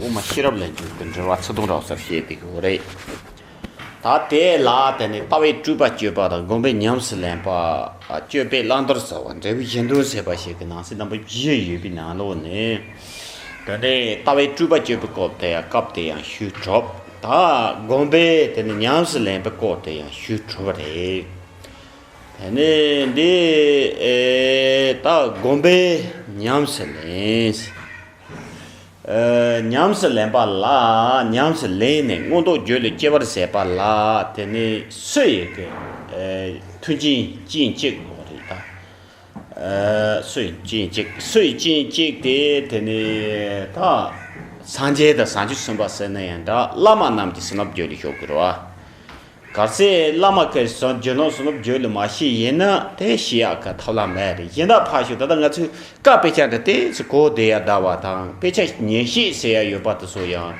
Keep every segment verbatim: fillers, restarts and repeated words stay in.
དབུ་མ་ཤེས་རབ་ལ་འཇུག་པའི་འགྲེལ་པ་ཚིག་དོན་རབ་གསལ་བཤད་དེ་གོ་རེད། ད་དེ་ལ་དེ་ནི་ལྟ་བའི་སྤྲོས་པ་གཅོད་པ་དང་སྒོམ་པས་ཉམས་སུ་ལེན་པ། སྤྱོད་པས་བླང་དོར་བྱ་བ། འབྲས་བུ་གཞན་དོན་བྱེད་པ་ཞིག་གི་ནང་གསེས་རྣམ་པ་བཞི་ཡོད་པའི་ནང་ལོགས་ནས། དེ་ནི་ལྟ་བའི་སྤྲོས་པ་གཅོད་པའི་སྐོར་དེ་ཡང་སྐབས་དེ་ཡང་ཞུས་གྲུབ། ད་སྒོམ་པས་དེ་ནི་ཉམས་སུ་ལེན་པའི་སྐོར་དེ་ཡང་ཞུས་གྲུབ་པ་རེད། དེ་ནས་འདི་ཨེ་ད་སྒོམ་པས་ཉམས་སུ་ལེན། ཨེ་ཉམས་སུ་ལེན་པ་ལ། ཉམས་སུ་ལེན་ནས་མངོན་རྟོགས་རྒྱུད་ལ་སྐྱེ་བར་བྱེད་པ་ལ། དེ་ནས་སུ་ཡི་གི་ཨེ་མཐུན་རྐྱེན་རྐྱེན་གཅིག་དགོས་རེད་ད། ཨེ་སུ་ཡི་རྐྱེན་གཅིག་སུ་ཡི་རྐྱེན་གཅིག་དེ་དེ་ནས་ད་སངས་རྒྱས་དང་བྱང་ཆུབ་སེམས་དཔའ་ཟེར་ན་ཡང་འདྲ། བླ་མ་རྣམས་ཀྱི་བྱིན་རླབས་རྒྱུད་ལ་ཞུགས་དགོས་རེད་བ། གལ་སྲིད་བླ་མ་གི་བྱིན་རླབས་བྱིན་རླབས་རྒྱུད་ལ་མ་སྐྱེས་ཡིན་ན་དེ་ཤེས་ཡག་གི་ཐབས་ལམ་མེད་རེད། གཞན་དག་ཕར་ཞོག་ད་ལྟ་ང་ཚོས་བཀའ་དཔེ་ཆ་འདི་ཏོག་ཙམ་གོ་བསྡད་ཡ་འདྲ་བ་དང་། དཔེ་ཆ་ཉན་ཤེས་ཟེར་ཡ་ཡོད་པ་དེ་ཚོ་ཡང་།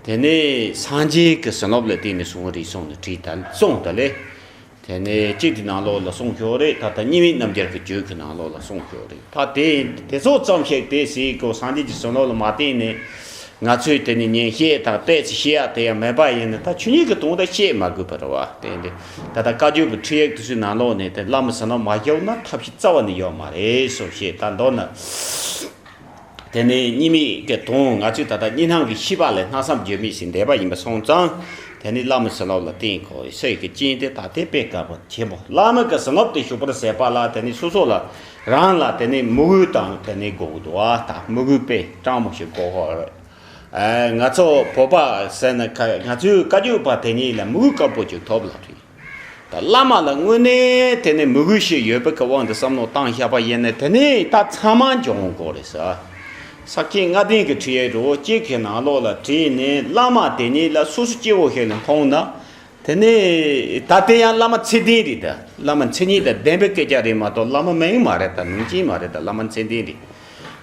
དེ་ནས་སངས་རྒྱས་ཀྱི་བྱིན་རླབས་ལ་བརྟེན་ནས་བྱུང་བ་རེད་གསུངས་ནས་བྲིས་ད་གསུངས་ད་ལེ། དེ་ནས་གཅིག་དེ་ནང་ལོགས་ལ་གསུངས་ཤོག་རེད། ད་ལྟ་གཉིས་མེད་རྣམ་རྒྱལ་གྱི་རྒྱུད་ཀྱི་ནང་ལོགས་ལ་གསུངས་ཤོག་རེད། ད་དེ་དེ་ཚོ་ཙམ་ཞིག་དེ་ཟེར་གོ་སངས་རྒྱས་ཀྱི་བྱིན་རླབས་ལ་མ་བརྟེན་ནས་ང་ཚོས་དེ་ནི་ཉན་ཤེས་དང་ཏོག་ཙམ་ཤེས་ཡ་དེ་ཡང་མེད་པ་ཡིན་ན། ད་ཆོས་ཉིད་ཀྱི་དོན་དེ་ཤེས་མ་དགོས་པ་རེད་བ། དེ་འདི་ད་ལྟ་བཀའ་བརྒྱུད་པའི་ཁྲིད་ཡིག་དེ་ཚོའི་ནང་ལོགས་ནས་དེ་བླ་མའི་བྱིན་རླབས་མ་བཞག་ན་ཐབས་ཤེས་རྩ་བ་ནས་ཡོད་མ་རེད་གསུངས་ཤེས། ད་མདོར་ན། དེ་ནས་གཉིས་མེད་ཀྱི་དོན། ང་ཚོས་ད་ལྟ་གཉིས་སྣང་གི་ཤེས་པ་ལས་སྣང་བསམ་བརྗོད་མེད་ཞིག་འདས་པ་ཡིན་པ་སོང་ཙང་། དེ་ནི་བླ་མའི་བྱིན་རླབས་ལ་བརྟེན་དགོས་རེད། སུ་ཡི་གི་རྐྱེན་དེ་ད་དེ་དཔེ་དཀའ་པོ་ཆེན་པོ། བླ་མ་གི་བྱིན་རླབས་དེ་ཞུགས་པར་བྱེད་པ་ལ་དེ་ནི་སོ་སོ་ལ་རང་ལ་དེ་ནི་མོས་གུས་དང་དེ་ནི་དགོས་འདུག་བ། ད་མོས་གུས་དཔེ་སྤྲང་མོ་ཞིག་དགོས་ཧོ་རེད། ཨ་ང་ཚོ་བོད་པ་ཟེར་ན་ཁ་ང་ཚོའི་བཀའ་བརྒྱུད་པ་དེ་ཉིད་ལ་མོས་གུས་དཀར་པོ་ཅིག་ཐོབ་ལ་རེད། ད་བླ་མ་ལ་དངོས་གནས་དེ་ནས་མོས་གུས་ཤིག་ཡོད་པའི་གི་དབང་དུ་བསམ་བློ་བཏང་བཞག་པ་ཡིན་ན་དེ་ནས་ད་ཚང་མ་འབྱུང་དགོས་རེད་ཟེར། ས་སྐྱ་ལྔ་ལྡན་གྱི་ཁྲིད་ཡིག་རོ་གཅིག་གི་ནང་ལོགས་ལ་བྲིས་ནས་བླ་མ་དེ་ཉིད་ལ་སོ་སོ་སྐྱེ་བོ་ཞིག་ལ་མཐོང་ན། དེ་ནས་ད་དེ་ཡང་བླ་མ་མཚན་ལྡན་རེད་ད། བླ་མ་མཚན་ཉིད་དང་ལྡན་པའི་སྐད་ཆ་རེད་མ་གཏོགས་བླ་མ་མིང་མ་རེད་ད། མིང་ཅན་མ་རེད་ད། བླ་མ་མཚན་ལྡན་རེད།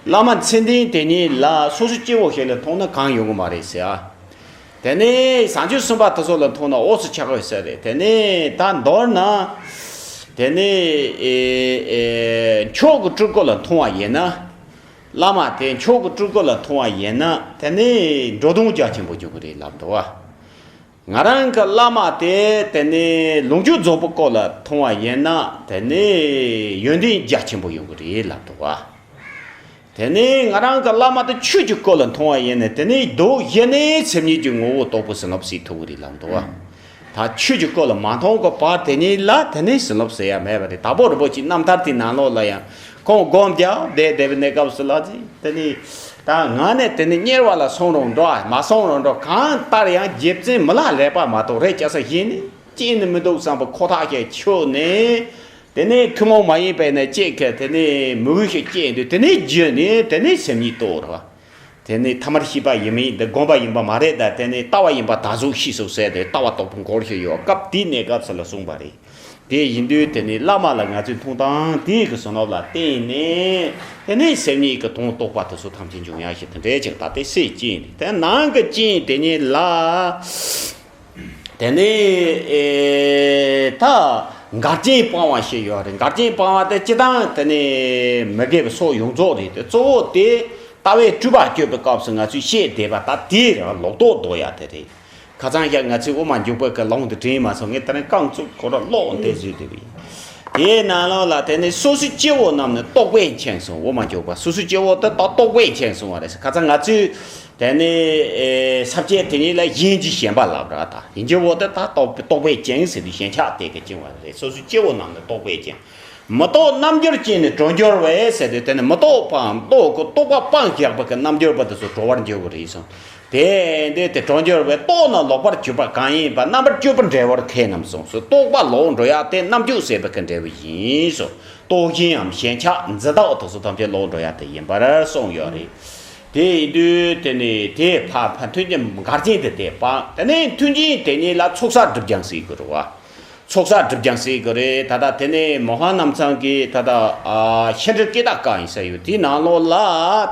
བླ་མ་མཚན་ལྡན་དེ་ཉིད་ལ་སོ་སོ་སྐྱེ་བོ་ཞིག་ལ་མཐོང་ན་གང་ཡོང་གི་མ་རེད་ཟེར་ཨ། དེ་ནས་བྱང་ཆུབ་སེམས་དཔའ་དེ་ཚོ་ལ་མཐོང་ན་འོ་ཚོ་ཆགས་ཡོད་ས་རེད། དེ་ནས་ད་མདོར་ན། དེ་ནས་ཨེ་ཨེ་མཆོག་གི་སྤྲུལ་སྐུ་ལ་མཐོང་བ་ཡིན་ན། བླ་མ་དེ་མཆོག་གི་སྤྲུལ་སྐུ་ལ་མཐོང་བ་ཡིན་ན་དེ་ནས་འགྲོ་དོན་རྒྱ་ཆེན་པོ་འབྱུང་གི་རེད་ལབ་འདུག་བ། ང་རང་གི་བླ་མ་དེ་དེ་ནས་ལོངས་སྤྱོད་རྫོགས་པའི་སྐུ་ལ་མཐོང་བ་ཡིན་ན་དེ་ནས་ཡོན་ཏན་རྒྱ་ཆེན་པོ་ཡོང་གི་རེད་ལབ་འདུག་བ། དེ་ནས་ང་རང་གི་བླ་མ་དེ་ཆོས་ཀྱི་སྐུ་ལ་མཐོང་བ་ཡིན་ན་དེ་ནས་མདོ་ཡི་ནས་སེམས་ཉིད་ཀྱི་ངོ་བོ་རྟོགས་པའི་བྱིན་རླབས་སུ་ཐོབ་ཀྱི་རེད་ལབ་འདུག་བ། ད་ཆོས་ཀྱི་སྐུ་ལ་མ་མཐོང་གི་བར་དེ་ཉིད་ལ་དེ་ནས་བྱིན་རླབས་ཟེར་ཡ་མེད་པ་རེད། དྭགས་པོ་རིན་པོ་ཆེའི་རྣམ་ཐར་དེའི་ནང་ལོགས་ལ་ཡང་ཁོང་སྒོམ་རྒྱག་བསྡད་བསྡད་པའི་གནས་སྐབས་སུ་ལ་ཅིག་དེ་ནས་ད་ང་ནི་དེ་ནས་དམྱལ་བ་ལ་སོང་རུང་འགྲོ་མ་སོང་རུང་འགྲོ་གང་ལྟར་ཡང་རྗེ་བཙུན་མི་ལ་ལེགས་པ་མ་གཏོགས་རེ་སྐྱེལ་ས་གཞན་ནི་སྐྱེས་ནི་མི་འདུག་བསམ་པའི་ཁོ་ཐག་ཅིག་ཆོད་ནས། དེ་ནས་ཐུན་མོང་མ་ཡིན་པའི་ནས་གཅིག་གི་དེ་ནས་མོས་གུས་ཤིག་སྐྱེས་འདུག་དེ་ནས་རྒྱུད་ནས་དེ་ནས་སེམས་ཉིད་རྟོགས་ར། དེ་ནས་ཐ་མར་ཤེས་པ་ཡིན་མིན་འདི་སྒོམ་པ་ཡིན་པ་མ་རེད་ད། དེ་ནས་ལྟ་བ་ཡིན་པ་ད་གཟོད་ཤེས་སོ་ཟེར་ཏེ་ལྟ་བ་རྟོགས་པའི་འཁོར་ཞིག་ཡོད་སྐབས་དེའི་གནས་སྐབས་སུ་ལ་གསུངས་པ་རེད། དེ་ཡིན་དུས་དེ་ནས་བླ་མ་ལ་ང་ཚོས་མཐོང་སྟངས་དེའི་གི་བྱིན་རླབས་ལ་བརྟེན་ནས་དེ་ནས་སེམས་ཉིད་ཀྱི་དོན་རྟོགས་པ་དེ་ཚོ་ཐམས་ཅད་འབྱུང་ཡག་ཞིག་དེ་འདྲའི་ཅིག་ད་དེ་སེམས་ཅན་རེད། དེ་ནང་གི་རྐྱེན་དེ་ཉིད་ལ། དེ་ནས་ཨེ་ད་འགལ་རྐྱེན་སྤང་བ་ཞིག་ཡོད་རེད། འགལ་རྐྱེན་སྤང་བ་དེ་སྤྱིར་བཏང་དེ་ནས་མི་དགེ་བའི་ཕྱོགས་ཡོངས་རྫོགས་རེད་དེ། གཙོ་བོ་དེ་ལྟ་བའི་སྤྲོས་པ་གཅོད་པའི་སྐབས་སུ་ང་ཚོས་བཤད་བསྡད་པ་ད་དེ་རང་ལོག་རྟོག་ཟློག་ཡ་དེ་རེད། ཁ་སང་ཞག་ང་ཚོས་དབུ་མ་འཇུག་པ་གི་ལུང་དེ་དྲན་མ་སོང་། ངས་དེ་རིང་རྐང་བཙུགས་ཁོ་ར་ཀློག་འདི་བཟོས་བསྡད་པ་ཡིན། དེའི་ནང་ལོགས་ལ་དེ་ནས་སོ་སོའི་སྐྱེ་བོ་རྣམས་ནི་རྟོག་པས་འཆིང་གསུངས། དབུ་མ་འཇུག་པ་སོ་སོའི་སྐྱེ་བོ་དེ་ད་རྟོག་པས་འཆིང་གསུངས་པ་རེད། ཁ་སང་ང་ཚོས་དེ་ནས་ཨེ་ས་བཅད་དེ་ཉིད་ལ་གཞན་གྱིས་ཞེན་པ་ལབ་ར། ད་ཡིན་གྱི་བོ་དེ་ད་རྟོག་རྟོག་པས་འཆིང་ཟེར་དུས་ཞེན་ཆགས་དེ་གི་འཆིང་བ་རེད། སོ་སོའི་སྐྱེ་བོ་རྣམས་ནི་རྟོག་པས་འཆིང་། མི་རྟོག་རྣལ་འབྱོར་ཅན་ནི་གྲོལ་འགྱུར་བས་ཟེར་དུས་དེ་ནི་མི་རྟོག་པའམ་རྟོག་གི་རྟོག་པ་སྤངས་བཞག་པ་གི་རྣལ་འབྱོར་པ་དེ་ཚོ་གྲོལ་བར་འགྱུར་བ་རེད་གསུངས། དེ་འདི་དེ་གྲོལ་འགྱུར་བས་རྟོག་ན་ལོག་པར་གྱུར་པ་གང་ཡིན་པ། རྣམ་པར་དཔྱོད་པ་འབྲེལ་བར་མཁས་རྣམས་གསུངས་སོ། རྟོག་པ་ལོག་འགྲོ་ཡ་དེ་རྣལ་འབྱོར་ཟེར་བ་གི་འབྲས་བུ་ཡིན་སོ། རྟོག་ཞེན་འམ་ཞེན་ཆགས་འཛི་ལྟ་བ་དེ་ཚོ་ཐམས་ཅད་ལོག་འགྲོ་ཡ་དེ་ཡིན་པར་གསུངས་ཡོད་རེད། དེ་ཡིན་དུས་དེ་ནི་དེ་ཕ་ཕ་མཐུན་རྐྱེན་འགལ་རྐྱེན་དེ་དེ་སྤང་། དེ་ནས་མཐུན་རྐྱེན་དེ་ཉིད་ལ་ཚོགས་བསགས་སྒྲིབ་སྦྱང་ཟེར་དགོས་རེད་བ། ཚོགས་བསགས་སྒྲིབ་སྦྱང་ཟེར་དགོས་རེད། ད་ལྟ་དེ་ནས་མོ་ཧ་རྣམ་ཚང་གིས་ད་ལྟ་ཤེས་འདྲིར་སྐད་གྲགས་བཀག་ཡིན་ཟེར་ཡོད། དེའི་ནང་ལོགས་ལ་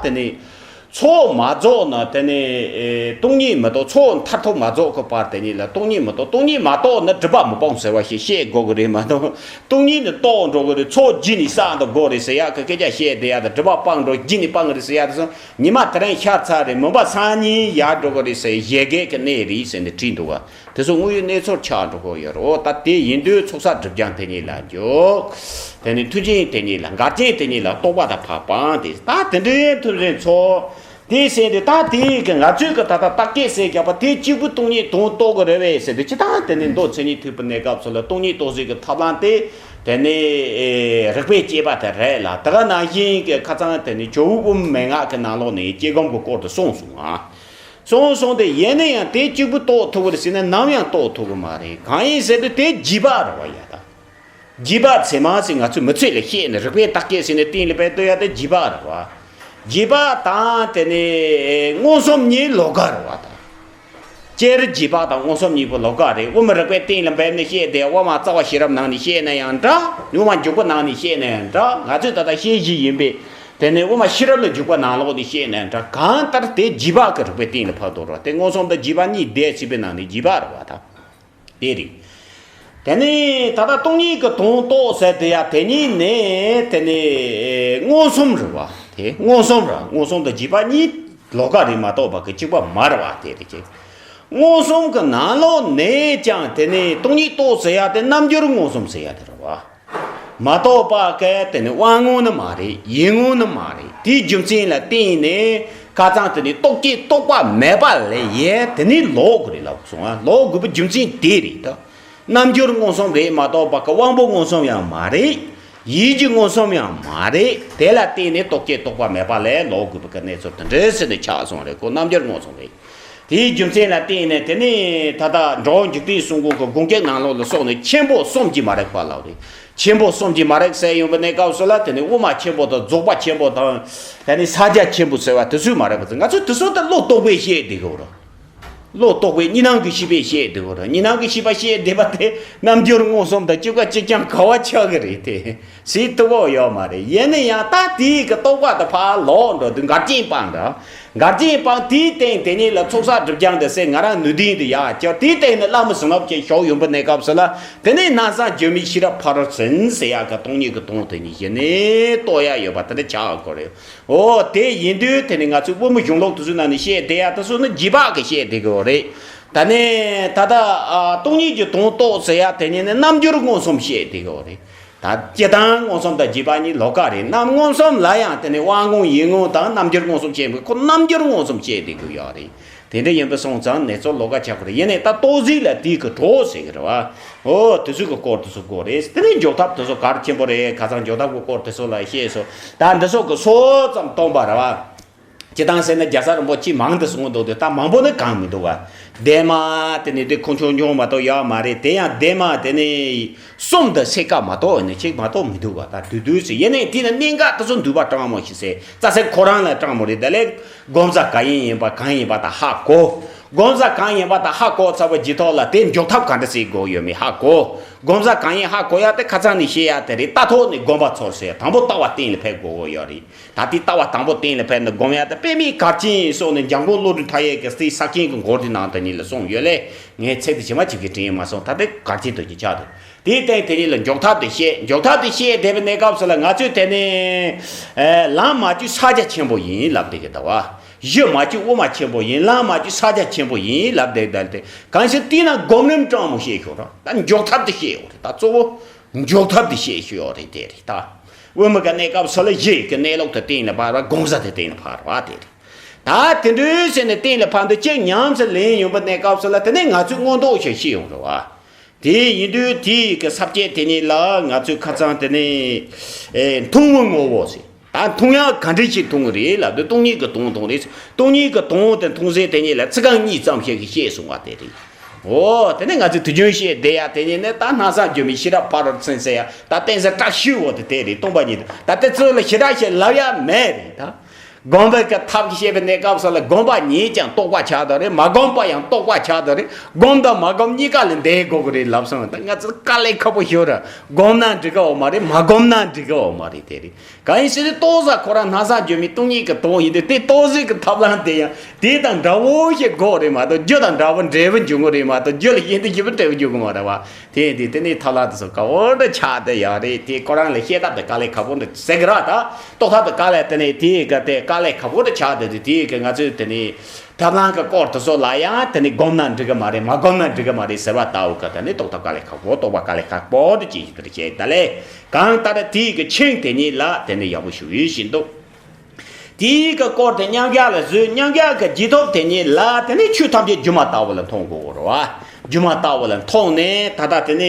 དེ་ནས། ཚོགས་མ་རྫོགས་ན་དེ་ནི་ཨེ་སྟོང་ཉིད་མི་རྟོགས། ཚོགས་མཐར་ཐུག་མ་རྫོགས་ཀྱི་བར་དེ་ཉིད་ལ་སྟོང་ཉིད་མི་རྟོགས། སྟོང་ཉིད་མ་རྟོགས་ན་སྒྲིབ་པ་མི་སྤོང་ཟེར་བ་ཞིག་བཤད་དགོས་ཀྱི་རེད་མ་གཏོགས། སྟོང་ཉིད་ནི་རྟོགས་འགྲོ་གི་རེད། ཚོགས་རྒྱུད་ནས་བསགས་འགྲོ་དགོས་རེད་ཟེར་ཡག་གི་སྐད་ཆ་བཤད་བསྡད་ཡག་དང་། སྒྲིབ་པ་སྤང་འགྲོ་རྒྱུད་ནས་སྤང་གི་རེད་ཟེར་ཡག་དེ་ཚོ་ཉི་མ་དེ་རིང་ཤར་ཚར་རེད། མུན་པ་སང་ཉིན་ཡལ་འགྲོ་གི་རེད་ཟེར། བཞད་གད་ཀྱི་གནས་རེད་ཟེར་ནས་བྲིས་འདུག་ག་དེ་ཚོ་དངོས་ཡོད་གནས་ཚུལ་ཆགས་འགྲོ་གི་ཡོད་རེད། འོ་ད་དེ་ཡིན་དུས་ཚོགས་བསགས་སྒྲིབ་སྦྱང་དེ་ཉིད་ལ་འཇུག་དེ་ནས་མཐུན་རྐྱེན་དེ་ཉིད་ལ། འགལ་རྐྱེན་དེ་ཉིད་ལ་རྟོག་པ་དང་བག་སྤང་དེ། ད་དེ་འདྲའི་ཐུན་རིང་ཚོགས། དེའི་ཟེར་དུས་ད་དེའི་གི་ང་ཚོའི་གི་ད་ལྟ་བརྟག་དཔྱད་ཟེར་རྒྱག་པ་དེ་གཅིག་པུ་སྟོང་ཉིད་དོན་རྟོགས་གི་རེད་པས་ཟེར་དུས། སྤྱིར་བཏང་དེ་ནི་མདོ་མཚན་ཉིད་ཐེག་པའི་གནས་སྐབས་སུ་ལ་སྟོང་ཉིད་རྟོགས་བྱེད་ཀྱི་ཐབས་ལམ་དེ་དེ་ནི་ཨེ་རིགས་པས་དཔྱད་པ་དེ་རེད་ལ། དེ་ག་ནང་བཞིན་གི་ཁ་སང་དེ་ནི་ཇོ་བོ་དབུ་མའི་མན་ངག་གི་ནང་ལོགས་ནས་དཔྱད་སྒོམ་གྱི་སྐོར་དུ་གསུངས་སོང་ང་། གསུངས་སོང་སྟེ། ཡིན་ན་ཡང་དེ་གཅིག་པུ་རྟོགས་ཐུབ་པ་རེད་ཟེར་ན་ནམ་ཡང་རྟོགས་ཐུབ་ཀྱི་མ་རེད། གང་ཡིན་ཟེར་དུས་དེ་རྗེས་དཔག་རེད་བ་ཡ་ད། རྗེས་དཔག་ཚད་མ་ཟེར་ང་ཚོས་མི་ཚེ་ལ་བཤད་ནས་རིགས་པས་བརྟག་དཔྱད་ཟེར་ནས་གཏན་ལ་ཕབ་ཐུབ་ཡ་དེ་རྗེས་དཔག་རེད་བ། རྗེས་དཔག་དང་དེ་ནས་མངོན་སུམ་གཉིས་ལོགས་ཀ་རེད་བ་ད། སྤྱིར་རྗེས་དཔག་དང་མངོན་སུམ་གཉིས་པོ་ལོགས་ཀ་རེད། དབུ་མ་རིགས་པས་གཏན་ལ་ཕབ་ནས་བཤད་དེ། དབུ་མ་རྩ་བ་ཤེས་རབ་ནང་ནས་བཤད་ན་ཡང་འདྲ། དབུ་མ་འཇུག་པ་ནང་ནས་བཤད་ན་ཡང་འདྲ། ང་ཚོས་ད་ལྟ་བཤད་གཞི་ཡིན་པས་དེ་ནས་དབུ་མ་ཤེས་རབ་ལ་འཇུག་པ་ནང་ལོགས་ནས་བཤད་ན་ཡང་འདྲ། གང་ལྟར་དེ་རྗེས་དཔག་གི་རིགས་པས་གཏན་ལ་ཕབ་འདུག་ར། དེ་མངོན་སུམ་དང་རྗེས་དཔག་གཉིས་བསྡད་སྲིད་པའི་ནང་ནས་རྗེས་དཔག་རེད་བ་ད། དེ་རེད། དེ་ནས་ད་ལྟ་སྟོང་ཉིད་ཀྱི་དོན་རྟོགས་ཟེར་དེ་ཡ་དེ་ཉིད་ནི་དེ་ནི་མངོན་སུམ་རེད་བ། དེ་མངོན་སུམ་ར། མངོན་སུམ་དང་རྗེས་དཔག་གཉིས་ལོགས་ཀ་རེད་མ་གཏོགས་པ་གི་གཅིག་པ་མ་རེད་བ། དེ་རེད་ཅེ། མངོན་སུམ་གྱི་ནང་ལོགས་ནས་ཀྱང་དེ་ནི་སྟོང་ཉིད་རྟོགས་ཟེར་ཡ་དེ་རྣམ་འགྱུར་མངོན་སུམ་ཟེར་ཡ་དེ་རེད་བ། མ་རྟོགས་པ་གལ་ཏེ་ནི་དབང་མངོན་ནི་མ་རེད། ཡིད་མངོན་ནི་མ་རེད། དེའི་རྒྱུ་མཚན་ལ་བརྟེན་ནས་ཁ་སང་དེ་ནི་རྟོག་བཅས་རྟོག་པ་མེད་པ་ལས་ཡེ་དེ་ནི་ལོག་དགོས་རེད་ལབ་སོང་ང་། ལོག་དགོས་པའི་རྒྱུ་མཚན་དེ་རེད་ད། རྣམ་འགྱུར་མངོན་སུམ་རེད་མ་གཏོགས་པ་གི་དབང་པོ་མངོན་སུམ་ཡང་མ་རེད། ཡིད་ཀྱི་མངོན་སུམ་ཡང་མ་རེད། དེ་ལ་བརྟེན་ནས་རྟོག་བཅས་རྟོག་པ་མེད་པ་ལས་ལོག་དགོས་པ་གི་གནས་ཚུལ་དེ་འདྲ་ཟེར་ནས་ཆགས་སོང་རེད། ཁོ་རྣམ་འགྱུར་མངོན་སུམ་རེད། དེའི་རྒྱུ་མཚན་ལ་བརྟེན་ནས་དེ་ནས་ད་ལྟ་འགྲོ་བ་འཇིག་རྟེན་གསུམ་མགོན་གྱི་དགོངས་འགལ་ནང་ལོགས་ལ་སོགས་ནས་ཆེན་པོ་གསུམ་གྱིས་མ་རིག་པ་ལབ་རེད། ཆེན་པོ་གསུམ་གྱིས་མ་རིག་ཟེར་ཡོང་པའི་གནས་སྐབས་སུ་ལ་དེ་ནས་དབུ་མ་ཆེན་པོ་དང་རྫོགས་པ་ཆེན་པོ་དང་། དེ་ནས་ས་བརྒྱ་ཆེན་པོ་ཟེར་བ་དེ་ཚོས་མ་རིག་པ་ཚོ། ང་ཚོས་དེ་ཚོ་ད་བློ་རྟོག་པས་བཤད་བསྡད་དགོས་རེད། བློ་རྟོག་པས་གཉིས་སྣང་གི་ཤེས་པས་བཤད་བསྡད་དགོས་རེད། གཉིས་སྣང་གི་ཤེས་པ་བཤད་བསྡད་པ་དེ་རྣམ་འགྱུར་མངོན་སུམ་དང་གཅིག་པ་གཅིག་རྐྱང་ག་བ་ཆགས་ཀྱི་རེད་དེ། ཟེར་ཐུབ་ཀྱི་ཡོད་མ་རེད། ཡིན་ན་ཡང་ད་དེའི་གི་རྟོག་པ་དེ་ཕར་ལོག་འགྲོ་དུས་འགལ་རྐྱེན་སྤངས་འདྲ། འགལ་རྐྱེན་སྤངས། དེའི་སྟེང་དེ་ཉིད་ལ་ཚོགས་བསགས་སྒྲིབ་སྦྱང་དེ་ཟེར་ང་རང་ནུས་ལྡན་དེ་ཡག་ཅག་དེའི་སྟེང་ནས་བླ་མ་ཟིལ་མངར་ཅན་ཞོག་ཡོང་པའི་གནས་སྐབས་སུ་ལ། དེ་ནས་སྣང་བསམ་བརྗོད་མེད་ཤེས་རབ་ཕ་རོལ་ཕྱིན་ཟེར་ཡག་གི་སྟོང་ཉིད་ཀྱི་དོན་དེ་ཉིད་གཞི་ནས་རྟོགས་ཡག་ཡོད་པ་དེ་འདྲ་ཆགས་དགོས་རེད། འོ་དེ་ཡིན་དུས་དེ་ནི་ང་ཚོའི་དབུ་མའི་གཞུང་ལུགས་དེ་ཚོའི་ནང་ནས་བཤད་བསྡད་ཡག་དེ་ཚོ་ནི་རྗེས་དཔག་གིས་བཤད་བསྡད་ཀྱི་ཡོད་རེད། ད་ནི་ད་ལྟ་ཨ་སྟོང་ཉིད་ཀྱི་དོན་རྟོགས་ཟེར་ཡག་དེ་ཉིད་ནི་རྣམ་འགྱུར་མངོན་སུམ་བཤད་བསྡད་ཀྱི་ཡོད་རེད། ད་སྤྱིར་བཏང་མངོན་སུམ་དང་རྗེས་དཔག་གཉིས་ལོགས་ཀ་རེད། རྣམ་མངོན་སུམ་ལ་ཡང་དེ་ནི་དབང་མངོན་ཡིད་མངོན་དང་རྣམ་འགྱུར་མངོན་སུམ་བཤད་པས་ཁོ་རྣམ་འགྱུར་མངོན་སུམ་བཤད་བསྡད་ཀྱི་ཡོད་རེད། དེ་འདྲ་ཡིན་པ་སོང་ཙང་གནས་ཚུལ་ལོགས་ཀ་ཆགས་པ་རེད། ཡིན་ནའི་ད་རྟོགས་གཟིགས་ལ་དེའི་གི་གྲོགས་ཟེར་གི་རེད་བ། འོ་དེ་ཚོའི་གི་སྐོར་དེ་ཚོ་དགོས་རེད། དེ་ནས་འཇོག་ཐབས་དེ་ཚོ་གལ་ཆེན་པོ་རེད། ཁ་སང་འཇོག་ཐབས་གི་སྐོར་དེ་ཚོ་ལ་བཤད་སོང་། ད་འདི་ཚོ་གི་སོ་ཙམ་སྟོན་པ་རེད་བ། སྤྱིར་བཏང་ཟེར་ན་རྒྱལ་ས་རིན་པོ་ཆེ་མང་དུ་གསུང་གི་འདུག་སྟེ། ད་མང་པོ་ནི་གང་མི་འདུག་བ། ལྡན་མ་དེ་ནི་དེ་ཁོང་ཆུང་ཆུང་མ་གཏོགས་ཡོད་མ་རེད། དེ་ཡང་ལྡན་མ་དེ་ནི་གསུམ་དང་ཕྱེད་ཀ་མ་གཏོགས་ནི་གཅིག་མ་གཏོགས་མི་འདུག་བ། ད་དུས་དུས་སུ་ཡིན་ནའི་དེ་ནི་གནད་འགག་དེ་ཚོ་འདུས་པ་སྤྲང་མོ་ཞིག་ཟེར། རྩ་ཚིག་ཁོ་རང་ལ་སྤྲང་མོ་རེད། དེ་ལས་སྒོམ་བཟའ་གང་ཡིན་ཡིན་པ་གང་ཡིན་པ་དང་ཧ་གོ། སྒོམ་བཟའ་གང་ཡིན་པ་དང་ཧ་གོ་ཚར་བའི་རྗེས་ཐོག་ལ་དེ་འཇོག་ཐབས་ག་འདྲ་ཟེར་དགོས་ཡོད་མེད་ཧ་གོ། སྒོམ་བཟའ་གང་ཡིན་ཧ་གོ་ཡ་དེ་ཁ་སང་ནས་བཤད་ཡ་དེ་རེད། ལྟ་ཐོག་ནས་སྒོམ་པ་ཚོར་ཟེར། དང་པོ་ལྟ་བ་གཏན་ལ་ཕེབས་དགོས་ཀྱི་ཡོད་རེད། ད་ལྟའི་ལྟ་བ་དང་པོ་གཏན་ལ་ཕེབས་ནས་སྒོམ་ཡ་དེ་དཔེ་མེད་གལ་ཆེན་ཡིན་སོགས་ནས་འཇམ་མགོན་བློ་གྲོས་མཐའ་ཡས་ཀྱི་སའི་ས་ཆེན་གྱི་མགུར་དེ་ནང་དུ་ཉིད་ལ་གསུངས་ཡོད་ལས། ངས་ཚིག་དེ་ཇི་མ་ཇི་བཞིན་དྲན་མ་སོང་། ད་ལྟའི་གལ་ཆེན་དུ་ཅིག་ཆགས་འདུག་དེའི་སྟེང་དེ་ཉིད་ལ་འཇོག་ཐབས་དེ་བཤད། འཇོག་ཐབས་དེ་བཤད་བསྡད་པའི་གནས་སྐབས་སུ་ལ་ང་ཚོས་དེ་ནས་ལམ་མ་བཅུ་ཕྱག་རྒྱ་ཆེན་པོ་ཡིན་ལབ་བསྡད་ཀྱི་འདུག་བ། གཞི་མ་བཅུ་དབུ་མ་ཆེན་པོ་ཡིན། ལམ་མ་བཅུ་ཕྱག་རྒྱ་ཆེན་པོ་ཡིན་ལབ་བསྡད་ཀྱི་འདུག་སྟེ། གང་ཞིག་དེས་ན་སྒོམ་རིམ་སྤྲང་མོ་བཤད་ཤོག་ར། ད་འཇོག་ཐབས་དེ་བཤད་ཡོད་རེད། ད་གཙོ་བོ་འཇོག་ཐབས་དེ་བཤད་ཤོག་ཡོད་རེད། དེ་རེད་ད། དབུ་མ་གི་གནས་སྐབས་སུ་ལ་གཞི་གི་གནས་ལུགས་དེ་གཏན་ལ་ཕབ་ར། སྒོམ་བཟའ་དེ་གཏན་ལ་ཕབ་ར་བ་དེ་རེད། ད་དེ་འདྲའི་ཟེར་ནས་གཏན་ལ་ཕབ་འདི་གཅིག་ཉམས་སུ་ལེན་ཡོང་པའི་གནས་སྐབས་སུ་ལ་དེ་ནས་ང་ཚོས་མངོན་རྟོགས་ཤིག་ཤེས་ཡོང་རེད་བ། དེ་ཡིན་དུས་དེའི་གི་ས་བཅད་དེ་ཉིད་ལ་ང་ཚོས་ཁ་སང་དེ་ནས་ཨེ་མཐོང་བའི་ངོ་བོ་ཟེར། ད་མཐོང་ཡག་ག་འདྲ་ཞིག་མཐོང་གི་རེད་ལབ་དུས་སྟོང་ཉིད་ཀྱི་དོན་མཐོང་རེད། སྟོང་ཉིད་ཀྱི་དོན་དེ་མཐོང་ཚེ་དེ་ཉིད་ལ་ཚིག་རྐང་གཉིས་ཙམ་ཞིག་གིས་བཤད་སོང་བ་དེ་རེད། འོ་དེ་ནས་ང་ཚོས་དུས་རྒྱུན་བཤད་བསྡད་ཡག་དེ་ཉིད་ནི་ད་སྣང་བསམ་བརྗོད་མེད་ཤེས་རབ་ཕ་རོལ་ཕྱིན་ཟེར་ཡག་ད་གཏན་ཚིགས་བཀྲ་ཤིས་འོ་དེ་དེ་རེད། སྟོང་པ་ཉིད་དེ། ད་དེ་ཚོ་ལ་ཞེ་དྲག་ཞིག་ལབ་ཡག་མེད་རེད་ད། སྒོམ་པའི་གི་ཐབས་ཀྱིས་བཤད་པའི་གནས་སྐབས་སུ་ལ་སྒོམ་པ་ཉིད་ཀྱང་རྟོགས་པ་ཆགས་དོ་རེད། མ་སྒོམ་པ་ཡང་རྟོགས་པ་ཆགས་དོ་རེད། སྒོམ་དང་མ་སྒོམ་གཉིས་ཀ་ལ་འདས་དགོས་ཀྱི་རེད་ལབ་སོང་། ད་ང་ཚོ་དཀའ་ལས་ཁག་པོ་ཞིག་རེད། སྒོམ་ན་འགྲིག་གི་ཡོད་མ་རེད། མ་སྒོམ་ན་འགྲིག་གི་ཡོད་མ་རེད། དེ་རེད། གང་ཡིན་ཟེར་ན་ལྟོ་ཟ་ཁོ་རང་སྣང་བ་འགྱུར་མེད་སྟོང་ཉིད་ཀྱི་དོན་ཡིན་དུས། དེ་ལྟོ་ཟ་གི་ཐབས་ལམ་དེ་ཡང་དེ་དང་འདྲ་བོ་ཞིག་དགོས་རེད་མ་གཏོགས། རྒྱུ་དང་འདྲ་བོ་འབྲས་བུ་འབྱུང་གི་རེད་མ་གཏོགས། རྒྱུ་ལ་གཞན་དུ་ཞིག་འབྲས་བུ་འབྱུང་གི་མ་རེད་བ། དེ་ཡིན་དུས་དེ་ནས་ཐབས་ལམ་དེ་ཚོ་དཀའ་བོ་འདྲ་ཆགས་བསྡད་ཡོད་རེད། དེ་ཁོ་རང་ལ་བཤད་ཐབས་དེ་དཀའ་ལས་ཁག་པོ་འདྲ་ཟེར་གི་རེད། ད་རྟོགས་ཐབས་དེ་དཀའ་ལས། དེ་ནས་དེ་ག་དེ་དཀའ་ལས་ཁག་པོ་འདྲ་ཆགས་བསྡད་དུས། དེ་གི་ང་ཚོས་དེ་ནས་ཐབས་ལམ་གྱི་སྐོར་དེ་ཚོ་ལ་ཡང་དེ་ནས་སྒོམ་ན་འགྲིག་གི་མ་རེད། མ་སྒོམ་ན་འགྲིག་གི་མ་རེད་ཟེར་བ་ལྟ་བུ་གི། དེ་ནས་རྟོགས་ཐབས་དཀའ་ལས་ཁག་པོ་འདྲ་ཅིག་ཞིག་དེ་འདྲ་བཤད་ད་ལས། གང་ལྟར་དེའི་གི་ཆིངས་དེ་ཉིད་ལ་དེ་ནས་ཡག་པོ་ཞུ་ཡི་ཞིག་འདུག་དེའི་གི་སྐོར་དེ་མཉམ་གཞག་ལ་བཟོས། མཉམ་གཞག་གི་རྗེས་ཐོབ་དེ་ཉིད་ལ་དེ་ནས་ཆོས་ཐམས་ཅད་སྒྱུ་མ་ལྟ་བུ་ལ་མཐོང་དགོས་རེད་བ། སྒྱུ་མ་ལྟ་བུ་ལ་མཐོང་ནས། ད་ལྟ་དེ་ནས་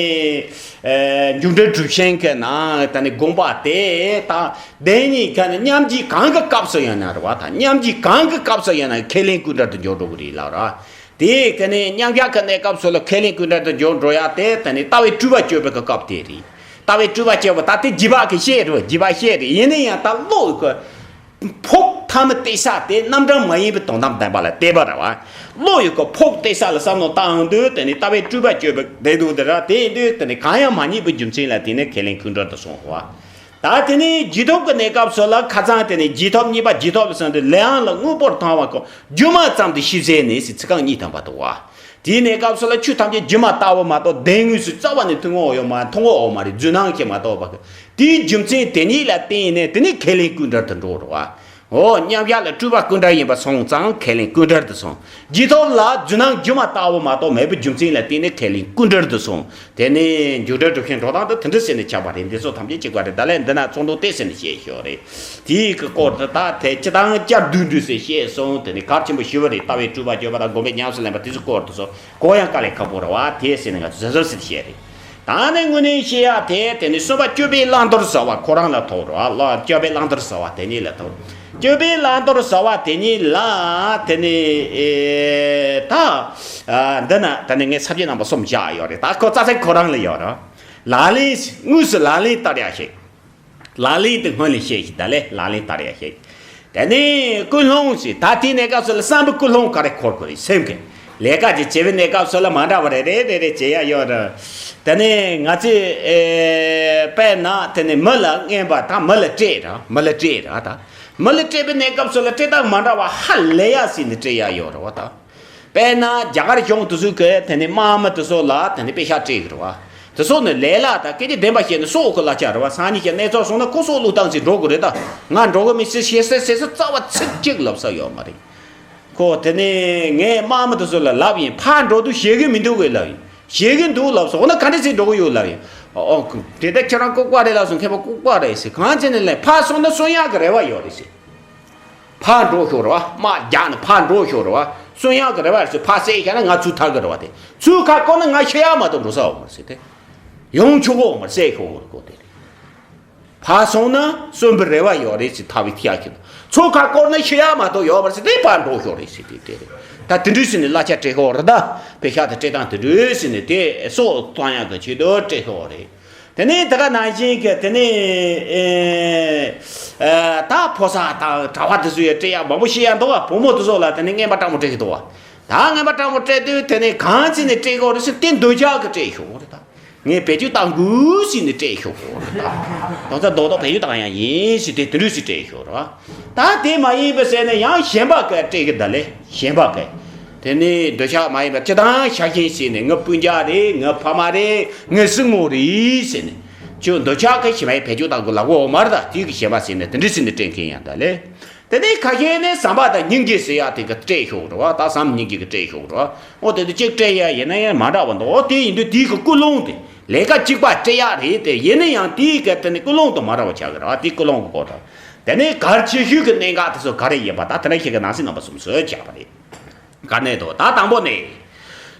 ཨེ་འཇུག་འགྲེལ་གྲུབ་ཆེན་གྱི་ནང་དེ་ནས་དགོངས་པ་དེ་ད་བདེན་གཉིས་ཀ་ནི་མཉམ་རྗེས་གང་གི་སྐབས་སུ་ཡིན་ན་རེད་བ། ད་མཉམ་རྗེས་གང་གི་སྐབས་སུ་ཡིན་ན་ཁས་ལེན་ཀུན་འབྲེལ་དུ་འགྱུར་འགྲོ་གི་རེད་ལབ་ར། དེ་དེ་ནས་མཉམ་གཞག་གི་གནས་སྐབས་སུ་ལ་ཁས་ལེན་ཀུན་འབྲེལ་དུ་འགྱུར་འགྲོ་ཡ་དེ་དེ་ནས་ལྟ་བའི་སྤྲུལ་པ་གཅོད་པའི་གི་སྐབས་དེ་རེད། ལྟ་བའི་སྤྲུལ་པ་གཅོད་པ་ད་དེ་རྗེས་དཔག་གི་བཤད་རེད། རྗེས་དཔག་བཤད་རེད། ཡིན་ན་ཡང་ད་བློ་གི་ཕོག་ཐ་མི་དེ་ས་དེ་རྣམ་གྲངས་མ་ཡིན་པའི་དོན་དམ་བདེན་པ་ལ་བལྟས་པ་རེད་བ། བློ་ཡི་གི་ཕོག་དེ་ས་ལ་བསམ་བློ་བཏང་དུས། དེ་ནས་ལྟ་བའི་སྤྲུལ་པ་གཅོད་པའི་བདེ་སྡུག་དེ་ར། དེ་ཡིན་དུས་དེ་ནས་གང་ཡང་མ་རྙེད་པའི་རྒྱུ་མཚན་ལ་བརྟེན་ནས་ཁས་ལེན་ཀུན་འབྲེལ་དུ་སོང་བ། ད་དེ་ནས་རྗེས་ཐོབ་ཀྱི་གནས་སྐབས་སུ་ལ་ཁ་སང་དེ་ནས་རྗེས་ཐོབ་གཉིས་པ། རྗེས་ཐོབ་ཟེར་དུས་ལས་དབང་ལ་དངོས་པོར་མཐོང་བ་ཀུན། སྒྱུ་མ་ཙམ་དུ་ཤེས་བྱས་ནས་ཟེར་ཚིག་རྐང་གཉིས་ཐམ་པ་འདུག་བ། དེའི་གནས་སྐབས་སུ་ལ་ཆོས་ཐམས་ཅད་སྒྱུ་མ་ལྟ་བུ་མ་གཏོགས་བདེན་དངོས་སུ་རྩ་བ་ནས་མཐོང་ངོ་ཡོད་མ། མཐོང་ངོ་ཡོད་མ་རེད། རྫུན་སྣང་གིས་མ་གཏོགས་པ། དེའི་རྒྱུ་མཚན་དེ་ཉིད་ལ་བརྟེན་ནས་དེ་ནས་ཁས་ལེན་ཀུན་འབྲེལ་དུ་འགྲོ་རེད་བ། འོ། མཉམ་གཞག་ལ་སྤྲུལ་པ་ཀུན་འབྲེལ་ཡིན་པ་སོང་ཙང་ཁས་ལེན་ཀུན་འབྲེལ་དུ་སོང་། རྗེས་ཐོབ་ལ་རྫུན་སྣང་སྒྱུ་མ་ལྟ་བུ་མ་གཏོགས་མེད་པའི་རྒྱུ་མཚན་ལ་བརྟེན་ནས་ཁས་ལེན་ཀུན་འབྲེལ་དུ་སོང་། དེ་ནས་འཇུག་འགྲེལ་གྲུབ་ཆེན་འགྲོ་སྟངས་དེ་དེ་འདྲ་ཟེར་ནས་ཁྱབ་པ་རེད། འདི་ཚོ་ཐམས་ཅད་གཅིག་པ་རེད། ད་ལན་འདི་ན་ཚོགས་འདུ་དེ་ཟེར་ནས་བཤད་ཞོར་རེད། དེའི་གི་སྐོར་དུ་ད་དེ་སྤྱི་དང་བསྐྱར་ཟློས་འདྲ་ཟེར་བཤད་སོང་། དེ་ནས་གལ་ཆེན་པོ་ཞུ་བ་རེད། ལྟ་བའི་སྤྲུལ་པ་གཅོད་པ་དང་སྒོམ་པའི་ཉམས་སུ་ལེན་པ་དེ་ཚོའི་སྐོར་དུ་སོ། གོ་ཡང་དཀའ་ལས་ཁག་པོ་རེད་བ། དེ་ཟེར་ནས་ང་ཚོ་གཟབ་གཟབ་ཟེར་བཤད་རེད། ད་ནི་དངོས་གནས་བཤད་ཡ་དེ་དེ་ནི་གསུམ་པ་སྤྱོད་པའི་བླང་དོར་ཟེར་བ་ཁོ་རང་ལ་ཐུག་རེད་བ། སྤྱོད་པའི་བླང་དོར་ཟེར་བ་དེ་ཉིད་ལ་ཐུག་སྤྱོད་པའི་བླང་དོར་ཟེར་བ་དེ་ཉིད་ལ་དེ་ནི་ཨེ་ད་ཨ་འདི་ན་ད་ནི་ངས་ས་བཅད་རྣམ་པ་གསུམ་བཞག་ཡོད་རེད། ད་ཁོ་རྩ་ཚིག་ཁོ་རང་ལ་ཡོད་རེད། ལག་ལེན། དངོས་སུ་ལག་ལེན་བསྟར་ཡ་ཞིག་ལག་ལེན་དེ་སྔོན་ལ་བཤད་ཞིག་ད་ལས་ལག་ལེན་བསྟར་ཡ་ཞིག་དེ་ནས་ཀུན་སློང་ཞིག་ད་དེའི་གནས་སྐབས་སུ་ལ་བསམ་པའི་ཀུན་སློང་ག་རེ་འཁོར་དགོས་རེད། སེམས་ཀྱི་ལས་ཀ་ཅིག་བྱེད་པའི་གནས་སྐབས་སུ་ལ་མ་འདྲ་བ་རེ་རེ་རེ་རེ་བྱེད་ཡ་ཡོད་རེད། དེ་ནས་ང་ཚོས་ཨེ་དཔེར་ན་དེ་ནས་མི་ལ་རྔན་པ་དང་མི་ལ་སྤྲད་ར། མི་ལ་སྤྲད་ར། ད་མི་ལ་སྤྲད་པའི་གནས་སྐབས་སུ་ལ་སྤྲད་སྟངས་མ་འདྲ་བ་ཧ་ལས་ཡ་ཟིན་ནས་སྤྲད་ཡ་ཡོད་རེད་བ། ད་དཔེར་ན་རྒྱ་གར་གཞུང་དེ་ཚོས་གི་དེ་ནས་དམངས་མི་དེ་ཚོ་ལ་དེ་ནས་པེ་ཤག་སྤྲད་གི་རེད་བ། དེ་ཚོ་ནི་ལས་སླ་དང་སྐད་ཆ་བདེན་པ་བཤད་ན་སྲོག་གི་གླ་ཆ་རེད་བ། སང་ཉིན་ཞིག་གནས་ཚུལ་སོང་ན་ཁོ་སྲོག་བློས་བཏང་ཚེ་འགྲོ་གི་རེད། ད་ང་འགྲོ་གི་མི་སྲིད་ཤེས་སྲིད་ཟེར་ས་རྩ་བ་ཚིག་གཅིག་ལབ་ས་ཡོད་མ་རེད། ཁོ་དེ་ནས་ངས་དམངས་མི་དེ་ཚོ་ལ་ལབ་ཡིན། ཕར་འགྲོ་དུས་བཞེས་གི་མི་འདུག་གས་ལབ་ཡིན། བཞེས་གི་འདུག་ལབ་སོང་ན་ག་འདྲ་ཞིག་འགྲོ་གི་ཡོད་ལབ་ཡིན། ཨོ་དེ་ལྟར་ཁྱེད་རང་ལྐུགས་པ་རེད་ལབ་སོང་། མཁས་པ་ལྐུགས་པ་རེད་ཟེར། གང་བྱས་ནས་ལས་ཕར་སོང་ན་གསོན་ཡག་གི་རེ་བ་ཡོད་རེད་ཟེར། ཕར་འགྲོ་ཤོག་རེད་བ། དམག་རྒྱག་ནས་ཕར་འགྲོ་ཤོག་རེད་བ། གསོན་ཡག་གི་རེ་བ་རེད་ཟེར། ཕར་བསད་བཞག་ན་ང་ཚུར་ཐར་གི་རེད་བ། དེ་ཚུར་ཁ་བསྐོར་ན་ང་ཤི་ཡག་མ་གཏོགས་འགྲོ་ས་ཡོད་མ་རེད་ཟེར། དེ་ཡོང་ཆོག་གི་ཡོད་མ་རེད། བསད་ཤོག་གི་རེད་ཁོ། དེ་རེད། ཕར་སོང་ན་གསོན་པའི་རེ་བ་ཡོད་རེད་ཟེར་ཐག་པས་བཅད་ཁྱེར་འདུག་ཚུར་ཁ་བསྐོར་ན་ཤི་ཡག་མ་གཏོགས་ཡོད་མ་རེད་ཟེར། དེ་ཕར་འགྲོ་ཤོག་རེད་ཟེར། དེ་དེ་རེད། ད་དེ་འདྲ་ཟེར་ནས་གླ་ཆ་སྤྲད་ཤོག་རེད། ད་པེ་ཤག་དེ་སྤྲད་སྟངས་དེ་འདྲ་ཟེར་ནས་དེ་སྲོག་བཏང་ཡག་གི་ཆེད་དུ་སྤྲད་ཤོག་རེད། དེ་ནས་དེ་ག་ནང་བཞིན་གྱི་དེ་ནས་ཨེ་ཨེ་ད་ཕོ་གསར་དང་གྲྭ་པ་དེ་ཚོ་ཡང་སྤྲད་ཡག་མང་པོ་བཤད་ཡག་འདུག་བ། བུ་མོ་དེ་ཚོ་ལ་དེ་ནས་རྔན་པ་སྤྲང་པོ་སྤྲད་ཀྱི་འདུག་བ། ད་རྔན་པ་སྤྲང་པོ་སྤྲད་དུས་དེ་ནས་གང་བྱས་ནས་སྤྲད་དགོས་རེད་ཟེར། དེ་འདོད་ཆགས་ཀྱིས་སྤྲད་ཤོག་རེད། ད་ངས་བེད་སྤྱོད་གཏང་དགོས་ཟེར་ནས་སྤྲད་ཤོག་རེད། ད་ད་ལྟ་རྡོག་རྡོག་བེད་སྤྱོད་གཏང་ཡག་ཡིན་ཟེར། དེ་དེ་འདྲ་ཟེར་སྤྲད་ཤོག་རེད་བ། ད་དེ་མ་ཡིན་པ་ཟེར་ནས་ཡང་གཞན་པ་གིས་སྤྲད་ཀྱི། ད་ལས་གཞན་པ་གིས་དེ་ནས་འདོད་ཆགས་མ་ཡིན་པ་སྤྱིར་བཏང་ཤ་ཞེན་བྱས་ནས་ངའི་སྤུན་ཀྱག་རེད། ངའི་ཕ་མ་རེད། ངའི་སྲིང་མོ་རེད་ཟེར་ནས་ཁྱོད་འདོད་ཆགས་ཀྱིས་གཞན་པ་བེད་སྤྱོད་གཏང་དགོས་ལབ་ཀྱི་ཡོད་མ་རེད། ད་དེ་གི་གཞན་པ་ཟེར་ནས་དེ་འདྲ་ཟེར་ནས་སྤྲད་མཁན་ཡང་ད་ལས། དེ་ནས་ཁ་ཤས་ནི་བསམ་པ་དང་སྙིང་རྗེ་ཟེར་ཡག་དེ་གིས་སྤྲད་ཤོག་རེད་བ། ད་བསམ་སྙིང་རྗེ་གིས་སྤྲད་ཤོག་རེད་བ། འོ་དེ་དུས་གཅིག་སྤྲད་ཡག་ཡིན་ན་ཡང་མ་འདྲ་བ་འདུག་འོ་དེ་ཡིན་དུས་དེའི་གི་ཀུན་སློང་དེ། ལས་ཀ་གཅིག་པ་སྤྲད་ཡག་རེད་དེ། ཡིན་ན་ཡང་དེའི་གི་དེ་ནི་ཀུན་སློང་དེ་མ་འདྲ་བ་ཆགས་ཀྱི་རེད་བ། དེའི་ཀུན་སློང་གི་སྐོར་དང་། དེ་ནས་གལ་ཆེ་ཤོས་ཀྱི་གནད་འགག་དེ་ཚོ་ག་རེ་ཡིན་པ་ད་དེ་ནས་ཁྱེད་ཀྱིས་ནང་གསེས་རྣམ་པ་གསུམ་བཟོས་བཞག་པ་རེད། ག་ནས་འདུག་ད་དང་པོ་ནས།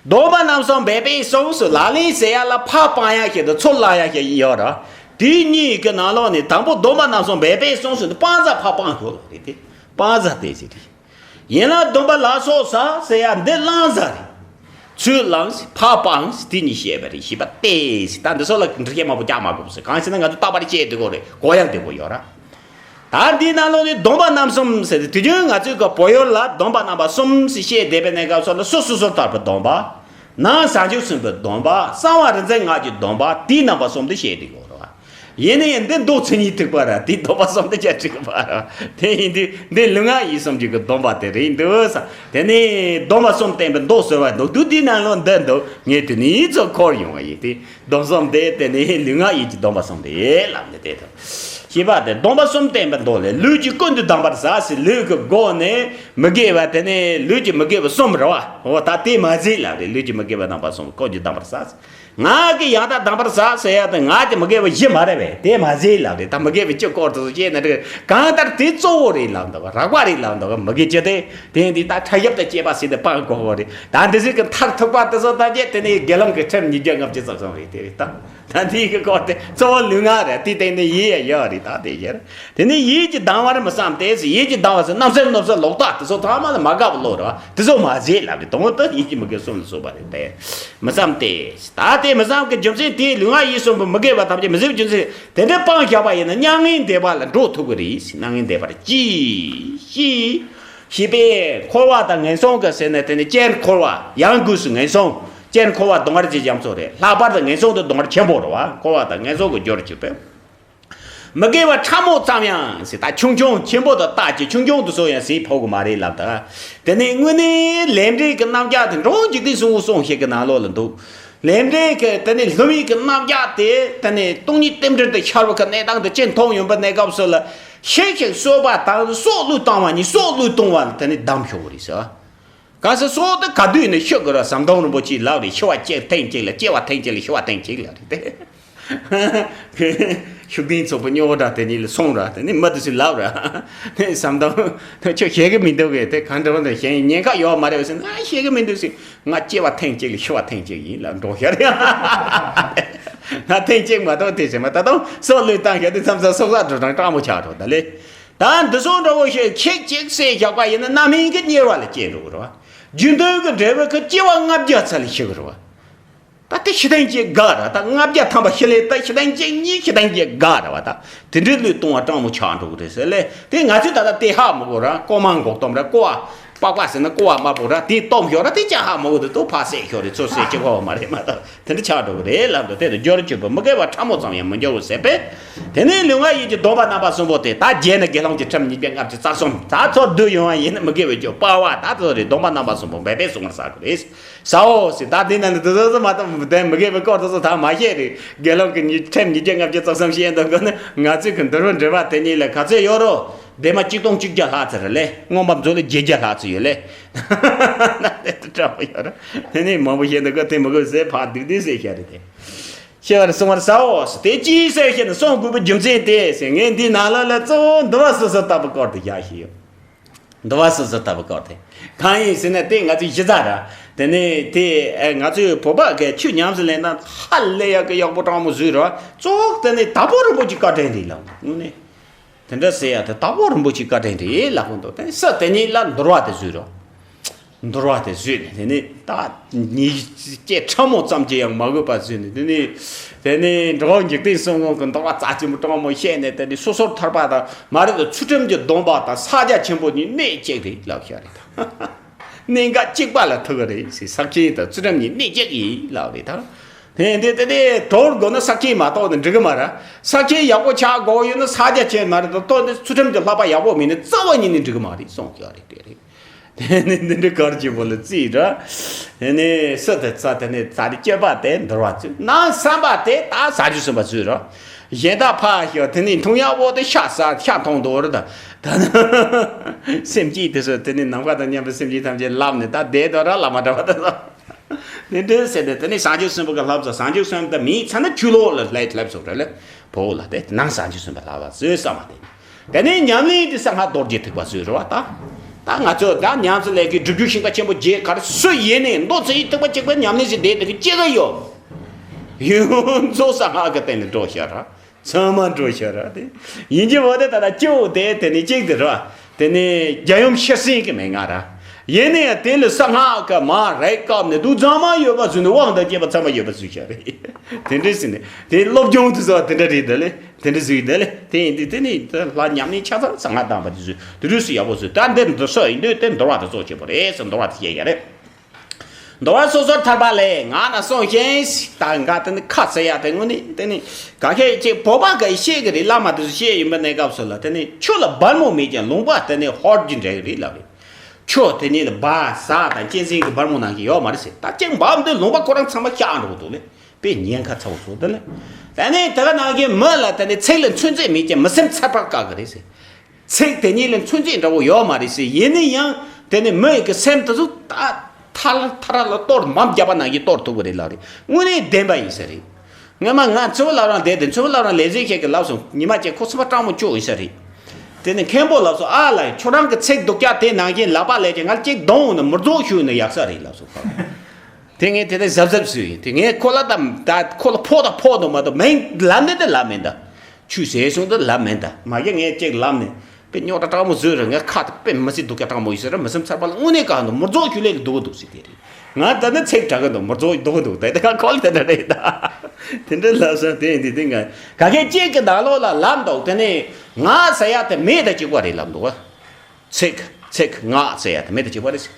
སྡོམ་པ་རྣམ་གསུམ་འབད་པས་གསུངས་སོ། ལག་ལེན་ཟེར་ཡག་ལ་ཕར་སྤང་ཡག་ཞིག་དང་ཚུར་བླང་ཡག་ཞིག་ཡོད་རེད། དེ་གཉིས་ཀྱི་ནང་ལོགས་ནས་དང་པོ་སྡོམ་པ་རྣམ་གསུམ་འབད་པས་གསུངས་སོ་ནི་སྤང་བྱ་ཕར་སྤང་དགོས་ལ་རེད་དེ། སྤང་བྱ་དེ་ཟེར་རེད། ཡན་ལག་སྡོམ་པ་ལ་སོགས་བྱ་ཟེར་ཡག་འདི་བླང་བྱ་རེད། ཚུར་བླང་ཕར་སྤང་དེ་གཉིས་བཤད་པ་རེད། བཤད་པ་སྟེ་ཟེར། ད་འདི་ཚོ་ལ་འགྲེལ་བཤད་མང་པོ་རྒྱག་མ་དགོས་ཟེར། གང་ཞེ་ན་ང་ཚོ་རྟག་པར་བཤད་བསྡད་དགོས་རེད། གོ་ཡག་བསྡད་དགོས་ཡོད་རེད། ད་ ད་འདིའི་ནང་ལོགས་ནས་སྡོམ་པ་རྣམ་གསུམ་ཟེར་ཏེ། དུས་རྒྱུན་ང་ཚོའི་གི་བོད་ཡུལ་ལ་སྡོམ་པ་རྣམ་པ་གསུམ་ཟེར་བཤད་བསྡད་པའི་གནས་སྐབས་སུ་ལ། སོ་སོ་སོར་ཐར་པའི་སྡོམ་པ། ནང་བྱང་ཆུབ་སེམས་དཔའི་སྡོམ་པ། གསང་བ་རིག་འཛིན་སྔགས་ཀྱི་སྡོམ་པ། དེའི་རྣམ་པ་གསུམ་དེ་བཤད་བསྡད་ཡོད་རེད་བ། ཡིན་ན་ཡང་འདི་མདོ་མཚན་ཉིད་ཐེག་པ་ར། དེའི་སྡོམ་པ་གསུམ་དེ་བཅའ་ཁྲིམས་པ་ར། དེ་ཡིན་དུས་འདི་ལུས་ངག་ཡིད་གསུམ་གྱི་གི་སྡོམ་པ་དེ་རེད་འདུག་ས། དེ་ནས་སྡོམ་པ་གསུམ་བསྟན་པའི་མདོ་ཟེར་བ་འདུག་དུས་དེའི་ནང་ལོགས་འདི་འདུག་ངས་དེ་ནས་ཚོ་འཁོར་ཡོང་བ་ཡིན་ཏེ། སྡོམ་གསུམ་དེ་དེ་ནས་ལུས་ངག་ཡིད་ཀྱི་སྡོམ་པ་གསུམ་རེད་ལབ་ནས་དེ་དང་། ཤེས་པ་དེ་སྡོམ་པ་གསུམ་བསྟན་པའི་མདོ་ལས། ལུས་ཀྱིས་ཀུན་ཏུ་སྡོམ་པར་བྱ་ཟེར། ལུས་ཀྱི་སྒོ་ནས་མི་དགེ་བ་དེ་ནས་ལུས་ཀྱི་མི་དགེ་བ་གསུམ་རེད་བ། འོ་ད་དེ་མ་བྱེད་ལབ་རེད། ལུས་ཀྱི་མི་དགེ་བ་རྣམ་པ་གསུམ་ཀུན་ཀྱིས་སྡོམ་པར་བྱ་ཟེར། ངག་གིས་ཡང་དག་སྡོམ་པར་བྱ་ཟེར་ཡ་དེ་ངག་གི་མི་དགེ་བ་བཞི་མ་རེད་པས། དེ་མ་བྱེད་ལབ་རེད། ད་མི་དགེ་བ་བཅུ་སྐོར་དུ་བཤད་ན་འགྲིག་གང་ལྟར་དེ་གཙོ་བོ་རེད་ལབ་འདུག་རགས་པ་རེད་ལབ་འདུག་མི་དགེ་བཅུ་དེ། དེ་འདི་ད་ཕྲ་ཞབས་ཏུ་བཅད་པ་ཟེར་ཏེ་སྤང་དགོས་པ་རེད། ད་འདི་ཟིག་གི་མཐར་ཐུག་པ་དེ་ཚོ་ད་བཅད་དེ་ནས་དགེ་སློང་གི་ཁྲིམས་ཉིས་བརྒྱ་ལྔ་བཅུ་རྩ་གསུམ་རེད། དེ་རེད་ད། ད་འདི་གི་སྐོར་དེ་གཙོ་བོ་ལུས་ངག་རེད། དེ་སྟེང་ནས་ཡིད་ཡ་ཡོད་རེད། ད་དེ་བཞིར་དེ་ནས་ཡིད་ཀྱིས་སྡོམ་པར་མི་བསམ་སྟེ། ཡིད་ཀྱིས་སྡོམ་པ་ཟེར་རྣམ་གསལ་ནུབ་གསལ་ལོག་ལྟ་དེ་ཚོ་ཚང་མ་ལ་མ་དགའ་བ་བློ་རེད་བ། དེ་ཚོ་མ་བྱེད་ལབ་རེད། དང་པོ་དེ་ཡིད་ཀྱི་མི་དགེ་གསུམ་ལ་སོགས་པ་རེད་དེ། མི་བསམ་སྟེ། ད་དེ་མི་བསམ་གྱི་རྒྱུ་མཚན་དེ། ལུས་ངག་ཡིད་གསུམ་པོ་མི་དགེ་བ་ཐམས་ཅད་མི་བྱེད་པའི་རྒྱུ་མཚན་དེ་འདྲ་སྤངས་བཞག་པ་ཡིན་ན་མྱ་ངན་འདས་པ་ལ་འགྲོ་ཐུབ་ཀྱི་རེད། མྱ་ངན་འདས་པར་ཅིས་ཤེས། ཤེས་པས་འཁོར་བ་དང་ངན་སོང་གི་ཟེར་ནས་དེ་ནི་སྤྱིར་འཁོར་བ། ཡང་སྒོས་སུ་ངན་སོང་། སྤྱིར་འཁོར་བ་སྡུག་བསྔལ་གྱི་རྒྱ་མཚོ་རེད། ལྷག་པར་དུ་ངན་སོང་དུ་སྡུག་བསྔལ་ཆེན་པོ་རེད་བ། འཁོར་བ་དང་ངན་སོང་གི་རྒྱུར་གྱུར་པས། མི་དགེ་བ་ཕྲ་མོ་ཙམ་ཡང་ཟེར། ད་ཆུང་ཆུང་ཆེན་པོ་དང་བཏགས་ཀྱི་ཆུང་ཆུང་དུ་སོང་ཡང་ཟེར་ཕོག་གི་མ་རེད་ལབ། ད་དེ་ནས་དངོས་གནས་ལས་འབྲས་ཀྱི་རྣམ་གཞག་དེ་འགྲོ་བ་འཇིག་རྟེན་གསུམ་པོ་གསུངས་བཞག་གི་ནང་ལོགས་ལ་འདུག་ལས་འབྲས་ཀྱི་དེ་ནས་ལྷུང་བའི་གི་རྣམ་གཞག་དེ། དེ་ནས་སྟོང་ཉིད་རྟེན་འབྲེལ་དུ་ཤར་བ་གི་གནས་སྟངས་དེ་ཅི་མཐོང་ཡོང་པའི་གནས་སྐབས་སུ་ལ། ཤེས་ཤིང་གསོད་པ་དང་སྲོག་བློས་གཏོང་བ་གཉིས། སྲོག་བློས་གཏོང་བ་ལ་དེ་ནས་སྡོམ་ཞུ་བ་རེད་ཟེར། གལ་སྲིད་སྲོག་དེ་ག་དུས་ནས་ཤི་དགོས་ར། ཟམ་གདོང་རིན་པོ་ཆེས་ལབ་རེད། ཤི་བ་སྐྱེ་ཐེངས་གཅིག་ལ། སྐྱེ་བ་ཐེངས་གཅིག་ལ། ཤི་བ་ཐེངས་གཅིག་ལ་རེད་དེ། ཤུགས་ལྡན་ཚོགས་པའི་སྨྱོ་འདྲ་དེ་གཉིས་ལ་སོང་ར། དེ་ནས་མི་དེ་ཚོས་ལབ་ར། ནས་ཟམ་གདོང་ཁྱོད་ཤེས་གི་མི་འདུག་གས། དེ་ག་འདྲ་བ་འདྲ་གཞན་ཉེན་ཁ་ཡོད་མ་རེད་ཟེར་ན། ཤེས་གི་མི་འདུག་ཟེར། ང་སྐྱེ་བ་ཐེངས་གཅིག་ལ་ཤི་བ་ཐེངས་གཅིག་ཡིན་ལབ་འགྲོ་ཤར་ཡ། ང་ཐེངས་གཅིག་མ་གཏོགས་དེ་བྱས་མ། ད་དུང་སྲོག་བློས་བཏང་ཤག་དུས་ཙམ་ས་སྲོག་རྩ་འགྲོ་གྲང་སྐྲག་མོ་ཆགས་འགྲོ། ད་ལེ། ད་འདི་སོང་འདྲ་བོ་ཞིག་ཁྱེད་ཅིག་བསད་བཞག་པ་ཡིན་ན་རྣམ་སྨིན་གྱི་དམྱལ་བ་ལ་སྐྱེ་འགྲོ་གི་རེད་བ། རྒྱུ་མཐུན་གྱི་འབྲས་བུ་གི་སྐྱེ་བ་ལྔ་བརྒྱ་ཚར་ལ་ཤི་གི་རེད་བ། ད་དེ་ཤི་ཐེངས་གཅིག་དགའ་ར། ད་ལྔ་བརྒྱ་ཐམ་པ་ཤི་ལེ། ད་ཤི་ཐེངས་གཅིག་གཉིས་ཤི་ཐེངས་གཅིག་དགའ་ར་བ། ད་དེ་འདྲའི་བློས་གཏོང་བ་སྤྲང་མོ་ཆགས་འགྲོ་གི་རེད་ཟེར་ལེ། དེ་ང་ཚོས་ད་ལྟ་དེ་ཧ་མི་གོ་ར། ཀོ་མ་འགོག་གཏོང་ར། ཀོ་བ་པགས་པ་ཟེར་ན་ཀོ་བ་དམར་པོ་ར། དེ་གཏོང་ཤོག་ར། དེ་ཅང་ཧ་མི་གོ། དེ་ཏོ་ཕ་བསད་ཤོག་རེད། ཚོ་བསད་ཅི་གོ་བ་མ་རེད་མ་གཏོགས། དེ་འདྲ་ཆགས་འགྲོ་གི་རེད་ལབ་འདུག་དེ་དུ་སྦྱོར་བཅུ་པོ་མི་དགེ་བ་ཕྲ་མོ་ཙམ་ཡང་མི་འབྱུང་ཟེར་པས། དེ་ནས་ལུས་ངག་ཡིད་ཀྱི་སྡོམ་པ་རྣམ་པ་གསུམ་པོ་དེ་ད་བརྒྱད་ནི་དགེ་སློང་གི་ཁྲིམས་ཉིས་བརྒྱ་ལྔ་བཅུ་རྩ་གསུམ། ད་ཚོ་བསྡུས་ཡོང་བ་ཡིན་ན་མི་དགེ་བའི་རྒྱུ་སྤང་བ། ད་ཚོ་རེད། སྡོམ་པ་རྣམ་པ་གསུམ་པོ་འབད་པས་བསྲུང་བར་བྱ་དགོས་རེད། ཟའོ་ཟེར། ད་དེ་ནང་ནས་དེ་ཚོ་ཚོ་མ་གཏོགས་དེ་མི་དགེ་བའི་སྐོར་དེ་ཚོ་ད་མ་བཤད་རེད། དགེ་སློང་གི་ཉིས་ཁྲིམས་ཉིས་བརྒྱ་ལྔ་བཅུ་རྩ་གསུམ་བཤད་འདུག་གོ་ནི། ང་ཚོས་གི་འདུལ་བ་འགྲེལ་པ་དེ་གཉིས་ལ་ག་ཚོད་ཡོད་རོ། སྡེ་མ་གཅིག་སྟོང་གཅིག་བརྒྱ་ལྷག་ཙམ་རེད་ལེ། མངོན་པ་མཛོད་ལ་བརྒྱད་བརྒྱ་ལྷག་ཙམ་ཡོད་ལེ། ན་དེ་དུ་དྲག་པོ་ཡོད་ར། དེ་ནས་མང་པོ་བཤད་འདུག་གོ། དེ་མི་དགོས་ཟེར། ཕར་སྡིག་སྡིག་ཟེར་བཤད་རེད་དེ། ཤེས་པར་བསྲུང་བར་བྱའོ། དེ་ཅིའི་ཕྱིར་ཞེ་ན་བསྲུང་དགོས་པའི་རྒྱུ་མཚན་དེ་ཟེར། ངས་འདིའི་ནང་ལ་ལ་གཙོ་བོ་འདུལ་བ་སོ་སོར་ཐར་པའི་སྐོར་དེ་བཞག་བཞིན་ཡོད། འདུལ་བ་སོ་སོར་ཐར་པའི་སྐོར་དེ་གང་ཡིན་ཟེར་ན། དེ་ང་ཚོའི་གཞི་རྩ་ར། དེ་ནས་དེ་ཨེ་ང་ཚོའི་བོད་པ་གི་ཆོས་ཉམས་སུ་ལེན་ན་ཧ་ལས་ཡག་གི་ཡག་པོ་སྤྲང་མོ་བཟོས་ར། གཙོ་བོ་དེ་ནས་དྭགས་པོ་རིན་པོ་ཆེའི་བཀའ་དྲིན་རེད་ལབ། དངོས་གནས་དེ་འདྲ་ཟེར་ཡ་དེ་དྭགས་པོ་རིན་པོ་ཆེའི་བཀའ་དྲིན་རེད་ལབ་གི་འདུག་དེ་ནས་སུ་དེ་ཉིད་ལ་འདུལ་བ་དེ་བཟོས་ར། འདུལ་བ་དེ་བཟོས་ནས། དེ་ནས་ད་ཉིས་བརྒྱ་ཕྲ་མོ་ཙམ་གྱིས་ཡང་མ་གོས་པ་བཟོས་ནས། དེ་ནས་དེ་ནས་འགྲོ་བ་འཇིག་རྟེན་གསུམ་མགོན་གྱི་འདུལ་བ་རྩ་ཆེན་པོ་སྤྲང་མོ་བཤད་ནས། དེ་ནས་སོ་སོར་ཐར་པ་དང་མ་རེད་དོ། ཚུལ་ཁྲིམས་ཀྱི་སྡོམ་པ་དང་ཕྱག་རྒྱ་ཆེན་པོ་གཉིས་གནད་གཅིག་རེད་ལབ་བཞག་རེད། གནད་འགག་གཅིག་པ་ལ་ཐུག་གི་རེད་ཟེར། ཕྱག་ཆེན་དང་ཚུལ་ཁྲིམས་གཉིས་གནད་གཅིག་ཡིན་ལབ་རེད་ད། དེ་འདི་དེ་དེ་དོར་དགོས་ན་ཕྱག་ཆེན་མ་གཏོགས་ནི་འགྲིག་གི་མ་རེད། ཕྱག་ཆེན་ཡག་པོ་ཆགས་དགོས་ཡོད་ན་ཕྱག་རྒྱ་ཆེན་མ་རེད་དོ། དོ་འདི་ཚུལ་ཁྲིམས་ཀྱི་བསླབ་པ་ཡག་པོ་མིན་ན་རྩ་བ་ཉིད་ནས་འགྲིག་གི་མ་རེད་གསུངས་བཞག་རེད། དེ་རེད། དེ་ནི་འདི་འདྲའི་གར་གྱི་བུ་ལ་རྩིས་ར། དེ་ནི་སུ་དེ་ཚ། དེ་ནི་ཚ་དེ་སྤྱོད་པ་དེ་འདུལ་བ་བཙུགས། ནང་བསམ་པ་དེ་ད་བྱང་ཆུབ་སེམས་དཔའ་བཙུགས་ར། གཞན་དག་ཕར་ཞོག་དེ་ནི་འཐུང་ཡག་པོ་དེ་ཤ་ཟ། ཤ་འཐུང་དོ་ར། ད་ད་ནི་སེམས་བསྐྱེད་དེ་ཚོ་དེ་ནི་ནམ་མཁའ་དང་མཉམ་པའི་སེམས་ཅན་ཐམས་ཅད་བསླབས་ནས་ད་བསྡད་དོ་ར། བླ་མ་འདྲ་བ་དེ་ཚོ་དེ་འདྲ་ཟེར་ནས། དེ་ནི་བྱང་ཆུབ་སེམས་དཔའ་གི་བསླབ་ཚོ། བྱང་ཆུབ་སེམས་དཔའ་མིའི་ཚ་ན་ཆུ་ལོག་ལ་སླེབས་སླེབས་སོང་ར་ལེ། བོ་ལ་དེ་ནང་བྱང་ཆུབ་སེམས་དཔའ་བསླབ་པ་བཟོས་བསམ་པ་དེ། དེ་ནས་ཉམས་ལེན་དེ་གསང་སྔགས་རྡོ་རྗེ་ཐེག་པ་བཟོས་རེད་བ། ད་ད་ང་ཚོ་ད་ཉམས་སུ་ལེན་གི་སྒྲུབ་བརྒྱུད་ཤིང་རྟ་ཆེན་པོ་བརྒྱད་ག་རེ་སུ་ཡིན་ནའི་མདོ་མཚན་ཉིད་ཐེག་པ་གཅིག་པའི་ཉམས་ལེན་ཞིག་བསྡད་དེ་གི་ཅི་ག་ཡོད། ཡོངས་རྫོགས་གསང་སྔགས་ཀྱི་སྟེང་ལ་འགྲོ་ཤར་ར། ཚང་མ་འགྲོ་ཤར་ར། དེ་ཡིན་གྱི་བོ་དེ་ད་ལྟ་སྐྱོ་དེ་དེ་ནས་གཅིག་དེ་རེད་བ། དེ་ནས་རྒྱལ་ཡུམ་ཤེར་ཕྱིན་གྱི་མན་ངག་ར། ཡིན་ན་ཡང་དེ་ལ་གསང་སྔགས་ཀྱི་མ་རེད་སྐབས་ནས་འདུག་རྫ་མ་ཡོད་པ་བཟོས་ནས་དབང་དང་བཅས་པ་ཚང་མ་ཡོད་པ་བཟོས་བཞག་རེད། དེ་འདྲ་ཟེར་ནས་དེ་སློབ་སྦྱོང་དུ་བཟོ་བ་དེ་འདྲ་རེད། ད་ལེ་དེ་འདྲ་བཟོས་ད་ལེ་དེ་ཡིན་དུས་དེ་ནས་ལྷ་ཉམས་ལེན་ཆ་ཚང་གསང་སྔགས་དམ་པ་དེ་བཟོས་དེ་རུས་སུ་ཡག་པོ་བཟོས། ད་འདིར་འདུག་སོ་ཡིན་དུས་དེ་འདོར་བ་དེ་གཙོ་ཆེ་པོ་རེད་ཟེར་འདོར་བ་དེ་བཤད་ཡ་རེད། འདོར་བ་སོ་སོར་ཐར་པ་ལས་ང་ན་སོང་ཞིང་ད་འགའ་དེ་ནི་ཁ་ཟེར་ཡ་དེ་དངོས་གནས་དེ་ནི་ག་ཁེ་ཅིག་བོད་པ་ག་བཤད་གི་རེད། བླ་མ་དེ་ཚོ་བཤད་ཡིན་པ་གནས་སྐབས་སུ་ལ་དེ་ནི་ཆུ་ལ་སྦར་མོ་མེད་ཀྱང་ལུང་པ་དེ་ནི་ཧོར་གྱི་འདྲ་གི་རེད་ལབ་རེད། ཆུ་དེ་ཉིད་ལ་སྦ་ཟ་དང་གཅན་གཟན་གྱི་སྦར་མོ་ནང་བཞིན་ཡོད་མ་རེད་ཟེར། ད་ཅིག་འབབ་འདི་ལུང་པ་ཁོ་རང་ཚང་མ་བཤགས་འགྲོ་གི་འདུག་ལེ། དཔེ་ཉེན་ཁ་ཚ་བོ་བཟོ་འདི་ལེ། དེ་ནས་དེ་ག་ནང་བཞིན་མི་ལ་དེ་ནས་ཚིག་ལ་ཚོད་འཛིན་མེད་ཀྱང་མི་སེམས་ཚ་བར་བཀག་གི་རེད་ཟེར། ཚིག་དེ་ཉིད་ལ་ཚོད་འཛིན་འདྲ་བོ་ཡོད་མ་རེད་ཟེར། ཡིན་ན་ཡང་དེ་ནས་མི་ཡི་གི་སེམས་དེ་ཚོ་ད་ཐ་ཐ་ར་ལ་གཏོར་འབམ་བརྒྱབ་པ་ནང་བཞིན་གཏོར་ཐུབ་ཀྱི་རེད་ལབ་རེད། དངོས་གནས་བདེན་པ་ཡིན་ས་རེད། སྔོན་མ་ང་མཚོ་བོ་ལགས་རང་བསྡད་དེ་མཚོ་བོ་ལགས་རང་ལས་བྱེད་ཁྱེད་ཀྱི་ལབ་སོང་། ཉི་མ་གཅིག་ཁོ་ཚོ་པ་སྤྲང་མོ་བཅུག་ཡིན་ས་རེད། དེ་ནས་མཁན་པོ་ལབ་སོང་། ཨ་ལ་ཁྱོད་རང་གི་ཚིག་སྡུག་ཅག་དེ་ནང་བཞིན་ལག་པ་ལས་ཀྱི་ང་གཅིག་གདོང་ནས་མི་རྫོགས་ཞུས་ནས་ཡག་ས་རེད་ལབ་སོང་ཁོ། དེ་ངས་དེ་ནས་གཟབ་གཟབ་བཟོས་ཡིན། དེ་ངས་ཁོ་ལ་ད་ད་ཁོ་ལ་ཕོག་ད་ཕོག་འདུག་མ་གཏོགས་མིང་ལབ་ནས་དེ་ལབ་མིན་ད། ཆུ་ཟེར་སོང་དེ་ལབ་མིན་ད། མ་གི་ངས་གཅིག་ལབ་ནས་དཔེ་རྙོག་དྲ་སྤྲང་མོ་བཟོས་རེད། ངས་ཁ་དེ་དཔེ་མི་སྲིད་སྡུག་ཅག་སྤྲང་མོ་ཡིན་ས་རེད། མི་སེམས་ཚ་བ་ལ་དངོས་གནས་གང་འདུག་མི་རྫོགས་ཞུ་ལས་ལ་སྡུག་གི་འདུག་ཟེར་དེ་རེད། ང་ད་ནི་ཚིག་དྲག་གི་འདུག་མི་རྫོགས་སྡུག་གི་འདུག་དེ་དེ་ག་ཁོ་ལ་དེ་འདྲ་རེད་ད། དེ་འདྲ་ལབ་སོང་། དེ་ཡིན་དུས་དེ་ང་ག་གེ་གཅིག་གི་ནང་ལོགས་ལ་ལབ་འདུག་དེ་ནས་ང་ཟེར་ཡ་དེ་མེ་དང་གཅིག་པ་རེད་ལབ་འདུག་ཚིག་ཚིག་ང་ཟེར་ཡ་དེ་མེ་དང་གཅིག་པ་རེད་ཟེར།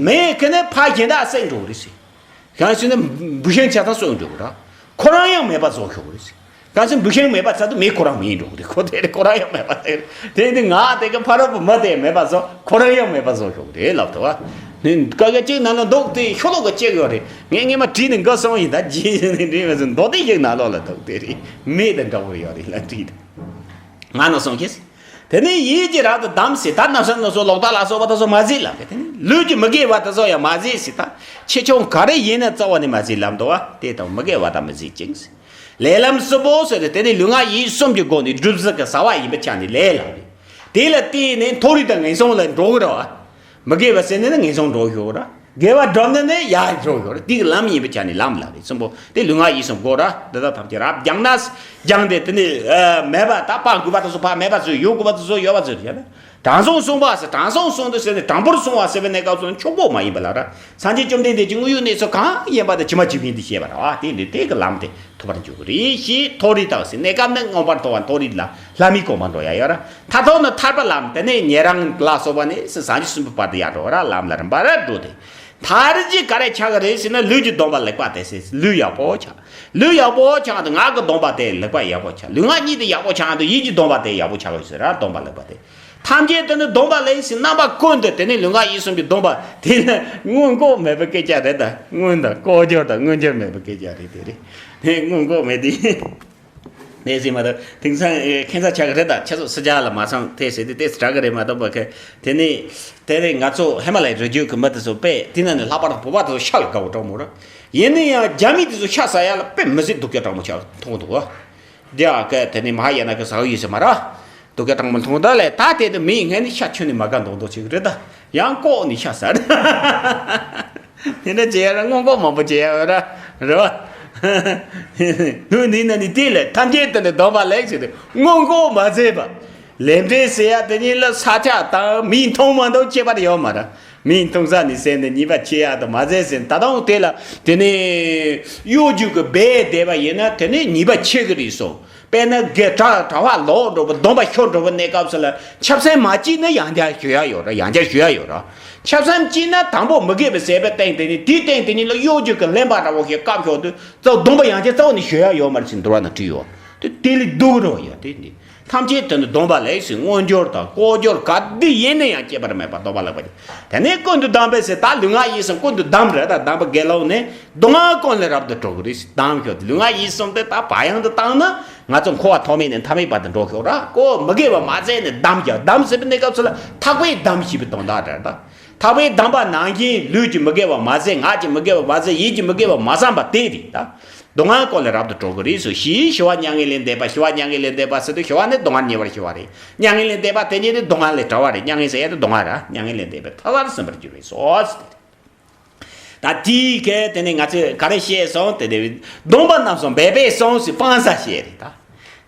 མེ་གི་ནི་ཕ་གཞན་དག་བསྲེག་འགྲོ་གི་རེད་ཟེར། གང་ཟེར་ན་འབུད་ཤིང་ཆ་ཚང་གསོན་འགྲོ་གི་ར། ཁོ་རང་ཡང་མེད་པ་བཟོ་ཤོག་གི་རེད་ཟེར། གང་ཟེར་འབུད་ཤིང་མེད་པ་ཚ་དུ་མེ་ཁོ་རང་མེད་འགྲོ་གི་རེད། ཁོ་དེ་རེད། ཁོ་རང་ཡང་མེད་པ་དེ་རེད། དེ་ཡིན་དུས་ང་དེ་གི་ཕ་རོལ་པོ་མི་དེ་མེད་པ་བཟོ། ཁོ་རང་ཡང་མེད་པ་བཟོ་ཤོག་གི་རེད་ལབ་ཐུབ་བ། ནི་ཀ་གེ་གཅིག་ནང་ལ་འདུག་དེ་ཤོ་ལོ་ག་གཅིག་ཡོད་རེད། ངས་ངས་མ་བྲིས་ནས་འགའ་སོང་ཡིན། ད་རྗེས་ནས་འདྲི་མ་ཟིན་མདོ་སྡེ་ཞིག་ནང་ལོགས་ལ་འདུག་དེ་རེད། མེ་དང་འདྲ་བོ་ཡོད་རེད་ལ་བྲིས་ཏེ། ང་ནང་སོང་ཁེས། དེ་ནས་ཡིད་ཀྱི་རབ་ཏུ་བསྡམས་ཟེར། ད་ནམ་ས་ནམ་སོ་ལོག་ལྟ་ལ་སོགས་པ་དེ་ཚོ་མ་བཟེད་ལབ་པས། དེ་ནས་ལུས་ཀྱི་མི་དགེ་བ་དེ་ཚོ་ཡང་མ་བཟེད་ཟེར། ད་ཆེ་ཆུང་ག་རེ་ཡིན་ན་རྩ་བ་ནས་མ་བཟེད་ལབ་འདུག་བ། དེ་དང་མི་དགེ་བ་དག་མི་བཟེད་ཅིང་ཟེར། ལས་ལམ་གསུམ་པོ་ཟེར་ཏེ་དེ་ནས་ལུས་ངག་ཡིད་གསུམ་གྱི་སྒོ་ནས་སྒྲུབ་ཟེར་གི་བྱ་བ་ཡིན་པའི་ཆ་ནས་ལས་ལབ་རེད། དེ་ལ་བརྟེན་ནས་མཐོ་རིས་དང་ངན་སོང་ལ་འགྲོ་གི་རེད་བ། མི་དགེ་བ་ཟེར་ནས་ནི་ངན་སོང་འགྲོ་ཞོག་ར། དགེ་བ་སྒྲུབ་ནས་ནི་ཡར་འགྲོ་ཞོག་ར། དེ་གི་ལམ་ཡིན་པའི་ཆ་ནས་ལམ་ལབ་རེད། གསུམ་པོ་དེ་ལུས་ངག་ཡིད་གསུམ་དགོས་ར། འདི་དག་ཐམས་ཅད་རབ་སྦྱངས་ན། སྦྱངས་ཏེ་དེ་ནི་ཨ་མེད་པ་དག་པ་དགོས་པ་དེ་ཚོ་ཕར་མེད་པ་བཟོས། ཡོད་དགོས་པ་དེ་ཚོ་ཡོད་པ་བཟོས་བྱས་ན། དྲང་སྲོང་བསྲུང་བ་ཟེར། དྲང་སྲོང་བསྲུང་དུ་ཟེར་ནས་དྲང་པོར་བསྲུང་བ་ཟེར་བའི་གནས་སྐབས་སུ་ཆོག་གོ་མ་ཡིན་པ་ལ་ར། སངས་རྒྱས་བཅོམ་ལྡན་འདས་ཀྱི་དངོས་ཡོད་གནས་ཚུལ་གང་ཡིན་པ་དང་ཇི་མ་ཇི་བཞིན་དུ་ཤེས་པ་ར་བ། དེ་འདི་དེ་གི་ལམ་དེ་ཐོབ་པར་འགྱུར་གི་རེད། ཞེས་མཐོ་རིས་དག་ཟེར། གནས་སྐབས་ནི་མངོན་པར་མཐོ་བ་མཐོ་རིས་ལ་ལྷ་མིའི་གོ་འཕང་འགྲོ་ཡ་ཡོད་ར། མཐར་ཐུག་ནི་ཐར་པ་ལམ་དེ་ནས་ཉན་རང་ལ་སོགས་པ་ནས་སངས་རྒྱས་གསུམ་པོའི་བར་དུ་ཡར་འགྲོ་བ་ར། ལམ་ལ་རིམ་པར་འགྲོ་སྟེ། མཐར་གྱིས་ག་རེ་ཆགས་ཀྱི་རེད་ཟེར་ན། ལུས་ཀྱི་སྡོམ་པ་ལེགས་པ་དེ་ཟེར། ལུས་ཡག་པོ་ཆགས། ལུས་ཡག་པོ་ཆགས་དུས་ངག་གི་སྡོམ་པ་དེ་ལེགས་པ་ཡག་པོ་ཆགས། ལུས་ངག་གཉིས་དེ་ཡག་པོ་ཆགས་དུས་ཡིད་ཀྱི་སྡོམ་པ་དེ་ཡག་པོ་ཆགས་ཡོད་ཟེར་ར། སྡོམ་པ་ལེགས་པ་དེ། ཐམས་ཅད་དེ་ནི་སྡོམ་པ་ལེགས་ཟེར། རྣམ་པ་ཀུན་ཏུ་དེ་ནི་ལུས་ངག་ཡིད་གསུམ་གྱི་སྡོམ་པ་དེ་ནི་སྔོན་འགོག་མེད་པའི་སྐད་ཆ་རེད་ད། སྔོན་དང་ལྐོག་གྱུར་དང་མངོན་གྱུར་མེད་པའི་སྐད་ཆ་རེད། དེ་རེད། དེ་སྔོན་འགོག་མེད་དེ། ནས་ཟིན་མ་གཏོགས་དེང་སང་ཨེ་ཁྱད་མཚར་ཆགས་ཀྱི་རེད་ད། ཁྱེད་ཚོ་སུ་ཇག་ལ་མ་སང་དེ་ཟེར་དུས་དེ་སུ་དྲག་གི་རེད་མ་གཏོགས་པ་ཁེ། དེ་ནས་དེ་ནས་ང་ཚོ་ཧི་མ་ལ་ཡའི་རི་རྒྱུད་ཀྱི་མི་དེ་ཚོ་དཔེ་དེ་ན་ནས་ལྷག་པར་དུ་བོད་པ་དེ་ཚོ་ཤ་ལ་དགའ་བོ་གྲོགས་མོ་ར། ཡིན་ན་ཡང་རྒྱ་མི་དེ་ཚོ་ཤ་ཟ་ཡ་ལ་དཔེ་མི་སྲིད་སྡུག་ཅག་གྲོགས་མོ་ཆགས་མཐོང་འདུག་བ། རྒྱ་ག་དེ་ནས་མ་ཧཱ་ཡ་ན་གི་ཟ་གི་ཡོད་ཟེར་མ་ར། སྡུག་ཅག་གྲོགས་མོ་མཐོང་ད་ལས་ད་དེ་དུ་མི་ཡིན་ངས་ནི་ཤ་ཁྱོན་ནས་མ་དགའ་མདོག་མདོག་བྱེད་ཀྱི་རེད་ད། ཡང་ལྐོག་ནས་ཤ་ཟ་རེད། དེ་འདྲ་བྱེད་ཡ་ར་སྔོན་འགོག་མང་པོ་བྱེད་ཡ་ཡོད་ར། རེད་བ། ལུས་འདི་ན་ནི་དེ་ལས་ཐམས་ཅད་དེ་ནི་སྡོམ་པ་ལེགས་ཟེར་ཏེ་སྔོན་འགོག་མ་མཛད་པ། ལས་འབྲས་ཟེར་ཡ་དེ་གཉིས་ལ་ས་ཆ་དང་མིས་མཐོང་མ་མཐོང་ཁྱད་པར་ཡོད་མ་རེད། མིས་མཐོང་ས་ནས་ཟེར་ནས་ཉེས་པ་ཆེ་ཡ་དང་མ་ཟད་ཟེར་ད་དུང་དེ་ལ་དེ་ནས་གཡོ་སྒྱུ་གི་སྦས་བསྡད་པ་ཡིན་ན་དེ་ནས་ཉེས་པ་ཆེ་གི་རེད་སོ། དཔེར་ན་དགེ་གྲྭ་གྲྭ་པ་ལོག་འགྲོ་བ་སྡོམ་པ་ཤོར་འགྲོ་བའི་གནས་སྐབས་སུ་ལ་ཆབ་སྲིད་མ་བྱས་ན་ཡང་བསྐྱར་ཞུ་ཡ་ཡོད་ར། ཡང་བསྐྱར་ཞུ་ཡ་ཡོད་ར། ཆབ་སྲིད་བྱས་ན་དང་པོ་མི་དགེ་བའི་ཟད་པའི་སྟེང་དེ་ནི་དེའི་སྟེང་དེ་ཉིད་ལ་གཡོ་སྒྱུ་གི་ལེན་པ་འདྲ་བོ་ཞིག་བཀབ་ཤོག་དུས་གཙོ་སྡོམ་པ་ཡང་བསྐྱར་རྩ་བ་ནས་ཞུ་ཡ་ཡོད་མ་རེད་ཟེར་འདུལ་བ་ན་བྲིས་ཡོད། དེ་དེ་ལས་སྡུག་རོ་ཡ་དེ་ནི། ཐམས་ཅད་དོན་དུ་སྡོམ་པ་ལེགས་ཟེར། མངོན་གྱུར་དང་ལྐོག་གྱུར་ག་དུས་ཡིན་ན་ཡང་སྐྱེས་པར་མེད་པ་སྡོམ་པ་ལེགས་པ་ཅན། དེ་ནས་ཀུན་ཏུ་བསྡམས་པས་ཟེར། ད་ལུས་ངག་ཡིད་གསུམ་ཀུན་ཏུ་བསྡམས་རེད་ད། བསྡམས་པ་དགེ་སློང་ནས་སྡུག་བསྔལ་ཀུན་ལས་རབ་ཏུ་གྲོལ་གི་རེད་ཟེར། བསྡམས་ཤོག་ལུས་ངག་ཡིད་གསུམ་དེ་ད་བག་ཡངས་དུ་བཏང་ན་ང་ཚོ་འཁོར་བ་ཐོག་མེད་ནས་མཐའ་མེད་བར་དུ་འགྲོ་ཤོག་ར། ཀོ་མི་དགེ་བ་མ་ཟད་ནས་བསྡམས་ཀྱང་བསྡམས་ཟེར་བའི་གནས་སྐབས་སུ་ལ་ཐག་པས་བསྡམས་ཞེས་པའི་དོན་དག་རེད་ད། ཐག་པས་བསྡམས་པ་ནང་བཞིན་ལུས་ཀྱི་མི་དགེ་བ་མ་ཟད། ངག་གི་མི་དགེ་བ་མ་ཟད། ཡིད་ཀྱི་མི་དགེ་བ་མ་བསམ་པ་དེ་རེད་ད། སྡུག་བསྔལ་ཀུན་ལས་རབ་ཏུ་གྲོལ་གྱི་རེད་ཟེར། ཞི་ཞི་བ་མྱ་ངན་ལས་འདས་པ། ཞི་བ་མྱ་ངན་ལས་འདས་པ་ཟེར་དུས་ཞི་བ་ནི་སྡུག་བསྔལ་ཉེ་བར་ཞི་བ་རེད། མྱ་ངན་ལས་འདས་པ་དེ་ཉིད་ནི་སྡུག་བསྔལ་ལས་བྲལ་བ་རེད། མྱ་ངན་ཟེར་ཡ་དེ་སྡུག་བསྔལ་ར། མྱ་ངན་ལས་འདས་པའི་ཐར་པར་སོན་པར་འགྱུར་བས་སོ་ཟེར། ད་དེའི་གལ་དེ་ནས་ང་ཚོས་ག་རེ་བཤད་སོང་། དེ་ནས་སྡོམ་པ་རྣམ་གསུམ་འབད་པས་སོང་ཟེར་སྤང་བྱ་བཤད་རེད་ད།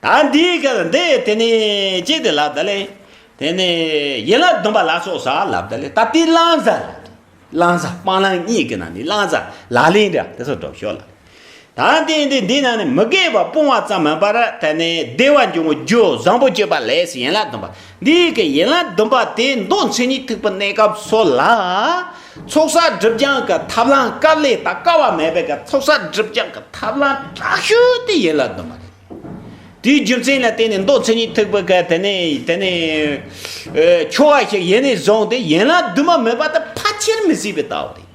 ད་འདིའི་གལ་འདི་དེ་ནས་ཅི་སྟེ་ལབ་ད་ལེ། དེ་ནས་ཡན་ལག་བདུན་པ་ལ་སོགས་བྱ་ལབ་ད་ལེ། ད་དེ་བླང་བྱ་ལབ། བླང་བྱ་སྤང་བླང་གཉིས་ཀྱི་ནང་ནས་བླང་བྱ་ལག་ལེན་འདྲ་དེ་ཚོ་སྒྲུབ་ཤོག་ལ། ད་དེ་འདི་འདི་ནང་ནས་མི་དགེ་བ་སྤོང་བ་ཙམ་མིན་པར་དེ་ནས་བདེ་བ་འབྱུང་བའི་རྒྱུ་བཟང་པོ་སྤྱོད་པ་ལས་ཡན་ལག་བདུན་པ། འདི་གི་ཡན་ལག་བདུན་པ་དེ་མདོ་མཚན་ཉིད་ཐེག་པའི་གནས་སྐབས་སུ་ལ། ཚོགས་བསགས་སྒྲིབ་སྦྱང་གི་ཐབས་ལམ་དཀའ་ལས་དང་དཀའ་བ་མེད་པའི་གི་ཚོགས་བསགས་སྒྲིབ་སྦྱང་གི་ཐབས་ལམ་དྲག་ཤོས་དེ་ཡན་ལག་བདུན་པ་རེད། དེའི་རྒྱུ་མཚན་ལ་བརྟེན་ནས་མདོ་མཚན་ཉིད་ཐེག་པའི་གི་དེ་ནས་དེ་ནས་ཆོ་ག་ཞིག་ཡིན་ནས་བཟུང་སྟེ་ཡན་ལག་བདུན་པ་མེད་པ་དེ་ཕལ་ཆེར་མི་སྲིད་པའི་ལྟ་བ་རེད།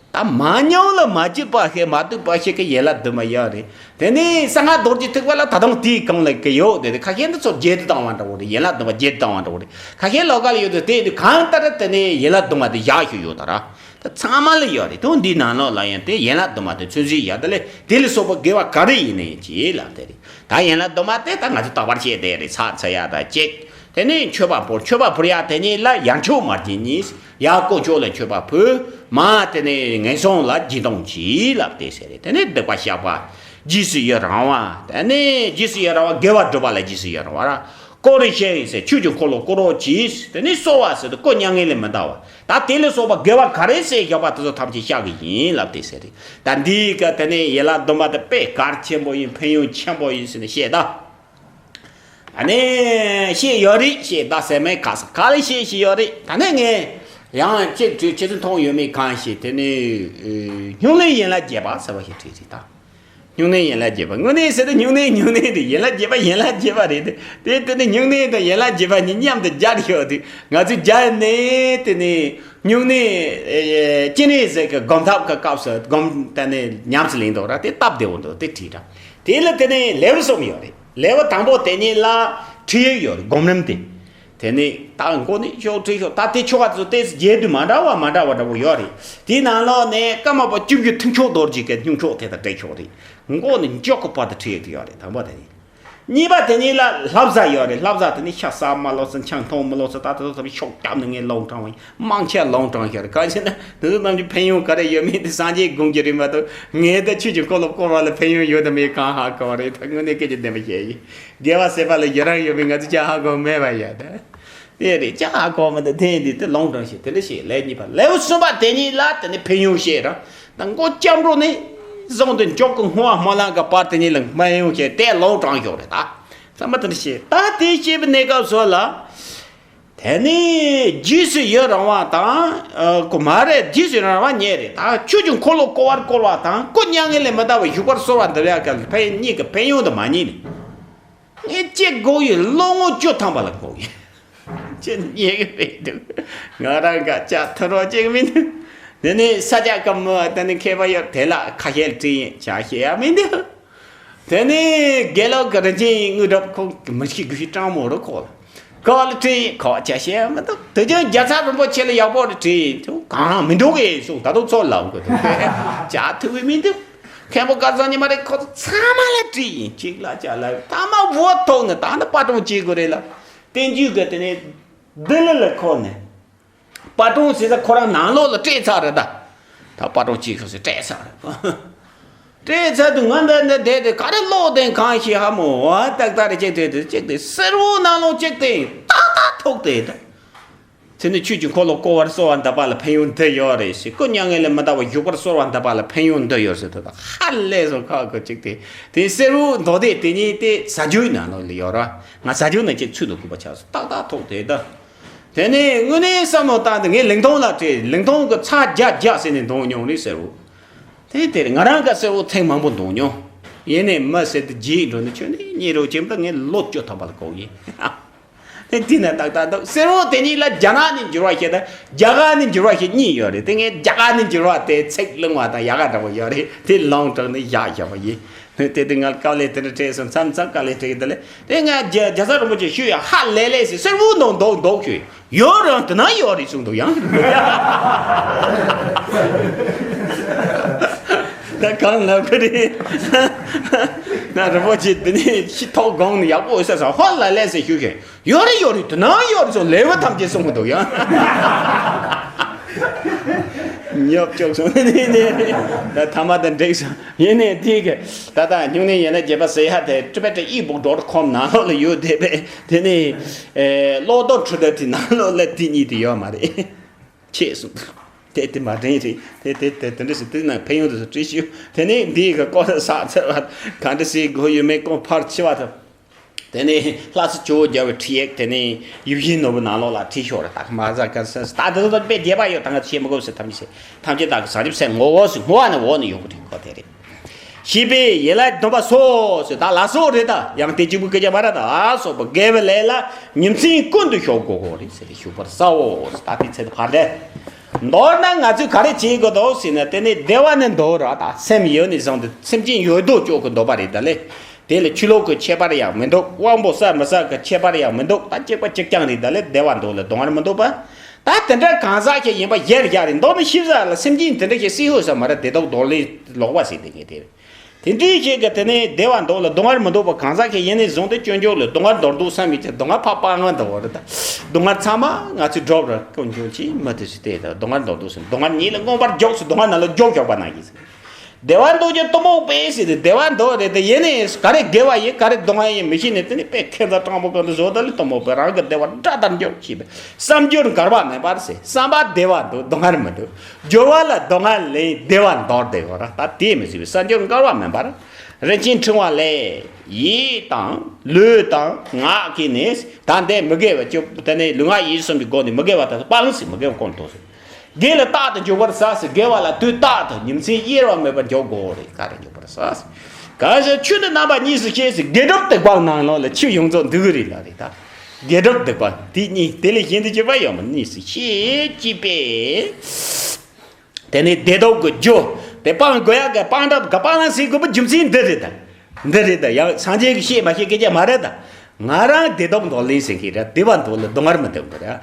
ད་མང་ཉུང་ལ་མ་གྱུར་པ་ཞིག་མ་གཏོགས་པ་ཞིག་གི་ཡན་ལག་བདུན་པ་ཡོད་རེད། དེ་ནས་གསང་སྔགས་རྡོ་རྗེ་ཐེག་པ་ལ་ད་དུང་དེའི་གང་ལ་གི་ཡོད་དེ་ཁ་ཤས་འདི་ཚོ་བརྒྱད་དུ་བཏང་བ་འདྲ་བོ་རེད། ཡན་ལག་བདུན་པ་བརྒྱད་དུ་བཏང་བ་འདྲ་བོ་རེད། ཁ་ཤས་ལོགས་ཀ་ལ་ཡོད་དེ་དེ་གང་ལྟར་དེ་ནས་ཡན་ལག་བདུན་པ་དེ་བཞག་ཞུ་ཡོད་ད་ར། ད་ཚང་མ་ལ་ཡོད་རེད། དོན་འདིའི་ནང་ལོགས་ལ་ཡང་དེ་ཡན་ལག་བདུན་པ་དེ་ཚོད་འཛིན་ཡོད་དེ་ལས་དེ་ལས་སོགས་པ་དགེ་བ་ག་རེ་ཡིན་ནའི་ཅི་ལབ་དེ་རེད། ད་ཡན་ལག་བདུན་པ་དེ་ད་ང་ཚོ་དག་པར་བྱས་དེ་རེད། ཚ་ཚ་ཡ་ད་གཅིག་དེ་ནས་མཆོད་པ་ཕུལ། མཆོད་པ་ཕུལ་ཡ་དེ་ཉིད་ལ་ཡར་མཆོད་མར་བརྒྱན་གཉིས། ཡར་དཀོན་མཆོག་ལ་མཆོད་པ་ཕུལ། མར་དེ་ནས་ངན་སོང་ལ་སྦྱིན་གཏོང་གྱིས་ལབ་དེ་ཟེར་རེད། དེ་ནས་སྡིག་པ་བཤགས་པ། རྗེས་སུ་ཡི་རང་བ། དེ་ནས་རྗེས་སུ་ཡི་རང་བ་དགེ་བ་སྒྲུབ་པ་ལ་རྗེས་སུ་ཡི་རང་བ་ར། བསྐོར་རེ་ཞེས་ཟེར་ཆོས་ཀྱི་འཁོར་ལོ་བསྐོར་རོགས་གྱིས། དེ་ནས་གསོལ་བ་ཟེར་དུས་སྐུ་མྱ་ངན་ལས་མི་འདའ་བ། ད་དེ་ལས་སོགས་པ་དགེ་བ་ག་རེ་བྱས་བཞག་པ་དེ་ཚོ་ཐམས་ཅད་བཤགས་ཀྱི་ཡིན་ལབ་དེ་ཟེར་རེད། ད་འདིའི་སྐབས་དེ་ནས་ཡན་ལག་བདུན་པ་དེ་དཔེ་གལ་ཆེན་པོ་ཡིན། ཕན་ཡོན་ཆེན་པོ་ཡིན་ཟེར་ནས་བཤད་ད། ཨ་ནི་བཤད་ཡོད་རེད། བཤད་ད་ཟེར་མེད་ག་ས་ག་ལ་བཤད་བཤད་ཡོད་རེད། ད་ནི་ངས་ཡང་གཅིག་བྲིས། ཁྱེད་ཚོས་མཐོང་ཡོད་མེད་གང་ཤེས། དེ་ནི་སྨྱུང་གནས་ཡན་ལག་བརྒྱད་པ་ཟེར་བ་ཞིག་བྲིས་རེད་ད། སྨྱུང་གནས་ཡན་ལག་བརྒྱད་པ། དངོས་གནས་ཟེར་ན་སྨྱུང་གནས་སྨྱུང་གནས་རེད། ཡན་ལག་བརྒྱད་པ་ཡན་ལག་བརྒྱད་པ་རེད་དེ། དེ་དེ་ནི་སྨྱུང་གནས་དང་ཡན་ལག་བརྒྱད་པ་གཉིས་མཉམ་དུ་སྦྱར་ཡོད་དུས་ང་ཚོས་སྦྱར་ནས་དེ་ནི་སྨྱུང་གནས་ཨེ་སྤྱན་རས་གཟིགས་ཀྱི་སྒོམ་ཐབས་ཀྱི་སྐབས་སུ་སྒོམ་དེ་ནི་ཉམས་སུ་ལེན་འདུག་ར། དེ་སྟབས་བདེ་བོ་འདུག་དེ་བྲིས་ར། དེ་ལ་དེ་ནི་ལེའུ་གསུམ་ཡོད་རེད། ལེའུ་དང་པོ་དེ་ཉིད་ལ་ཁྲིད་ཡིག་ཡོད་རེད། སྒོམ་རིམ་དེ། དེ་ནས་ད་མགོ་ནས་ཤོག་ཁྲིད་ཤོག་ད་དེ་ཆོ་ག་ཚོ་ཏོག་ཙམ་རྒྱས་བསྡུས་མ་འདྲ་བ་མ་འདྲ་བ་འདྲ་བོ་ཡོད་རེད། དེའི་ནང་ལོགས་ནས་ཀརྨ་པ་བཅུ་བཞི་མཐུན་ཕྱོགས་རྡོ་རྗེ་གི་སྨྱུང་ཆོག་དེ་དང་འབྲེལ་ཆོག་རེད། མགོ་ནས་མཇུག་གི་བར་དུ་ཁྲིད་ཡོད་དེ་ཡོད་རེད། དང་པོ་དེ་རེད། གཉིས་པ་དེ་ཉིད་ལ་བསླབ་བྱ་ཡོད་རེད། བསླབ་བྱ་དེ་ནི་ཤ་ཟ་མ་ལོག་ཚེ་ཆང་འཐུང་མི་ལོག་ཚེ་ད་དེ་ཚོ་ཚོ་ཤོག་རྒྱབ་ནས་ངས་ལོང་དྲང་བ་ཡིན། མང་ཆེ་ལོང་དྲང་ཤོར་རེད། གང་ཞེ་ན་དེ་ཚོ་རྣམས་ཀྱི་ཕན་ཡོན་ག་རེ་ཡོད་མེད་དེ་སངས་རྒྱས་དགོངས་ཀྱི་རེད་མ་གཏོགས་ངས་ད་ཆོས་ཀྱི་འཁོར་ལོ་བསྐོར་བ་ལ་ཕན་ཡོན་ཡོད་དམ་མེད་གང་ཧ་གོ་བ་རེད། ད་དངོས་གནས་སྐད་ཆ་བདེན་པ་བཤད་ཡིན། དགེ་བ་ཟེར་བ་ལ་ཡི་རང་ཡོད་པའི་ང་ཚོ་ཅག་ཧ་གོ་མེད་པ་ཡ་ད། དེ་རེད་ཅག་ཧ་གོ་མི་འདུག་དེ་འདི་དེ་ལོང་དྲང་ཞིག་དེ་འདྲ་ཞིག་ལས་གཉིས་པ་ལེའུ་གསུམ་པ་དེ་གཉིས་ལ་དེ་ནི་ཕན་ཡོན་བཤད་ར། ད་མགོ་སྐྱབས་འགྲོ་ནས་བཟུང་སྟེ་མཇུག་གི་བསྔོ་བ་སྨོན་ལམ་གྱི་བར་དེ་གཉིས་ལ་ཕན་ཡོན་བཤད་དེ་ལོང་དྲང་ཞོག་རེད་ད། ཚང་མ་དེ་འདྲ་བཤད་ད་དེ་བཤད་པའི་གནས་སྐབས་སུ་ལ། དེ་ནི་རྗེས་སུ་ཡི་རང་བ་དང་། ཨ་ཁོ་མ་རེད། རྗེས་སུ་ཡི་རང་བ་གཉིས་རེད། ད་ཆོས་ཀྱི་འཁོར་ལོ་བསྐོར་བར་བསྐོར་བ་དང་སྐུ་མྱ་ངན་ལས་མི་འདའ་བར་བཞུགས་པར་གསོལ་བ་འདེབས་ཡག་གི་ཕན་གཉིས་ཀྱི་ཕན་ཡོན་དུ་མ་ཉིད་ནི། ངས་གཅིག་དགོས་ཡོད། ལོ་ངོ་བཅུ་ཐམ་པ་ལ་དགོས་ཡོད། ཅི་ཉེ་གི་མི་འདུག་ང་རང་ག་ཅག་ཐུ་རོ་གཅིག་མི་འདུག་དེ་ནས་ས་སྐྱ་ཀ་མོ་དེ་ནས་མཁས་པ་ཡོད་དེ་ལ་ཁ་ཤས་བྲིས་ཡིན་ཅག་བཤད་ཡ་མི་འདུག་དེ་ནས་དགེ་ལོག་གི་རིན་ཆེན་དངོས་གྲུབ་ཁོང་གི་མི་ཤི་གི་ཤི་སྤྲང་མོ་རུ་ཁོ་ལ་ཁོ་ལ་བྲིས་ཡིན། ཁོ་ཅག་བཤད་ཡ་མི་འདུག་དེ་ཅང་རྒྱལ་ཚབ་རིན་པོ་ཆེ་ལ་ཡག་པོ་རེ་བྲིས་ཡིན་དུ་གང་མི་འདུག་གི་གསུངས། ད་དུང་ཚོ་ལབ་དགོས་འདུག་ཅག་ཐུ་བི་མི་འདུག་མཁན་པོ་སྐལ་བཟང་ཉི་མ་རེ་ཁོ་ཚོ་ཚང་མ་ལ་བྲིས་ཡིན། གཅིག་ལ་ཅག་ལ་ཐ་མ་བོ་ཐོག་ནས་ད་ནི་པ་ཏྲོང་བྱེད་དགོས་རེད་ལ། བསྟན་རྒྱུད་ཀྱི་དེ་ནས་ལྡི་ལི་ལ་ཁོ་ནས་པ་ཏྲོང་ཟེར་ས་ཁོ་རང་ནང་ལོགས་ལ་སྤྲད་ཚར་རེད་ད། ད་པ་ཏྲོང་བྱེད་ཁོ་ཚོས་སྤྲད་ཚར་རེད། སྤྲད་ཚར་དུས་ང་འདི་འདི་བསྡད་དེ་ག་རེ་ཀློག་དེ་གང་ཤེས་ཧ་མོ་བ་ཏག་ཏག་རེ་གཅིག་བལྟས་དུས་གཅིག་དེ་གསེར་འོད་ནང་ལོགས་གཅིག་དེ་ཏག་ཏག་ཐོག་དེ་ད། དེ་ནི་ཆོས་ཀྱི་འཁོར་ལོ་བསྐོར་བར་གསོལ་བ་འདེབས་པ་ལ་ཕན་ཡོན་འདི་ཡོད་རེད་ཟེར། སྐུ་མྱ་ངན་ལས་མི་འདའ་བར་བཞུགས་པར་གསོལ་བ་འདེབས་པ་ལ་ཕན་ཡོན་འདི་ཡོད་ཟེར་དུས་ད་ཧ་ལས་སོང་། ཁག་གི་གཅིག་དེ་དེ་གསེར་འོད་མདོ་སྡེ་དེ་ཉིད་དེ་ཟ་རྒྱུའི་ནང་ལོགས་ལ་ཡོད་ར། ང་ཟ་རྒྱུ་ནང་གཅིག་ཚུད་དུ་དགོས་པ་ཆགས་སོང་། ཏག་ཏག་ཐོག་དེ་ད། དེ་ནས་དངོས་གནས་བསམ་བློ་བཏང་སྟེ་ངས་ལིང་ཏོང་ལ་བྲིས། ལིང་ཏོང་གི་ཚ་རྒྱག་རྒྱག་ཟེར་ནས་འདོན་མྱོང་རེད་གསེར་འོད། དེ་དེར་ང་རང་ག་གསེར་འོད་ཐེངས་མང་པོ་འདོན་མྱོང་། ཡིན་ནས་མི་ཟེར་དུས་རྗེས་འགྲོ་ནས་ཁྱོད་ནི་རྙེད་རོགས་བྱེད་པ་ངས་ལོ་བཅུ་ཐམ་པ་ལ་གོ་ཡིན། དེ་དེ་ན་ཏག་ཏག་འདུག་གསེར་འོད་དེ་གཉིས་ལ་རྒྱ་ནག་ནས་འགྱུར་བ་ཞིག་དང་རྒྱ་གར་ནས་འགྱུར་བ་ཞིག་གཉིས་ཡོད་རེད། དེ་ངས་རྒྱ་གར་ནས་འགྱུར་བ་དེ་ཚིག་བླུང་བ་དང་ཡག་ག་འདྲ་བོ་ཡོད་རེད། དེ་ལོང་དྲགས་ནས་བཞག་བཞག་པ་ཡིན། དེ་དུས་ང་ལ་དཀའ་ལས་དེ་འདྲ་འཕྲད་སོང་། མཚམས་མཚམས་དཀའ་ལས་འཕྲད་ཀྱི་འདུག་ལེ། དེ་ང་རྒྱ་རྒྱ་ཚ་རིན་པོ་ཆེ་ཞུ་ཡ་ཧ་ལས་ལས་ཟེར། གསེར་འོད་ནང་འདུག་འདུག་ཞུ་ཡོད་རང་དེ་ན་ཡོད་རེད་གསུངས་འདུག་ཡང་ད་གང་ལབ་གི་རེད། ན་རིན་པོ་ཆེ་དེ་ནས་ཤི་ཐོག་སྒང་ནས་ཡག་པོ་ཟེར་སོང་། ཧོ་ལ་ལས་ཟེར་ཞུ་ཞིང་ཡོད་རེད་ཡོད་རེད་དེ་ན་ཡོད་རེད་སོང་། ལེའུ་ཐམས་ཅད་གསུངས་མི་འདུག་ཡང་ཉོབ་ཅོག་སོང་ནས་ནས་ནས་ད་ཐ་མ་དང་འགྲིག་སོང་། ཡིན་ནའི་དེ་གི་ད་ལྟ་སྨྱུང་གནས་ཡན་ལག་བརྒྱད་པ་ཟེར་ཡ་དེ་ཊི་བེ་ཊན་ཨི་བུག་ཌོཊ་ཀོམ་ནང་ལོགས་ལ་ཡོད་བསྡད་པས། དེ་ནས་ཨེ་ཀློག་རྡོག་འཕྲུལ་དར་དེ་ནང་ལོགས་ལ་དེ་གཉིས་དེ་ཡོད་མ་རེད། ཆེས་སུ་ དེ་དེ་མ་དྲན་རེད། དེ་དེ་དེ་དེ་འདྲ་ཞིག་དེ་ནང་ཕན་ཡོན་དུ་བྲིས་ཞུ། དེ་ནས་འདིའི་གི་སྐོར་ས་ཚར་བ་ག་འདྲ་ཞིག་དགོས་ཡོད་མེད་སྐོར་ཕར་ཕྱི་བ་ཐུབ། དེ་ནས་ལྷ་ས་ཇོ་བོ་རྒྱལ་བའི་ཁྲིད་ཡིག་དེ་ནས་ཡིད་བཞིན་ནོར་བུ་ནང་ལོགས་ལ་བྲིས་ཤོག་རེད། ད་མ་ཟ་ག་ས་ད་དེ་ཚོ་དཔེ་རྒྱས་པ་ཡོད། ད་ང་ཚོ་བཤད་མི་དགོས་ཟེར། ཐམས་ཅད་ཐམས་ཅད་བདག་གི་བྱང་ཆུབ་སེམས་ངོ་བོ་ཟེར། ངོ་བ་ནི་འོག་ནས་ཡོང་གི་རེད། ཁོ་དེ་རེད། ཤེས་པས་ཡིད་ལ་འདོད་པ་སོགས་ཟེར། ད་ལ་སོགས་རེད། ད་ཡང་དེ་གཅིག་པུ་སྐད་ཆ་མ་རེད། ད་ཨ་སོགས་པ་དགེ་བའི་ལས་ལ་ཉིན་མཚན་ཀུན་ཏུ་ཞུགས་དགོས་གོ་རེད་ཟེར་ཏེ་ཞུགས་པར་བྱའོ་ཟེར། ད་དེ་ཚེ་ད་བར་དེ། མདོར་ན་ང་ཚོས་ག་རེ་བྱེད་དགོས་འདུག་ཟེར་ན། དེ་ནི་བདེ་བ་ནི་འདོད་ར། ད་སེམས་ཡོད་ནས་བཟུང་སྟེ་སེམས་ཅན་ཡོད་དོ་ཅོག་གི་འདོད་པ་རེད། ད་ལས་དེ་ལ་ཆོས་ལུགས་ཀྱི་ཁྱད་པར་ཡང་མི་འདུག། དབང་པོ་གསར་མི་གསར་གྱི་ཁྱད་པར་ཡང་མི་འདུག། ད་གཅིག་པ་གཅིག་རྐྱང་རེད། ད་ལས་བདེ་བ་འདོད་ལ་སྡུག་བསྔལ་མི་འདོད་པ། ད་དེ་འདྲ་གང་ཟག་གི་ཡིན་པ་ཡེར་ཡ་རེད། མདོར་ན་ཤེས་བྱ་ལ་སེམས་ཅན་དེ་འདྲ་ཞིག་སྲིད་ཡོད་ས་མ་རེད། བདེ་སྡུག་འདོར་ལེན་ལོག་པ་ཟེར་དེ་ངས་དེ་རེད། དེ་འདྲའི་ཞིག་གིས་དེ་ནས་བདེ་བ་འདོད་ལ་སྡུག་བསྔལ་མི་འདོད་པ་གང་ཟག་གི་ཡིན་ནས་བཟུང་སྟེ་སྤྱོད་འཇུག་ལ་སྡུག་བསྔལ་འདོར་འདུག་བསམ་ཡོད་ཀྱི། སྡུག་བསྔལ་ཕར་སྤང་ང་འདོར་བ་རེད། ད་སྡུག་བསྔལ་ཚང་མ་ང་ཚོས་སྒྲུབ་ར་དཀོན་མཆོག་གིས་མི་དེ་ཞིག་དེ་ད་སྡུག་བསྔལ་འདོར་འདུག་ཟེར། སྡུག་བསྔལ་ཉིད་ལ་མངོན་པར་རྒྱུགས་ཟེར། སྡུག་བསྔལ་ནང་ལ་རྒྱུགས་རྒྱུགས་པ་ནང་བཞིན་ཟེར། བདེ་བ་འདོད་ཀྱང་གཏི་མུག་པས་ཟེར་ཏེ། བདེ་བ་འདོད་རེད་དེ་ཡིན་ནས་ག་རེ་དགེ་བ་ཡིན་ག་རེ་སྡུག་བསྔལ་ཡིན་མི་ཤེས་ནས། དེ་ནི་དཔེ་ཁྱད་མཚར་སྤྲང་པོ་གང་དུ་བཟོ་ད་ལས་གཏི་མུག་པས་རང་གི་བདེ་བ་དགྲ་ལྟར་འགྱུར་ཞེས་པའི་བསམ་སྦྱོར་འགལ་བ་མིན་པར་ཟེར། བསམ་པ་བདེ་བ་འདོད་སྡུག་བསྔལ་མི་འདོད། སྦྱོར་བ་ལ་སྡུག་བསྔལ་ལེན་བདེ་བ་འདོར་བསྡད་ཡོད་ར། ད་དེ་མི་སྲིད་པའི་བསམ་སྦྱོར་འགལ་བ་མིན་པར། རིན་ཆེན་ཕྲེང་བ་ལས། ཡིད་དང་ལུས་དང་ངག་གིས་ནི། ད་འདི་མི་དགེ་བ་བཅུ་དེ་ནི་ལུས་ངག་ཡིད་གསུམ་གྱི་སྒོ་ནས་མི་དགེ་བ་དག་སྤང་ཟེར། མི་དགེ་བ་སྤོང་དགོས་ཟེར། དགེ་ལ་རྟག་ཏུ་འཇུག་པར་བྱ་ཟེར། དགེ་བ་ལ་དུས་རྟག་ཏུ་ཉིན་མཚན་གཡེལ་བ་མེད་པར་འཇུག་དགོས་རེད། ག་རེ་འཇུག་པར་བྱ་ཟེར། གང་ཞིག་ཆོས་འདི་རྣམ་པ་གཉིས་སུ་ཤེས་ཟེར། དགེ་སྒྲུབ་སྡིག་སྤང་ནང་ལོགས་ལ་ཆོས་ཡོངས་རྫོགས་འདུས་རེད་ལ་རེད། ད་དགེ་སྒྲུབ་སྡིག་སྤང་དེ་གཉིས། དེ་ལས་གཞན་དུ་གྱུར་པ་ཡོད་མ། གཉིས་སུ་ཤེས་ཅེས་པས། དེ་ནས་བདེ་སྡུག་གི་རྒྱུ། དེ་སྤང་དགོས་ཡག་གི་སྤང་ཐབས་གི་སྤང་བླང་བྱེད་དགོས་པའི་རྒྱུ་མཚན་འདི་རེད་ད། འདི་རེད་ད། ཡང་སངས་རྒྱས་ཀྱིས་བཤད་མ་བཤད་སྐད་ཆ་མ་རེད་ད། ང་རང་བདེ་སྡུག་འདོར་ལེན་བྱེད་མཁན་རེད། བདེ་བ་འདོད་ལ་སྡུག་བསྔལ་མི་འདོད་པ་རེད།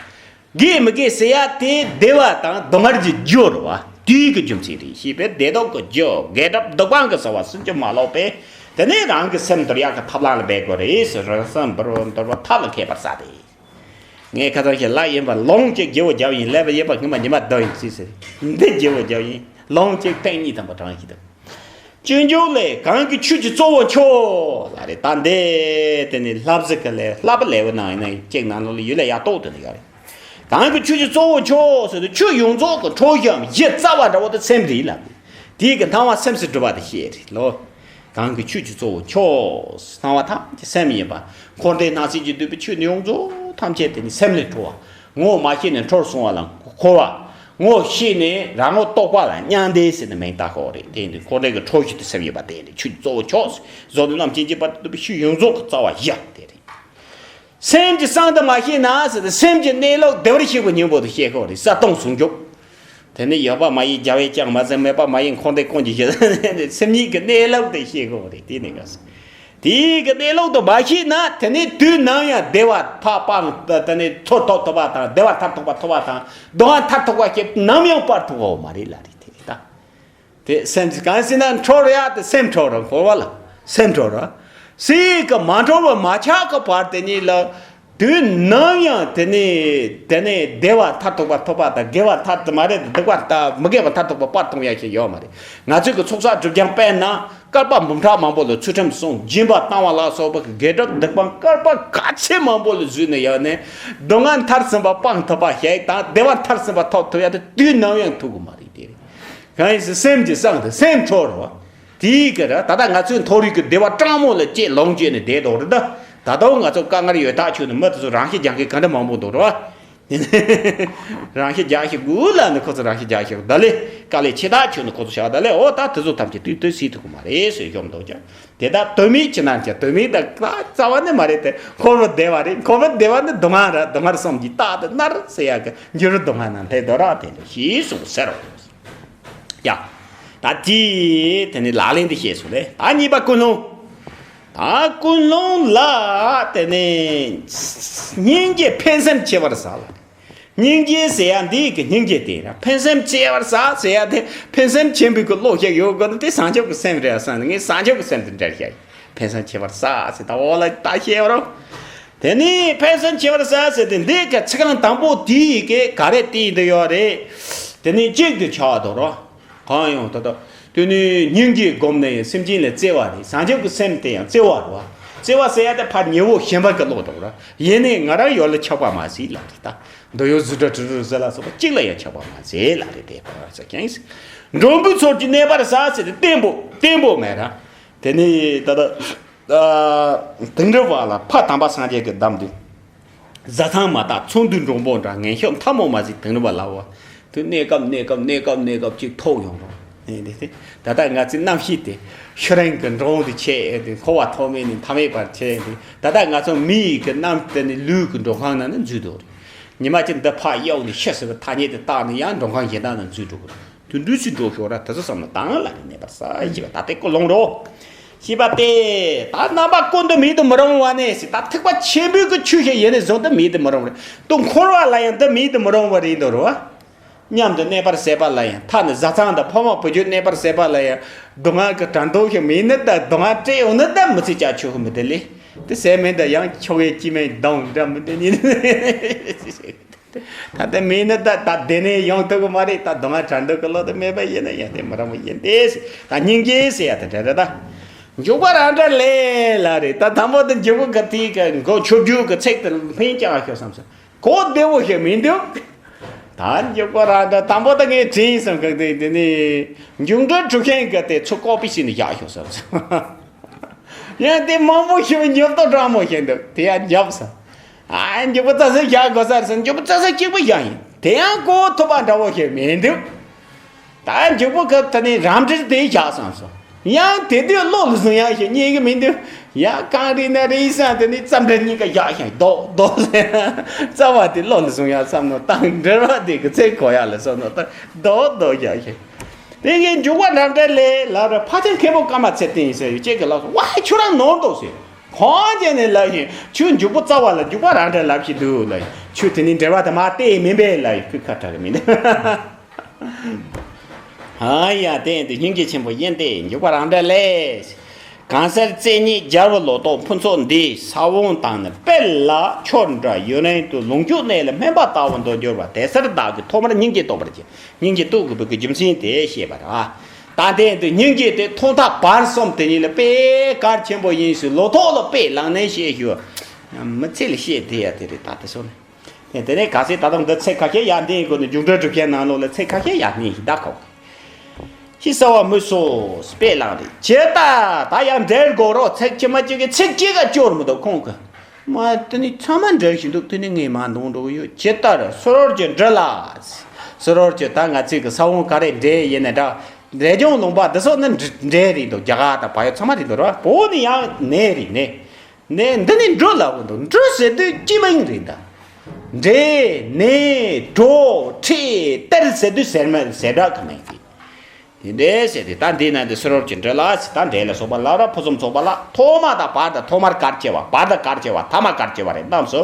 དགེ་མི་དགེ་ཟེར་ཡ་དེ་བདེ་བ་དང་སྡུག་བསྔལ་གྱི་རྒྱུ་རེད་བ། དེའི་གི་རྒྱུ་མཚན་རེད། ཞེས་པས་བདེ་སྡུག་གི་རྒྱུ་དགེ་སྒྲུབ་སྡིག་སྤང་གི་བྱ་བ་སུམ་ཅུ་མ་ལོག་པས། དེ་ནས་རང་གི་སེམས་འདུལ་ཡག་གི་ཐབས་ལམ་ལ་འབད་དགོས་རེད་ཟེར། རང་སེམས་འདུལ་བ་འདུལ་བ་ཐབས་ལ་མཁས་པར་བྱ་སྟེ། ངས་ཁ་སང་བཤད། ལག་གཡས་པ་ལོངས་སྤྱོད་རྒྱལ་པོ་རྒྱབ་ཡིན། ཀླད་པ་གཡས་པ་སྔོན་མ་ཉི་མ་བསྡད་ཡིན་ཟེར་ཟེར། འདི་རྒྱལ་པོ་རྒྱབ་ཡིན། ལོངས་སྤྱོད་ཐེངས་གཉིས་ཐམ་པ་དྲངས་ཤིག་དང་། སྤྱོད་འཇུག་ལས། གང་གིས་ཆོས་ཀྱི་གཙོ་བོ་མཆོག་ལ་རེད། ད་འདི་དེ་ནི་བསླབ་གཞི་གི་ལས། བསླབ་པ་ལས་བུ་ནང་ཡིན་ན་ཡང་གཅིག་ནང་ལོགས་ལ་ཡུལ་ལ་ཡག་ཏོག་དེ་ནི་ཡོད་རེད། གང་གིས་ཆོས་ཀྱི་གཙོ་བོ་མཆོག་ཟེར་དུས་ཆོས་ཡོངས་རྫོགས་ཀྱི་འཕྲོ་བཞིའམ་གཞི་རྩ་བ་འདྲ་བོ་དེ་སེམས་རེད་ལབ། དེའི་གི་སྣང་བ་སེམས་སུ་གྲུབ་པ་དེ་བཤད་རེད་ལོ། གང་གིས་ཆོས་ཀྱི་གཙོ་བོ་མཆོག་སྣང་བ་ཐམས་ཅད་སེམས་ཡིན་པ། འཁོར་འདས་སྣང་སྲིད་ཀྱིས་བསྡུས་པའི་ཆོས་ནི་ཡོངས་རྫོགས་ཐམས་ཅད་དེ་ནི་སེམས་ལས་འཕྲོ་བ། ངོ་མ་ཤེས་ནས་འཕྲོར་སོང་བ་ལ་འཁོར་བ། ངོ་ཤེས་ནས་རང་ངོ་རྟོགས་པ་ལ་མྱང་འདས་ཟེར་ནས་མིང་བཏགས་ཀྱི་ཡོད་རེད། དེ་ཡིན་དུས་འཁོར་འདས་ཀྱི་འཕྲོ་བཞི་དེ་སེམས་ཡིན་པ་དེ་ནི་ཆོས་ཀྱི་གཙོ་བོ་མཆོག་ཟེར། བཟོ་ལྟ་རྣམས་ཀྱི་འཇིག་པར་བསྡུས་པའི་ཆོས་ཡོངས་རྫོགས་ཀྱི་རྩ་བ་བཞི་དེ་རེད། སེམས་ཀྱི་གསང་དུ་མ་ཤེས་ན་ཟེར་ཏེ། སེམས་ཀྱི་གནས་ལུགས་བདེ་བར་གཤེགས་པའི་སྙིང་པོ་དེ་ཤེས་ཀྱི་ཡོད་རེད། གསལ་སྟོང་ཟུང་འཇུག་དེ་ནི་ཡོད་པ་མ་ཡིན་རྒྱལ་བས་ཀྱང་མ་ཟིན། མེད་པ་མ་ཡིན་འཁོར་འདས་ཀུན་གྱི་གཞི། སེམས་ཉིད་ཀྱི་གནས་ལུགས་དེ་ཤེས་དགོས་རེད། དེ་ནི་ག་ཟེར། དེའི་གི་གནས་ལུགས་དེ་མ་ཤེས་ན་དེ་ནི་དུས་ནམ་ཡང་བདེ་བ་ཕར་སྤང་། དེ་ནི་འཚོ་ཐུབ་ཐུབ་པ་དང་། བདེ་བ་མཐར་ཐུག་པ་ཐོབ་པ་དང་། སྡུག་བསྔལ་མཐར་ཐུག་པ་ཞིག་ནམ་ཡང་སྤར་ཐུབ་ཀྱི་ཡོད་མ་རེད་ལ་རེད། དེ་ད་དེ་སེམས་གང་ཟེར་ན་འཕྲོ་བར་ཡ་དེ་སེམས་འཕྲོ་བར། འཁོར་བ་ལ་སེམས་འཕྲོ་བར། སྲིད་ཀྱི་མ་འཕྲོ་བར་མ་ཆགས་ཀྱི་བར་དེ་ཉིད་ལ། དུས་ནམ་ཡང་དེ་ནས་དེ་ནས་བདེ་བ་མཐར་ཐུག་པ་ཐོབ་པ་དང་། དགེ་བ་མཐར་དུ་མ་རེད་དེ། སྡིག་པ་དང་མི་དགེ་བ་མཐར་ཐུག་པ་སྤར་ཐུབ་ཡ་ཞིག་ཡོད་མ་རེད། ང་ཚོས་ཀྱི་ཚོགས་བསགས་སྒྲིབ་སྦྱང་དཔེར་ན་བསྐལ་པ་འབུམ་ཕྲག་མང་པོ་ལ་ཚུལ་ཁྲིམས་སྲུང་། སྦྱིན་པ་བཏང་བ་ལ་སོགས་པ་གི་དགེ་སྒྲུབ་སྡིག་སྤང་བསྐལ་པ་ག་ཚོད་མང་པོ་ལ་བཟོས་ནས་ཡོད་ནས། སྡུག་བསྔལ་མཐར་ཕྱིན་པ་སྤང་ཐུབ་པ་ཞིག་དང་། བདེ་བ་མཐར་ཕྱིན་པ་ཐོབ་ཐུབ་ཡ་དེ་དུས་ནམ་ཡང་ཐུབ་ཀྱི་མ་རེད། དེ་རེད། གང་ཡིན་ཟེར་སེམས་ཀྱི་གསང་དེ་སེམས་འཕྲོ་བར། དེའི་གི་ར་ད་ལྟ་ང་ཚོའི་མཐོ་རིས་ཀྱི་བདེ་བ་སྤྲང་མོ་ལ་སྐྱེས་ལོངས་སྤྱོད་ནས་བསྡད་འདུག་རེད་ད། ད་ལྟ་ང་ཚོ་དཀའ་ངལ་ཡོད་ཐག་ཆོད་ནས་མི་དེ་ཚོ་རང་ཤི་རྒྱག་མཁན་ག་འདྲ་མང་པོ་འདུག་རེད་བ། རང་ཤི་རྒྱག་ཤི་དགོས་ལབ་ནས་ཁོ་ཚོ་རང་ཤི་རྒྱག་ཤི། ད་ལས་དཀའ་ལས་ཆེ་ཐག་ཆོད་ནས་ཁོ་ཚོ་བཞག་ད་ལས་འོ་ད་དེ་ཚོ་ཐམས་ཅད་དུས་དུས་སྲིད་ཐུབ་ཀྱི་མ་རེད་ཟེར་ཤོམ་འདུག་ཀྱང་། དེ་དག་དོན་མེད་ཅི་རྣམས་ཀྱང་། དོན་མེད་ད་རྩ་བ་ནས་མ་རེད་དེ། འཁོར་བ་བདེ་བ་རེད། འཁོར་བ་བདེ་བ་ནི་སྡུག་བསྔལ་ར། སྡུག་བསྔལ་གསུམ་གྱིས་རྟག་ཏུ་མནར་ཟེར་ཡག་གི་འགྱུར་སྡུག་བསྔལ་རྣམས་ལྷའི་འདོད་ར་དེ་ལ་ཞེས་གསུངས་ཟེར་རོ། ཡ། ད་དེ་དེ་ནི་ལག་ལེན་དུ་བྱས་སོང་ལེ། ད་གཉིས་པ་ཀུན་སློང་། ད་ཀུན་སློང་ལ་དེ་ནི་སྙིང་རྗེ་ཕན་སེམས་ཆེ་བར་བྱ་ལ། སྙིང་རྗེ་ཟེར་ཡ་འདི་གི་སྙིང་རྗེ་དེ་ར། ཕན་སེམས་ཆེ་བར་བྱ་ཟེར་ཡ་དེ་ཕན་སེམས་ཆེན་པོའི་གི་བློ་ཞིག་ཡོད་དགོས་ན་དེ་བྱང་ཆུབ་ཀྱི་སེམས་རེད་བསམ་ནས། ངས་བྱང་ཆུབ་ཀྱི་སེམས་དེ་འདྲ་བཤད། ཕན་སེམས་ཆེ་བར་བྱ་ཟེར། ད་འོག་ལ་ད་བཤད་རོགས། དེ་ནས་ཕན་སེམས་ཆེ་བར་བྱ་ཟེར་དེ་འདི་གི་ཚིག་རྐང་དང་པོ་དེ་གི་ག་རེ་བསྟན་འདི་ཡོད་རེད། དེ་ནས་གཅིག་ཏུ་ཆགས་འདུག་རོ། གང་ཡང་ད་ལྟ་དེ་ནི་སྙིང་རྗེ་བསྒོམས་ནས་སེམས་ཅན་ལ་བརྩེ་བ་རེད། བྱང་ཆུབ་ཀྱི་སེམས་དེ་ཡང་བརྩེ་བ་རེད་བ། བརྩེ་བ་ཟེར་ཡ་དེ་ཕར་ཉེ་བོ་ཞེན་པ་གི་བློ་དང་ར། ཡིན་ནའི་ང་རང་ཡོད་ལ་ཆགས་པ་མ་ཟིག་ལབ་རེད་ད། འདོད་ཡོན་རྫུ་འཕྲུལ་དྲུག་རུ་ཟེར་ལ་སོགས་པ་གཅིག་ལ་ཡང་ཆགས་པ་མ་ཟད་ལ་རེ་དེ་པར་ཟེར་ཀྱང་། འགྲོ་འབུལ་ཚོགས་ཀྱིས་གནས་པར་གསོལ་ཟེར་ཏེ་བརྟན་པོ་བརྟན་པོ་མེད་ར། དེ་ནི་ད་ལྟ་དིང་རི་བ་ལ་ཕ་དམ་པ་སངས་རྒྱས་ཀྱིས་གདམས་ཏེ། བཟའ་ཚང་མ་དག་ཚོང་འདུས་འབྲོང་པོ་འདྲ། ངན་ཤོས་མཐའ་མོ་མ་ཟིན་དིང་རི་བ་ལ་བ། དུ་གནས་སྐབས་གནས་སྐབས་གནས་སྐབས་གནས་སྐབས་ཅིག་ཐོག་ཡོང་རོགས། ཨེ་དེ་དེ། ད་ལྟ་ང་ཚོའི་གནམ་གཤིས་དེ་ཤུ་རན་གྱི་འབྲོང་དུ་ཆེ་དེ་འཁོར་བ་ཐོག་མེད་ནས་མཐའ་མེད་པར་ཆེ་དེ། ད་ལྟ་ང་ཚོ་མི་ཡི་གི་གནམ་དེ་ནི་ལུས་ཀྱི་འགྲོ་ཁང་ནང་ནས་འཛུལ་འདུག་རེད། ཉི་མ་གཅིག་འདི་ཕར་གཡུག་ནས་ཤི་ཟེར་བའི་ཐ་སྙད་དེ་བཏགས་ནས་ཡང་འགྲོ་ཁང་གཞན་དག་ནང་འཛུལ་འགྲོ་གི་རེད། དུད་འགྲོ་ཞིག་འགྲོ་ཤོག་ར། དེ་ཚོ་བསམ་བློ་བཏང་ལ་ནི་གནས་པར་གསོལ་ཞེས་པ་ད་ལྟའི་ཀུན་སློང་རོ། ཞེས་པ་སྟེ། ད་རྣམ་པ་ཀུན་ཏུ་མེད་དུ་མི་རུང་བ་ནས་ཟེར། ད་ཐེག་པ་ཆེན་པོའི་གི་ཆོས་ཤིག་ཡེ་ནས་བཟུང་དུ་མེད་དུ་མི་རུང་བ་རེད། དུ་འཁོར་བ་ལ་ཡང་འདི་མེད་དུ་མི་རུང་བ་རེད་འདུག་རོ། མཉམ་དུ་གནས་པར་ཟད་པ་ལ་ཡང་ཐ་ནི་བཟའ་ཚང་དང་ཕོ་མོ་བུ་རྒྱུད་གནས་པར་ཟད་པ་ལ་ཡང་སྡུག་བསྔལ་གྱི་དྲན་རྟོག་ཞིག་མེད་ནི་ད། སྡུག་བསྔལ་སྤྲད་ཡོང་ནི་ད་མི་ཚེ་བསྐྱལ་ཆོག་གི་མི་འདུག་ལེ། དེ་ཟད་མེད་ད་ཡང་ཆོག་གི་ཅི་མེད་གདོང་འདྲ་མི་འདུག་ཉིན། ད་ལྟ་མེད་ན་ད་ད་དེ་ནས་ཡོང་ཐུབ་ཀྱི་མ་རེད། ད་སྡུག་བསྔལ་དྲན་འདོད་ཀྱི་བློ་དེ་མེད་པ་ཡིན་ན་ཡང་དེ་མི་རང་བ་ཡིན་ཏེ། ད་སྙིང་རྗེ་ཟེར་ཡ་དེ་འདྲ་རེད་ད། འཇུག་པ་རང་འདྲ་ལས་ལ་རེད། ད་དང་པོ་དེ་འཇུག་པ་ག་དེའི་ག་མགོ་ཆུ་རྒྱུག་གི་ཚིག་དེ་ཕན་ཀྱང་ཤོག་བསམ་སོང་། གོ་བདེ་བོ་ཞིག་མི་འདུག་ད་འཇུག་པ་རང་འདྲ་དང་པོ་ད་ངས་དྲན་སོང་གི་དེ་དེ་ནས་འཇུག་འགྲུལ་གྲུབ་མཁན་གི་དེ་ཚུར་ཀོ་པི་བྱས་ནས་བཞག་ཤོག་བསམ་སོང་། ཡང་དེ་མང་པོ་ཞིག་ཉོབ་ཏོ་འདྲ་མོ་ཞིག་འདུག་དེ་ཡང་ཉོབ་སོང་། ཨ། འཇུག་པ་རྩ་ས་བཞག་དགོས་ས་རེད་ཟེར། འཇུག་པ་རྩ་ས་གཅིག་པུ་བཞག་ཡིན། དེ་ཡང་གོ་ཐུབ་པ་འདྲ་བོ་ཞིག་མི་འདུག་ད་འཇུག་པ་གི་ད་ནི་རང་འགྲེལ་དེ་བཞག་སོང་སོང་། ཡང་དེ་དུས་བློ་ལ་བཟུང་ཡག་ཞིག་རྙེད་ཀྱི་མི་འདུག་ཡང་གངས་རི་ན་རི་སང་དེ་ནི་རྩ་འགྲེལ་གཉིས་ཀ་བཞག་ཞིང་རྡོག་རྡོག་ཟེར། རྩ་བ་དེ་བློ་ལ་བཟུང་ཡག་བསམ་ནོ་དང་འགྲེལ་བ་དེ་གི་ཚེ་གོ་ཡག་ལ་བསམ་ནོ་དང་རྡོག་རྡོག་བཞག་ཞིང་། དེ་གའི་འཇུག་པ་རང་འགྲེལ་ལས་ལབ་ར། ཕ་ཆེན་མཁན་པོ་ཀརྨ་ཚེ་བརྟན་ཡིན་ཟེར་ཡོད་ཅེས་ཀྱི་ལགས་སོ། ཝའི་ཁྱོད་རང་ནོར་འདུག་ཟེར། ཁོང་ཅན་ནས་ལབ་བཞིན་ཁྱོད་འཇུག་པ་རྩ་བ་ལ་འཇུག་པ་རང་འགྲེལ་ལབ་བཞིན་འདུག་ལབ་ཡིན། ཁྱོད་དེ་ནི་འགྲེལ་བ་དེ་མ་བལྟས་མིན་པས་ལབ་ཡིན། ཁོས་ཁ་གྲག་གི་མིན། ཨ་ཡ། དེ་ཡིན་དུས་སྙིང་རྗེ་ཆེན་པོ་ཡིན་ཏེ། འཇུག་པ་རང་འགྲེལ་ལས། གང་ཟེར་རྩེ་གཉིས་རྒྱལ་པོ་ལོ་ཏོག་ཕུན་ཚོགས་འདི་ས་བོན་དང་ནི་སྤེལ་ལ་ཁྱོད་འདྲ་ཡུན་རིང་དུ་ལོངས་སྤྱོད་གནས་ལ་སྨན་པ་ལྟ་བུ་འདོད་གྱུར་པ་དེ་ཚེ་བདག་གིས་ཐོག་མར་སྙིང་རྗེ་རྟོགས་པར་བྱེད། སྙིང་རྗེ་རྟོགས་དགོས་པའི་རྒྱུ་མཚན་དེ་བཤད་པ་རེད། ད་དེ་དུས་སྙིང་རྗེ་དེ་ཐོག་མཐའ་བར་གསུམ་དེ་ཉིད་ལ་དཔེ་གལ་ཆེན་པོ་ཡིན་ཞུ། ལོ་ཐོག་ལ་དཔེ་བླངས་ནས་བཤད་ཞུ། མི་ཚེ་ལ་བཤད་དེ་ཡ་དེ་རེད། ད་དེ་སོང་ནས། དེ་ནས་ག་ཚད་ད་དུང་འདི་ཚིག་ཁ་ཤས་ཡར་འདེན་དགོས་ནས། འཇུག་འགྲེལ་གྲུབ་ཆེན་ནང་ལོགས་ལ་ཚིག་ཁ་ཤས་ཡར་འདེན་ཞིག་ད་ཁོག་ཅི་ཟེར་བ་མི་སོ་དཔེ་བླངས་རེད། ཇི་ལྟར་ད་ཡང་འགྲེལ་དགོས་རོགས། ཚིག་གཅིག་མ་གཅིག་གི་ཚིག་གཅིག་ག་སྐྱོར་མི་འདུག་ཁོང་གི། མ་དེ་ནི་ཚང་མ་འགྲེལ་བཞིན་འདུག་དེ་ནི་ངས་མ་འདོན་འགྲོ་གི་ཡོད། ཇི་ལྟར་སོ་རོར་གྱི་འགྲེལ་ལ། སོ་རོར་གྱི་ད་ང་ཚོས་གི་ས་བོན་ག་རེ་འགྲེལ་ཡིན་ན་འདྲ། འགྲེལ་ལྗོངས་ལུང་པ་འདི་སོགས་ནི་འགྲེལ་རེད་འདུག་རྒྱ་གར་དང་བལ་ཡུལ་ཚང་མ་རེད་འདུག་ར། བོད་ནི་ཡང་ནས་རེད་ནས། ནས་འདི་ནི་འབྲུ་ལབ་གི་འདུག་འབྲུ་ཟེར་དུས་སྤྱི་མིང་རེད་ད། འབྲས་ནས་གྲོ་ཁྲི་གཏེར་ཟེར་དུས་ཟེར་མ་ཟེར་བྲག་གི་མིང་རེད། དེ་འདྲས་ཟེར་ཏེ་ད་འདི་ན་འདི་སོ་རོར་གྱི་འགྲེལ་ལ་ཟེར། ད་འགྲེལ་ལ་སོགས་པ་ལ་ར་ཕུན་སུམ་ཚོགས་པ་ལ། ཐོག་མ་དང་བར་དང་ཐོག་མར་གལ་ཆེ་བ། བར་དང་གལ་ཆེ་བ། ཐ་མ་གལ་ཆེ་བ་རེད་རྣམས་སོ།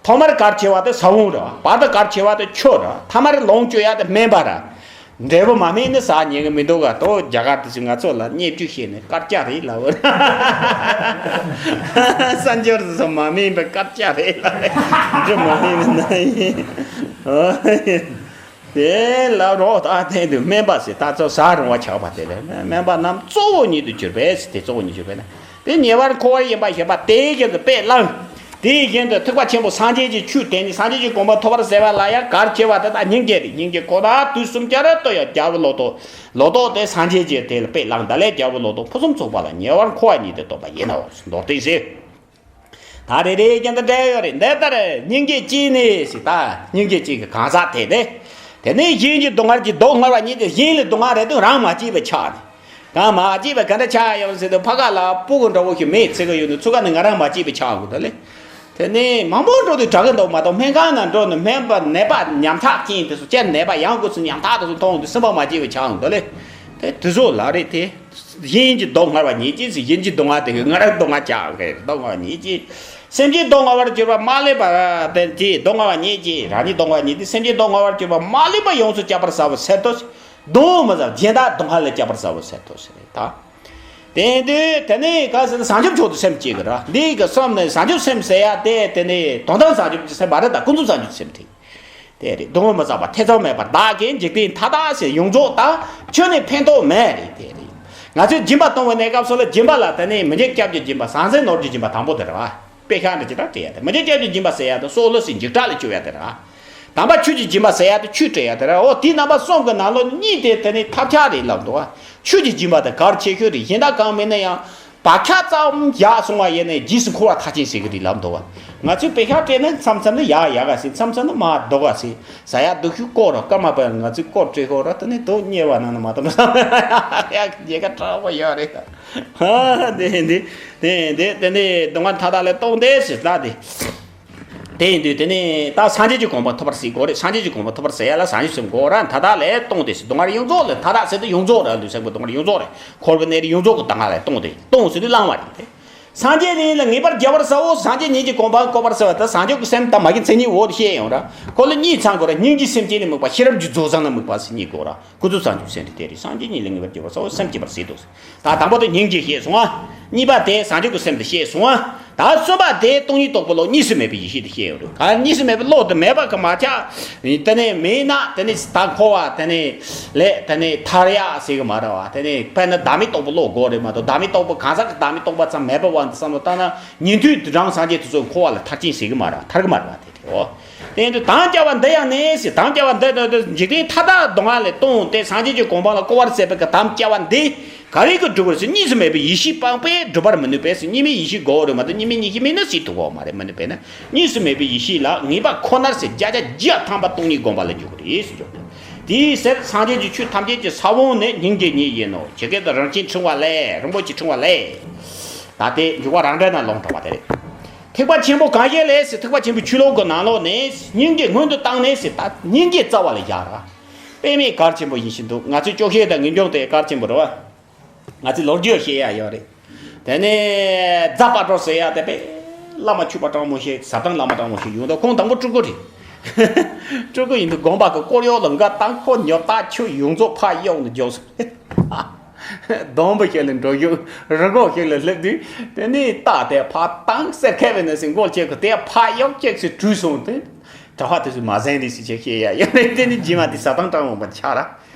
ཐོག་མར་གལ་ཆེ་བ་དེ་ས་བོན་རེད་བ། བར་དུ་གལ་ཆེ་བ་དེ་ཆུ་རེད་བ། ཐ་མར་ལོངས་སྤྱོད་ཡ་དེ་སྨན་པ་རེད། འབྲས་བུ་མ་སྨིན་ན་ཟ་ཉན་གི་མི་འདུག་ག་ཏོ་རྒྱ་གར་དུ་ཅིག་ང་ཚོ་ལ་བརྙས་བཅོས་བྱས་ནས་དཀར་ཆག་རེད་ལབ། གསར་འབྱོར་དེ་ཚོ་མ་སྨིན་པའི་དཀར་ཆག་རེད་ལབ། འབྲུ་མ་སྨིན་པའི་ན་ཡིན། དེ་ལ་རོགས་ད་ཐེངས་དུ་སྨན་པ་ཟེར་ད་ཚོ་ཟ་རུང་བ་ཆགས་པ་དེ་རེད། སྨན་པ་རྣམས་གཙོ་བོ་ཉིད་དུ་གྱུར་པས་ཟེར། དེ་གཙོ་བོ་ཉིད་གྱུར་པས་ན། དེ་ཉེ་བར་མཁོ་བ་ཡིན་པ་ཞེས་པ་དེའི་རྒྱན་དུ་དཔེ་བླངས། དེའི་རྒྱན་དུ་ཐེག་པ་ཆེན་པོ་སངས་རྒྱས་ཀྱི་ཆོས་དེ་ནི་སངས་རྒྱས་ཀྱི་གོ་འཕང་ཐོབ་པར་ཟེར་བ་ལ་ཡང་གལ་ཆེ་བ་དེ་དག་སྙིང་རྗེ་རེད། སྙིང་རྗེ་ཁོ་ན་དུས་གསུམ་ཆར་དུ་ཡང་རྒྱལ་པོ་ལོ་ཏོག་ལོ་ཏོག་དེ་སངས་རྒྱས་ཀྱི་དེ་ལ་དཔེ་བླངས། ད་ལས་རྒྱལ་པོ་ལོ་ཏོག་ཕུན་སུམ་ཚོགས་པ་ལ་ཉེ་བར་མཁོ་བ་ཉིད་དུ་སྟོན་པ་ཡིན་ནོ། མདོར་བསྟན་ཟེར། ད་རེ་རེའི་རྒྱན་དུ་འགྲེལ་ཡོད་རེད། འདི་ལྟར་སྙིང་རྗེ་སྐྱེས་ནས་ཟེར། ད་སྙིང་རྗེ་སྐྱེས་ཀྱི་གང་ཟག་དེ་དེ། དེ་ནས་གཞན་གྱི་སྡུག་བསྔལ་གྱིས་སྡུག་བསྔལ་བ་ཉིད་དེ། གཞན་ལ་སྡུག་བསྔལ་རེ་དོན་རང་མ་སྐྱེས་པའི་ཆ་ནས། གང་མ་སྐྱེས་པ་ག་འདྲ་ཆགས་ཡོང་ཟེར་དུས་ཕ་ག་ལ་སྤུ་གུ་འདྲ་བོ་ཞིག་མེད་ཚེ་ག་ཡོད་ནི་ཚུགས་ཀ་ནི་ང་རང་མ་སྐྱེས་པའི་ཆགས་འགོ་ད་ལེ། དེ་ནས་མང་པོ་འགྲོ་དུས་དྲག་གི་འདུག་མ་གཏོགས་སྨན་ཁང་ནང་འགྲོ་ནས་སྨན་པ་ནད་པ་ཉམ་ཐག་ཅན་དེ་ཚོ་སྤྱིར་ནད་པ་ཡང་སྒོས་སུ་ཉམ་ཐག་དེ་ཚོ་མཐོང་དུས་སེམས་པ་མ་སྐྱིད་པའི་ཆགས་འདུག་ལེ། དེ་དེ་ཚོ་ལ་རེད་དེ། གཞན་གྱི་སྡུག་བསྔལ་བ་ཉིད་ཀྱིས་ཟེར། གཞན་གྱི་སྡུག་བསྔལ་དེ་ང་རང་སྡུག་བསྔལ་ཆགས་གི་སྡུག་བསྔལ་བ་ཉིད་ཀྱིས། སེམས་ཅན་སྡུག་བསྔལ་བར་གྱུར་པ་མ་ལུས་པ་དེ་དེའི་སྡུག་བསྔལ་བ་ཉིད་ཀྱིས། རང་ཉིད་སྡུག་བསྔལ་བ་ཉིད་དེ། སེམས་ཅན་སྡུག་བསྔལ་བར་གྱུར་པ་མ་ལུས་པ་ཡོངས་སུ་བསྐྱབ་པར་བྱའོ་ཟེར་དུས། སྡུག་མི་བསྔལ་གཞན་དག་སྡུག་བསྔལ་ལས་བསྐྱབ་པར་བྱའོ་ཟེར་དུས་ཟེར་ད། དེ་དུས་དེ་ནས་ག་ཟེར་ན་བྱང་ཆུབ་མཆོག་ཏུ་སེམས་བསྐྱེད་ཀྱི་ར། འདི་གི་གསུམ་ནི་བྱང་ཆུབ་སེམས་ཟེར་ཡ་དེ་དེ་ནི་དོན་དམ་བྱང་ཆུབ་ཀྱི་སེམས་པ་རེད་ད། ཀུན་རྫོབ་བྱང་ཆུབ་སེམས་དེ། དེ་རེད། སྡུག་བསྔལ་མི་བསྔལ་བ་ཐེ་ཚོམ་མེད་པར་བདག་གིས་འཇིག་རྟེན་མཐའ་དག་ཟེར་ཡོངས་རྫོགས་དང་ཁྱོན་ནས་ཕན་ཐོགས་མེད་རེད། དེ་རེད། ང་ཚོས་སྦྱིན་པ་གཏོང་བའི་གནས་སྐབས་སུ་ལ་སྦྱིན་པ་ལ་དེ་ནི་མི་འཇིགས་སྐྱབས་ཀྱི་སྦྱིན་པ། ཟང་ཟིང་ནོར་གྱི་སྦྱིན་པ་དང་པོ་དེ་རེད་བ། དཔེ་ཤག་འདྲ་ཅིག་ར་སྤྲད་ཡ་དེ། མི་འཇིགས་སྐྱབས་ཀྱི་སྦྱིན་པ་ཟེར་ཡ་དེ་སྲོག་བླུ་ཞིང་འཇིགས་སྐྲག་ལས་སྐྱོབ་ཡ་དེ་རེད་བ། དམ་པ་ཆོས་ཀྱི་སྦྱིན་པ་ཟེར་ཡ་དེ་ཆོས་སྤྲད་ཡ་དེ་རེད། འོ་དེའི་རྣམ་པ་གསུམ་གྱི་ནང་ལོགས་གཉིས་དེ་དེ་ནི་ཐབས་ཆག་རེད་ལབ་འདུག་བ། ཆོས་ཀྱི་སྦྱིན་པ་དེ་གལ་ཆེ་ཤོས་རེད། གཞན་དག་གང་མིན་ན་ཡང་བག་ཆགས་ཙམ་བཞག་སོང་བ་ཡིན་ནའི་རྗེས་སུ་འཁོར་བ་མཐར་ཕྱིན་ཟེར་གི་རེད་ལབ་འདུག་བ། ང་ཚོས་པེ་ཤག་སྤྲད་ན་མཚམས་མཚམས་ནི་ཡག་ཡག་ག་ཟེར། མཚམས་མཚམས་ནི་མ་སྡུག་ག་ཟེར། ཟ་ཡ་སྡུག་ཤོས་སྐོར་རོ་སྐར་མ་པ་ང་ཚོས་སྐོར་སྤྲད་ཤོག་རོ། དེ་ནི་དོ་གཉེར་བ་ན་ནི་མ་གཏོགས་ཡག་རྒྱལ་ཁ་དྲག་པོ་ཡོད་རེད། ཧ་དེ་འདི་དེ་འདི་དེ་ནི་སྡུག་བསྔལ་མཐའ་དག་ལས་ལྟུང་སྟེ་ཟེར་ད་དེ། དེ་ཡིན་དུས་དེ་ནི་ད་སངས་རྒྱས་ཀྱི་གོ་འཕང་ཐོབ་པར་ཟེར་དགོས་རེད། སངས་རྒྱས་ཀྱི་གོ་འཕང་ཐོབ་པར་ཟེར་ཡ་ལ་སངས་རྒྱས་སེམས་དགོས་ར། མཐའ་དག་ལས་ལྟུང་སྟེ་ཟེར། སྡུག་བསྔལ་ཡོངས་རྫོགས་ལས་མཐའ་དག་ཟེར་དུས་ཡོངས་རྫོགས་རེད། ལུས་སེམས་ཀྱི་སྡུག་བསྔལ་ཡོངས་རྫོགས་རེད། འཁོར་བའི་གནས་རིས་ཡོངས་རྫོགས་ཀྱི་སྡུག་བསྔལ་ལས་ལྟུང་སྟེ་ལྟུང་ཟེར་དུས་བླང་བ་རེད་དེ། སངས་རྒྱས་ཉིད་ལ་ངེས་པར་རྒྱལ་བར་བྱའོ། སངས་རྒྱས་ཉིད་ཀྱི་གོ་འཕང་བཀོད་པར་ཟེར་བ་ད་སངས་རྒྱས་ཀྱི་སེམས་ད་མ་གི་མཚན་ཉིད་འོག་ཏུ་བཤད་ཡོང་ར། ཁོ་ལ་གཉིས་ཚང་དགོས་ར། སྙིང་རྗེའི་སེམས་ཅན་ལ་དམིགས་པ། ཤེས་རབ་ཀྱི་རྫོགས་བྱང་ལ་དམིགས་པ་ཟེར་གཉིས་དགོས་ར། ཀུན་རྫོབ་བྱང་ཆུབ་སེམས་དེ་དེ་རེད། སངས་རྒྱས་ཉིད་ལ་ངེས་པར་རྒྱལ་བར་བྱའོ། སེམས་བསྐྱེད་པར་ཟེར་དོ། ད་དང་པོ་དེ་སྙིང་རྗེ་བཤད་སོང་ཨ། གཉིས་པ་དེ་བྱང་ཆུབ་ཀྱི་སེམས་དེ་བཤད་སོང་ཨ། ད་གསུམ་པ་དེ་སྟོང་ཉིད་རྟོགས་པའི་བློ། གཉིས་སུ་མེད་པའི་ཡེ་ཤེས་དེ་བཤད་ཡོད་རེད། ག་གཉིས་སུ་མེད་པའི་བློ་དེ་མེད་པ་གི་མ་ཆགས། དེ་ནས་མེད་ན་དེ་ནས་ད་འཁོར་བ་དེ་ནས་ལས་དེ་ནས་ཐར་ཡག་ཟེར་གི་མ་རེད་བ། དེ་ནས་དཔེར་ན་བདག་མེད་རྟོགས་པའི་བློ་དགོས་རེད་མ་གཏོགས། བདག་མེད་རྟོགས་པ་གང་ཟག་གི་བདག་མེད་རྟོགས་པ་ཙམ་མེད་པ་བ་འདི་བསམ་བློ་བཏང་ན་ཉན་ཐོས་རང་སངས་རྒྱས་དེ་ཚོ་འཁོར་བ་ལས་ཐར་གྱིན་ཟེར་གི་མ་རེད། ཐར་གི་མ་རེད་བ་དེ། འོ། དེ་ཡིན་དུས་དམ་བཅའ་བ་འདི་ཡང་ནི་ཟེར། དམ་བཅའ་བ་འདི་ནི་འཇིག་རྟེན་མཐའ་དག་སྡུག་བསྔལ་ལས་ལྟུང་སྟེ་སངས་རྒྱས་ཀྱི་གོ་འཕང་ལ་བཀོད་པར་མཛད་པའི་གི་དམ་བཅའ་བ་འདི་ག་རེ་གིས་སྒྲུབ་པར་ཟེར། གཉིས་སུ་མེད་པའི་ཡེ་ཤེས་སྤངས་པས་སྒྲུབ་པར་མི་ནུས་པས་ཟེར། གཉིས་མེད་ཡེ་ཤེས་དགོས་རེད་མ་གཏོགས་གཉིས་མེད་ཡེ་ཤེས་མེད་ན་ཟེར་ཐུབ་ཀྱི་མ་རེད། མི་ནུས་པས་ན་གཉིས་སུ་མེད་པའི་ཡེ་ཤེས་ལ་ངེས་པ་ཁོ་ནར་ཟེར་བརྒྱ་ཆ་བརྒྱ་ཐམ་པ་སྟོང་ཉིད་སྒོམ་པ་ལ་འཇུག་གི་རེད་ཟེར་འཇོག་དེ། དེའི་ཕྱིར་སངས་རྒྱས་ཀྱི་ཆོས་ཐམས་ཅད་ཀྱི་ས་བོན་ནི་སྙིང་རྗེ་ཉིད་ཡིན་ནོ། ཇི་སྐད་དུ་རང་བཞིན་ཕྲེང་བ་ལས། རིན་པོ་ཆེ་ཕྲེང་བ་ལས། ད་དེ་འཇུག་པ་རང་འགྲེལ་ན་ལུང་དྲངས་པ་དེ་རེད། ཐེག་པ་ཆེན་པོ་གང་ཞིག་ལས་ཟེར། ཐེག་པ་ཆེན་པོའི་ཆོས་ལུགས་ཀྱི་ནང་ལོགས་ནས་སྙིང་རྗེ་སྔོན་དུ་བཏང་ནས་ཟེར། ད་སྙིང་རྗེ་རྩ་བ་ལ་བཞག་ར། དཔེ་མེད་གལ་ཆེན་པོ་ཡིན་བཞིན་དུ་ང་ཚོས་སྐྱོ་ཤས་དང་ངེས་འབྱུང་དེ་གལ་ཆེན་པོ་རེད་བ། ང་ཚོས་ལོ་རྒྱུས་བཤད་ཡ་ཡོད་རེད། དེ་ནས་རྫ་དཔལ་གྲོལ་ཟེར་ཡ་དེ་དཔེ་བླ་མ་ཆོས་པ་གྲངས་མང་ཤས། ཟབ་དོན་བླ་མ་གྲངས་མང་ཤས་ཡོང་དུས་ཁོང་དང་པོ་སྤྲུལ་སྐུ་རེད། སྤྲུལ་སྐུ་ཡིན་དུས་དགོན་པ་གི་སྐོར་གཡོག་ལ་འགའ་བཏང་། ཁོ་ཉོབ་ཐག་ཆོད་ཡོངས་རྫོགས་ཕར་གཡུགས་ནས་འཇོག་སོང་། སྡོང་པོ་ཞིག་ལ་འགྲོ་རྒྱུ་རི་སྒང་ཞིག་ལ་སླེབས་དུས་དེ་ནས་རྟ་དེ་ཕར་བཏང་། གསེར་ཁ་བའི་ནང་སེ་མགོ་ལ་བཅད་གི་དེ་ཕར་གཡུགས་བཅད་སེ་བྲོས་སོང་། དེ་གྲྭ་པ་དེ་ཚོས་མ་གསན་རེད་ཟེར་ཅིག་བཤད་ཡ་ཡོད་རེད། དེ་ནི་རྗེས་མ་དེ་ཟབ་དོན་གྲངས་མང་པོ་ཆགས་ར།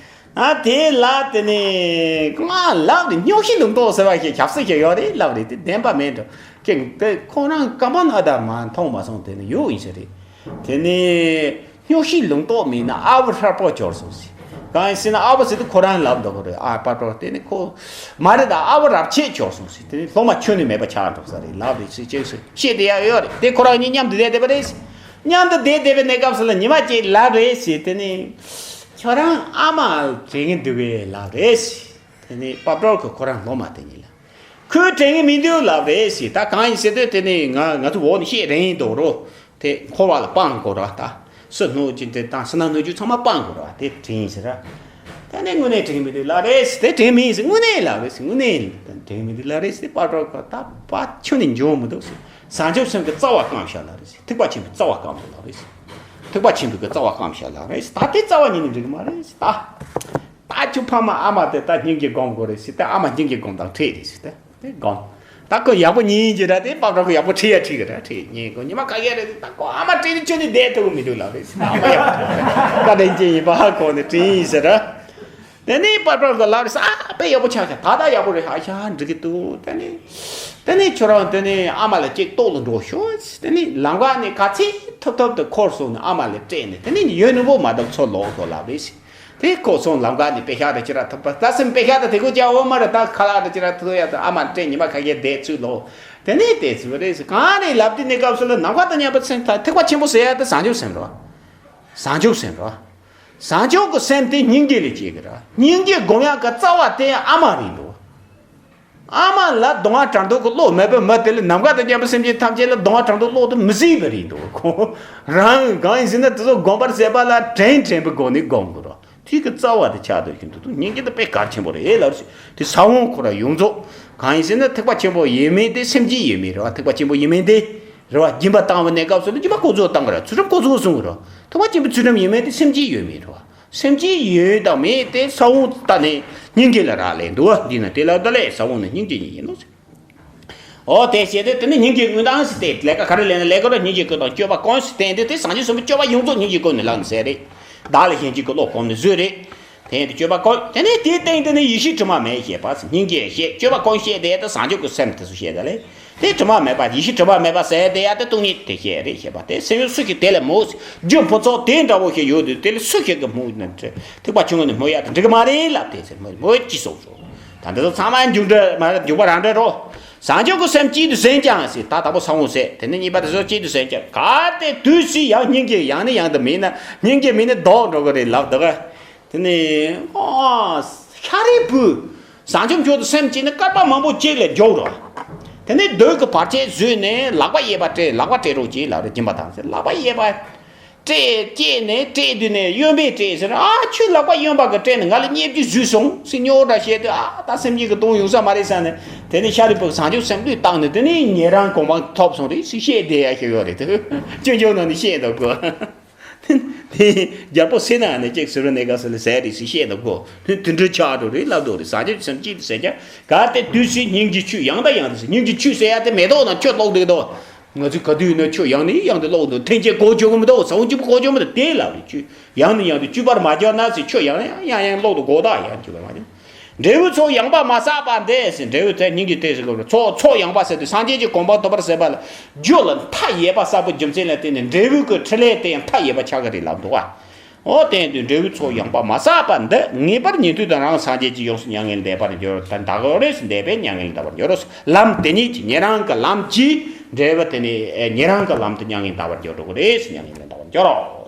ཨ་དེ་ལ་དེ་ནས་ང་ལབ་རེད། སྨྱོ་ཤི་ལུང་རྟོགས་ཟེར་བ་ཞིག་ཞབས་སུ་ཞིག་ཡོད་རེད་ལབ་རེད། དེ་བདེན་པ་མེད་འགྲོ། ཀྱེ་དེ་ཁོ་རང་ཀ་མ་ན་ད་མ་མཐོང་མ་སོང་། དེ་ནི་ཡོད་ཡིན་ས་རེད། དེ་ནས་སྨྱོ་ཤི་ལུང་རྟོགས་མིན་ན་ཨ་བུ་ཧྲལ་པོ་གྱུར་སོང་ཟེར། གང་ཡིན་ཟེར་ན་ཨ་བུ་ཟེར་དུས་ཁོ་རང་ལབ་འདུག་གི་རེད། ཨ་དཔལ་གྲོལ་དེ་ནི་ཁོ་མ་རེད་ད། ཨ་བུ་རབས་ཆད་གྱུར་སོང་ཟེར། དེ་ནི་སློབ་མ་ཁྱོན་ནས་མེད་པ་ཆགས་འགྲོ་ས་རེད་ལབ་རེད་ཟེར། ཅེས་སུ་བཤད་བསྡད་ཡ་ཡོད་རེད། དེ་ཁོ་རང་གཉིས་མཉམ་དུ་བསྡད་བསྡད་པ་རེད་ཟེར། མཉམ་དུ་བསྡད་བསྡད་པའི་གནས་སྐབས་སུ་ལ་ཉི་མ་གཅིག་ལབ་རེད་ཟེར། དེ་ནི་ཁྱོད་རང་ཨ་མ་དྲན་གྱི་འདུག་གས་ལབ་རེད་ཟེར། དེ་ནི་དཔལ་གྲོལ་གྱིས་ཁོ་རང་སློབ་མ་དེ་གཉིས་ལ། ཁོས་དྲན་གྱི་མི་འདུག་ལབ་རེད་ཟེར། ད་གང་ཡིན་ཟེར་དུས་དེ་ནི་ང་ང་ཚོ་འོག་ནས་བཤད་རན་འདུག་རོ། དེ་འཁོར་བ་ལ་སྤང་དགོས་ར། ད་སུ་སྣོད་ཀྱི་དེ་དང་སུ་ན་སྣོད་རྒྱུ་ཚང་མ་སྤང་དགོས་ར། དེ་དྲན་ཟེར་ར། ད་ནི་དངོས་གནས་དྲན་གྱི་མི་འདུག་ལབ་རེད་ཟེར། དེ་དྲན་མིན་ཟེར། དངོས་གནས་ལབ་རེད་ཟེར། དངོས་གནས་དྲན་གྱི་མི་འདུག་ལབ་རེད་ཟེར། དཔལ་གྲོལ་གྱིས་ད་པ་ཁྱོན་ནས་འཇོག་མི་འདུག་ཟེར། བྱང་ཆུབ་སེམས་ཀྱི་རྩ་བ་བསྐངས་བཞག་ལབ་རེད་ཟེར། ཐེག་པ་ཆེན་པོའི་རྩ་བ་བསྐངས་འདུག་ལབ་རེད་ཟེར། ཐེག་པ་ཆེན་པོའི་གི་རྩ་བ་བསྐངས་བཞག་ལབ་རེད་ཟེར། ད་དེ་རྩ་བ་ཉིད་ནས་འགྲིག་གི་མ་རེད་ཟེར། ད། ད་ཁྱོད་ཕ་མ་ཨ་མ་དེ་ད་སྙིང་རྗེ་སྒོམ་དགོས་རེད་ཟེར། ད་ཨ་མ་སྙིང་རྗེ་སྒོམ་དང་འཕྲད་རེད་ཟེར། ད་དེ་སྒོམ། ད་ཁོ་ཡག་པོ་ཉན་གྱི་ར། དེ་དཔལ་གྲོལ་ཁོ་ཡག་པོ་ཁྲིད་ཡ་ཁྲིད་གི་ར། ཁྲིད་ཉན་ཁོ་ཉི་མ་ཁ་ཤས་རེད། ད་ཁོ་ཨ་མ་དྲན་ནས་ཁྱོད་ནི་བསྡད་ཐུབ་ཀྱི་མི་འདུག་ལབ་རེད་ཟེར། ཨ་མ་ཡག་པོ་བཀའ་དྲིན་ཅན་ཡིན་པ་ཧ་གོ་ནས་དྲན་ཡིན་ཟེར་ར། དེ་ནས་དཔལ་གྲོལ་གྱིས་ལབ་རེད་ཟེར། ཨ་དཔེ་ཡག་པོ་ཆགས་ཤག་ད་ད་ཡག་པོ་རེད། ཨ་ཤ་འགྲིག་གི་འདུག་དེ་ནས་དེ་ནས་ཁྱོད་རང་དེ་ནས་ཨ་མ་ལ་གཅིག་ལྟོ་ལ་འགྲོ་ཤོག་དེ་ནས་ལམ་ཁ་ནས་ག་ཚད་ཐུབ་ཐུབ་དུ་འཁོར་སོང་ནས་ཨ་མ་ལ་སྤྲད་ནས་དེ་ནས་ཡུན་རིང་པོ་མ་བསྡད་ཚུར་ལོག་དགོས་ལབ་རེད་ཟེར། དེ་ཁོ་སོང་ལམ་ཁ་ནས་པེ་ཤག་དེ་ཅི་ར་ཐུབ་པ། ད་སེམས་པེ་ཤག་དེ་དེ་ཁོ་ཅག་འོ་མ་རེད། ད་ཁ་ལག་དེ་ཅི་ར་ཐུབ་ཡ་དེ་ཨ་མ་སྤྲད་ཉི་མ་ཁ་ཤས་བསྡད་ཚུར་ལོག་དེ་ནས་དེ་ཚུལ་རེད་ཟེར། གང་རེད་ལབ་དུས་གནས་སྐབས་སུ་ལ་ནམ་མཁའ་དང་མཉམ་པའི་སེམས། ད་ཐེག་པ་ཆེན་པོ་ཟེར་ཡ་དེ་བྱང་ཆུབ་སེམས་རེད་བ། བྱང་ཆུབ་སེམས་རེད་བ། བྱང་ཆུབ་ཀྱི་སེམས་དེ་སྙིང་རྗེ་ལས་སྐྱེ་གི་རེད། སྙིང་རྗེ་སྒོམ་ཡག་གི་རྩ་བ་དེ་ཨ་མ་རེད་འདུག་ཨ་མ་ལ་སྡུག་བསྔལ་དྲག་འདུག་གི་བློ་མེད་པའི་མི་དེ་ལ་ནམ་མཁའ་དང་མཉམ་པའི་སེམས་ཅན་ཐམས་ཅད་ལ་སྡུག་བསྔལ་དྲག་འདུག་བློ་དེ་མི་སྲིད་པ་རེད་འདུག་ཁོང་རང་གང་ཡིན་ཟེར་ན་དེ་ཚོ་སྒོམ་པར་བྱེད་པ་ལ་དྲན་དྲན་པའི་སྒོ་ནས་སྒོམ་དགོས་རེད། དེ་གི་རྩ་བ་དེ་ཆགས་སྡོད་བཞིན་དུ་སྙིང་རྗེ་དེ་དཔེ་གལ་ཆེན་པོ་རེད་ལབ་རེད། དེ་ས་བོན་ཁོ་ར་ཡོངས་རྫོགས་གང་ཡིན་ཟེར་ན་ཐེག་པ་ཆེན་པོ་ཡིན་མིན་དེ་སེམས་བསྐྱེད་ཡོད་མེད་རེད་བ། ཐེག་པ་ཆེན་པོ་ཡིན་མིན་དེ་རེད་བ། སྦྱིན་པ་བཏང་བའི་གནས་སྐབས་སུ་ལ་སྦྱིན་པ་ཀུན་རྫོབ་བཏང་གི་རེད། ཚུལ་ཁྲིམས་ཀུན་རྫོབ་སྲུང་གི་རེད། ཐེག་པ་ཆེན་པོའི་ཚུལ་ཁྲིམས་ཡིན་མིན་དེ་སེམས་བསྐྱེད་ཡོད་མེད་རེད་བ། སེམས་བསྐྱེད་ཡོད་དང་མེད་དེ་ས་བོན་ལྟ་ནས་སྙིང་རྗེ་ལ་རག་ལས་འདུག་བ། འདི་ན་དེ་ལ་ད་ལས་ས་བོན་ནི་སྙིང་རྗེ་ཉིད་ཡིན་ནོ་ཟེར། འོ་དེ་བྱས་ཏེ་དེ་ནི་སྙིང་རྗེ་ཀུན་དང་ཟེར་ཏེ་ལས་ཀ་ག་རེ་ལས་ན་ལས་ཀ་ར་སྙིང་རྗེ་ཀུན་དང་སྤྱོད་པ་ཀུན་ཟེར་ཏེ་འདི་དེ་བྱང་ཆུབ་སེམས་དཔའི་སྤྱོད་པ་ཡོངས་རྫོགས་སྙིང་རྗེ་ཀུན་ནས་ལག་ནས་ཟེར་རེད། བདག་ལ་གཞན་གཅེས་ཀྱི་བློ་གོམས་ནས་བཟོས་རེད། དེ་ཡང་དེ་སྤྱོད་པ་ཀུན། དེ་ནས་དེའི་སྟེང་དེ་ནས་ཡེ་ཤེས་དྲི་མ་མེད་ཞེས་པ་སྙིང་རྗེ་བཤད། སྤྱོད་པ་ཀུན་བཤད་དེ་ཡང་དེ་བཟང་སྤྱོད་ཀྱི་སེམས་དེ་ཚོ་བཤད་ད་ལེ། དེ་དྲི་མ་མེད་པ་ཡེ་ཤེས་དྲི་མ་མེད་པ་ཟེར་དེ་ཡང་དེ་སྟོང་ཉིད་དེ་བཤད་རེད་ཞེས་པ་དེ་སེམས་ཡོད་སུ་ཞིག་དེ་ལས་མོ། རྒྱུ་ཕུན་ཚོགས་དེ་འདྲ་བོ་ཞིག་ཡོད་དུས་དེ་ལས་སུ་ཞིག་གི་མོ་ན་ཐེག་པ་ཆུང་ངུ་ནས་མོ་ཡ་དེ་འགྲིག་གི་མ་རེད་ལབ་དེ་ཟེར་མོ་མོ་ཅི་སོང་སོང་། ད་འདི་ཚོ་ཚང་མ་འཇུག་འདྲ་མ་རེད། འཇུག་པ་རང་འདྲ་རོ། བཟང་སྤྱོད་ཀྱི་སེམས་གཅིག་ཏུ་ཟིན་ཀྱང་ཟེར། ད་དང་པོ་ས་བོན་ཟེར། དེ་ནས་གཉིས་པ་དེ་ཚོ་གཅིག་ཏུ་ཟིན་ཀྱང་གལ་ཏེ་དུས་སུ་ཡང་སྙིང་རྗེ་ཡང་ནས་ཡང་དུ་མེད་ན་སྙིང་རྗེ་མེད་ན་ལྡོག་འགྲོ་གི་རེད་ལབ་འདུག་ག་དེ་ནས་ཨ་ཤཱ་རིའི་བུ། བཟང་སྤྱོད་མཆོག་ཏུ་སེམས་བསྐྱེད་ནས་བསྐལ་པ་མང་པོ་གཅིག་ལ་འཇོག་རོགས། དེ་ནས་བདུད་ཀྱི་བར་ཆད་བཟོས་ནས་ལག་པ་གཡས་པ་སྤྲད། ལག་པ་སྤྲད་རོགས་གྱིས་ལབ་རེད། སྦྱིན་པ་དང་ཟེར། ལག་པ་གཡས་པ་སྤྲད། བསྐྱེད་ནས་སྤྲད་དུས་ནས་གཡོན་པས་སྤྲད་ཟེར། ཨ་ཁྱོད་ལག་པ་གཡོན་པ་གིས་སྤྲད་ནས་ང་ལ་བརྙས་བཅོས་བཟོས་སོང་ཟེར་རྙོག་དྲ་བཤད་དུས། ཨ་ད་སེམས་ཅན་གྱི་དོན་ཡོང་ས་མ་རེད་ཟེར་ནས། དེ་ནས་ཤཱ་རིའི་བུ་བཟང་སྤྱོད་སེམས་བློས་བཏང་ནས་དེ་ནས་ཉན་རང་གོ་འཕང་ཐོབ་སོང་རེད་ཟེར་བཤད་བསྡད་ཡ་ཞིག་ཡོད་རེད། དེ་སྤྱོད་འཇུག་ནང་ནས་བཤད་འདུག་གོ། དེ་རྒྱལ་པོ་སེར་སྣ་ནས་ཅིག་ཟེར་བའི་གནས་སྐབས་སུ་ལ་ཟེར་རེད་ཟེར་བཤད་འདུག་གོ། དེ་དེ་འདྲ་ཆགས་འགྲོ་རེད་ལབ་འདུག་རེད། བཟང་སྤྱོད་སེམས་བསྐྱེད་དུ་ཟེར་ཀྱང་གལ་ཏེ་དུས་སུ་སྙིང་རྗེ་ཆུ་ཡང་དང་ཡང་དུ་ཟེར། སྙིང་རྗེ་ཆུ་ཟེར་ཡ་དེ་མེ་ཏོག་ནང་ཆུ་བླུགས་འདུག་དོ། ང་ཚོས་ག་དུས་ཡིན་ན་ཆུ་ཡང་ནས་ཡང་དུ་བླུགས་འདུག་ཐེངས་གཅིག་གོ་ཆོད་གི་མི་འདུག་ཟ་འོང་གཅིག་པུ་གོ་ཆོད་མི་འདུག་དེ་ལབ་རེད། ཆུ་ཡང་ནས་ཡང་དུ་བཅུད་པར་མ་གྱུར་ན་ཟེར། ཆུ་ཡང་ཡང་ཡང་ཡང་བླུགས་འདུག་གོ་ད་ཡང་བཅུད་པར་མ་གྱུར། འབྲས་བུ་ཚོགས་ཡངས་པ་མ་བསགས་པ་འདི་ཟེར། འབྲས་བུ་དེ་སྙིང་རྗེ་དེ་ཟེར་གོ་རེད། ཚོགས་ཚོགས་ཡངས་པ་ཟེར་དུས་སངས་རྒྱས་ཀྱི་གོ་འཕང་ཐོབ་པར་ཟེར་བ་ལ་རྒྱུ་ལ་མཐའ་ཡས་པ་བསགས་པའི་རྒྱུ་མཚན་ལ་བརྟེན་ནས་འབྲས་བུ་གི་ཕྲིན་ལས་དེ་ཡང་མཐའ་ཡས་པ་ཆགས་ཀྱི་རེད་ལབ་འདུག་བ། འོ་དེ་ཡིན་དུས་འབྲས་བུ་ཚོགས་ཡངས་པ་མ་བསགས་པ་འདི་ངེས་པར་ཉན་ཐོས་དང་རང་སངས་རྒྱས་ཀྱི་ཡོངས་སུ་མྱ་ངན་འདས་པར་འགྱུར། ད་འདའ་གི་རེད་ཟེར། འདས་པས་མྱ་ངན་འདའ་བར་འགྱུར་རོ། ལམ་དེ་ཉིད་ཀྱིས་ཉན་རང་གི་ལམ་གྱིས་འབྲས་བུ་དེ་ནི་ཉན་རང་གི་ལམ་དུ་མྱ་ངན་འདའ་བར་འགྱུར་འགྲོ་གི་རེད་ཟེར། མྱ་ངན་ལས་འདའ་བར་འགྱུར་རོ།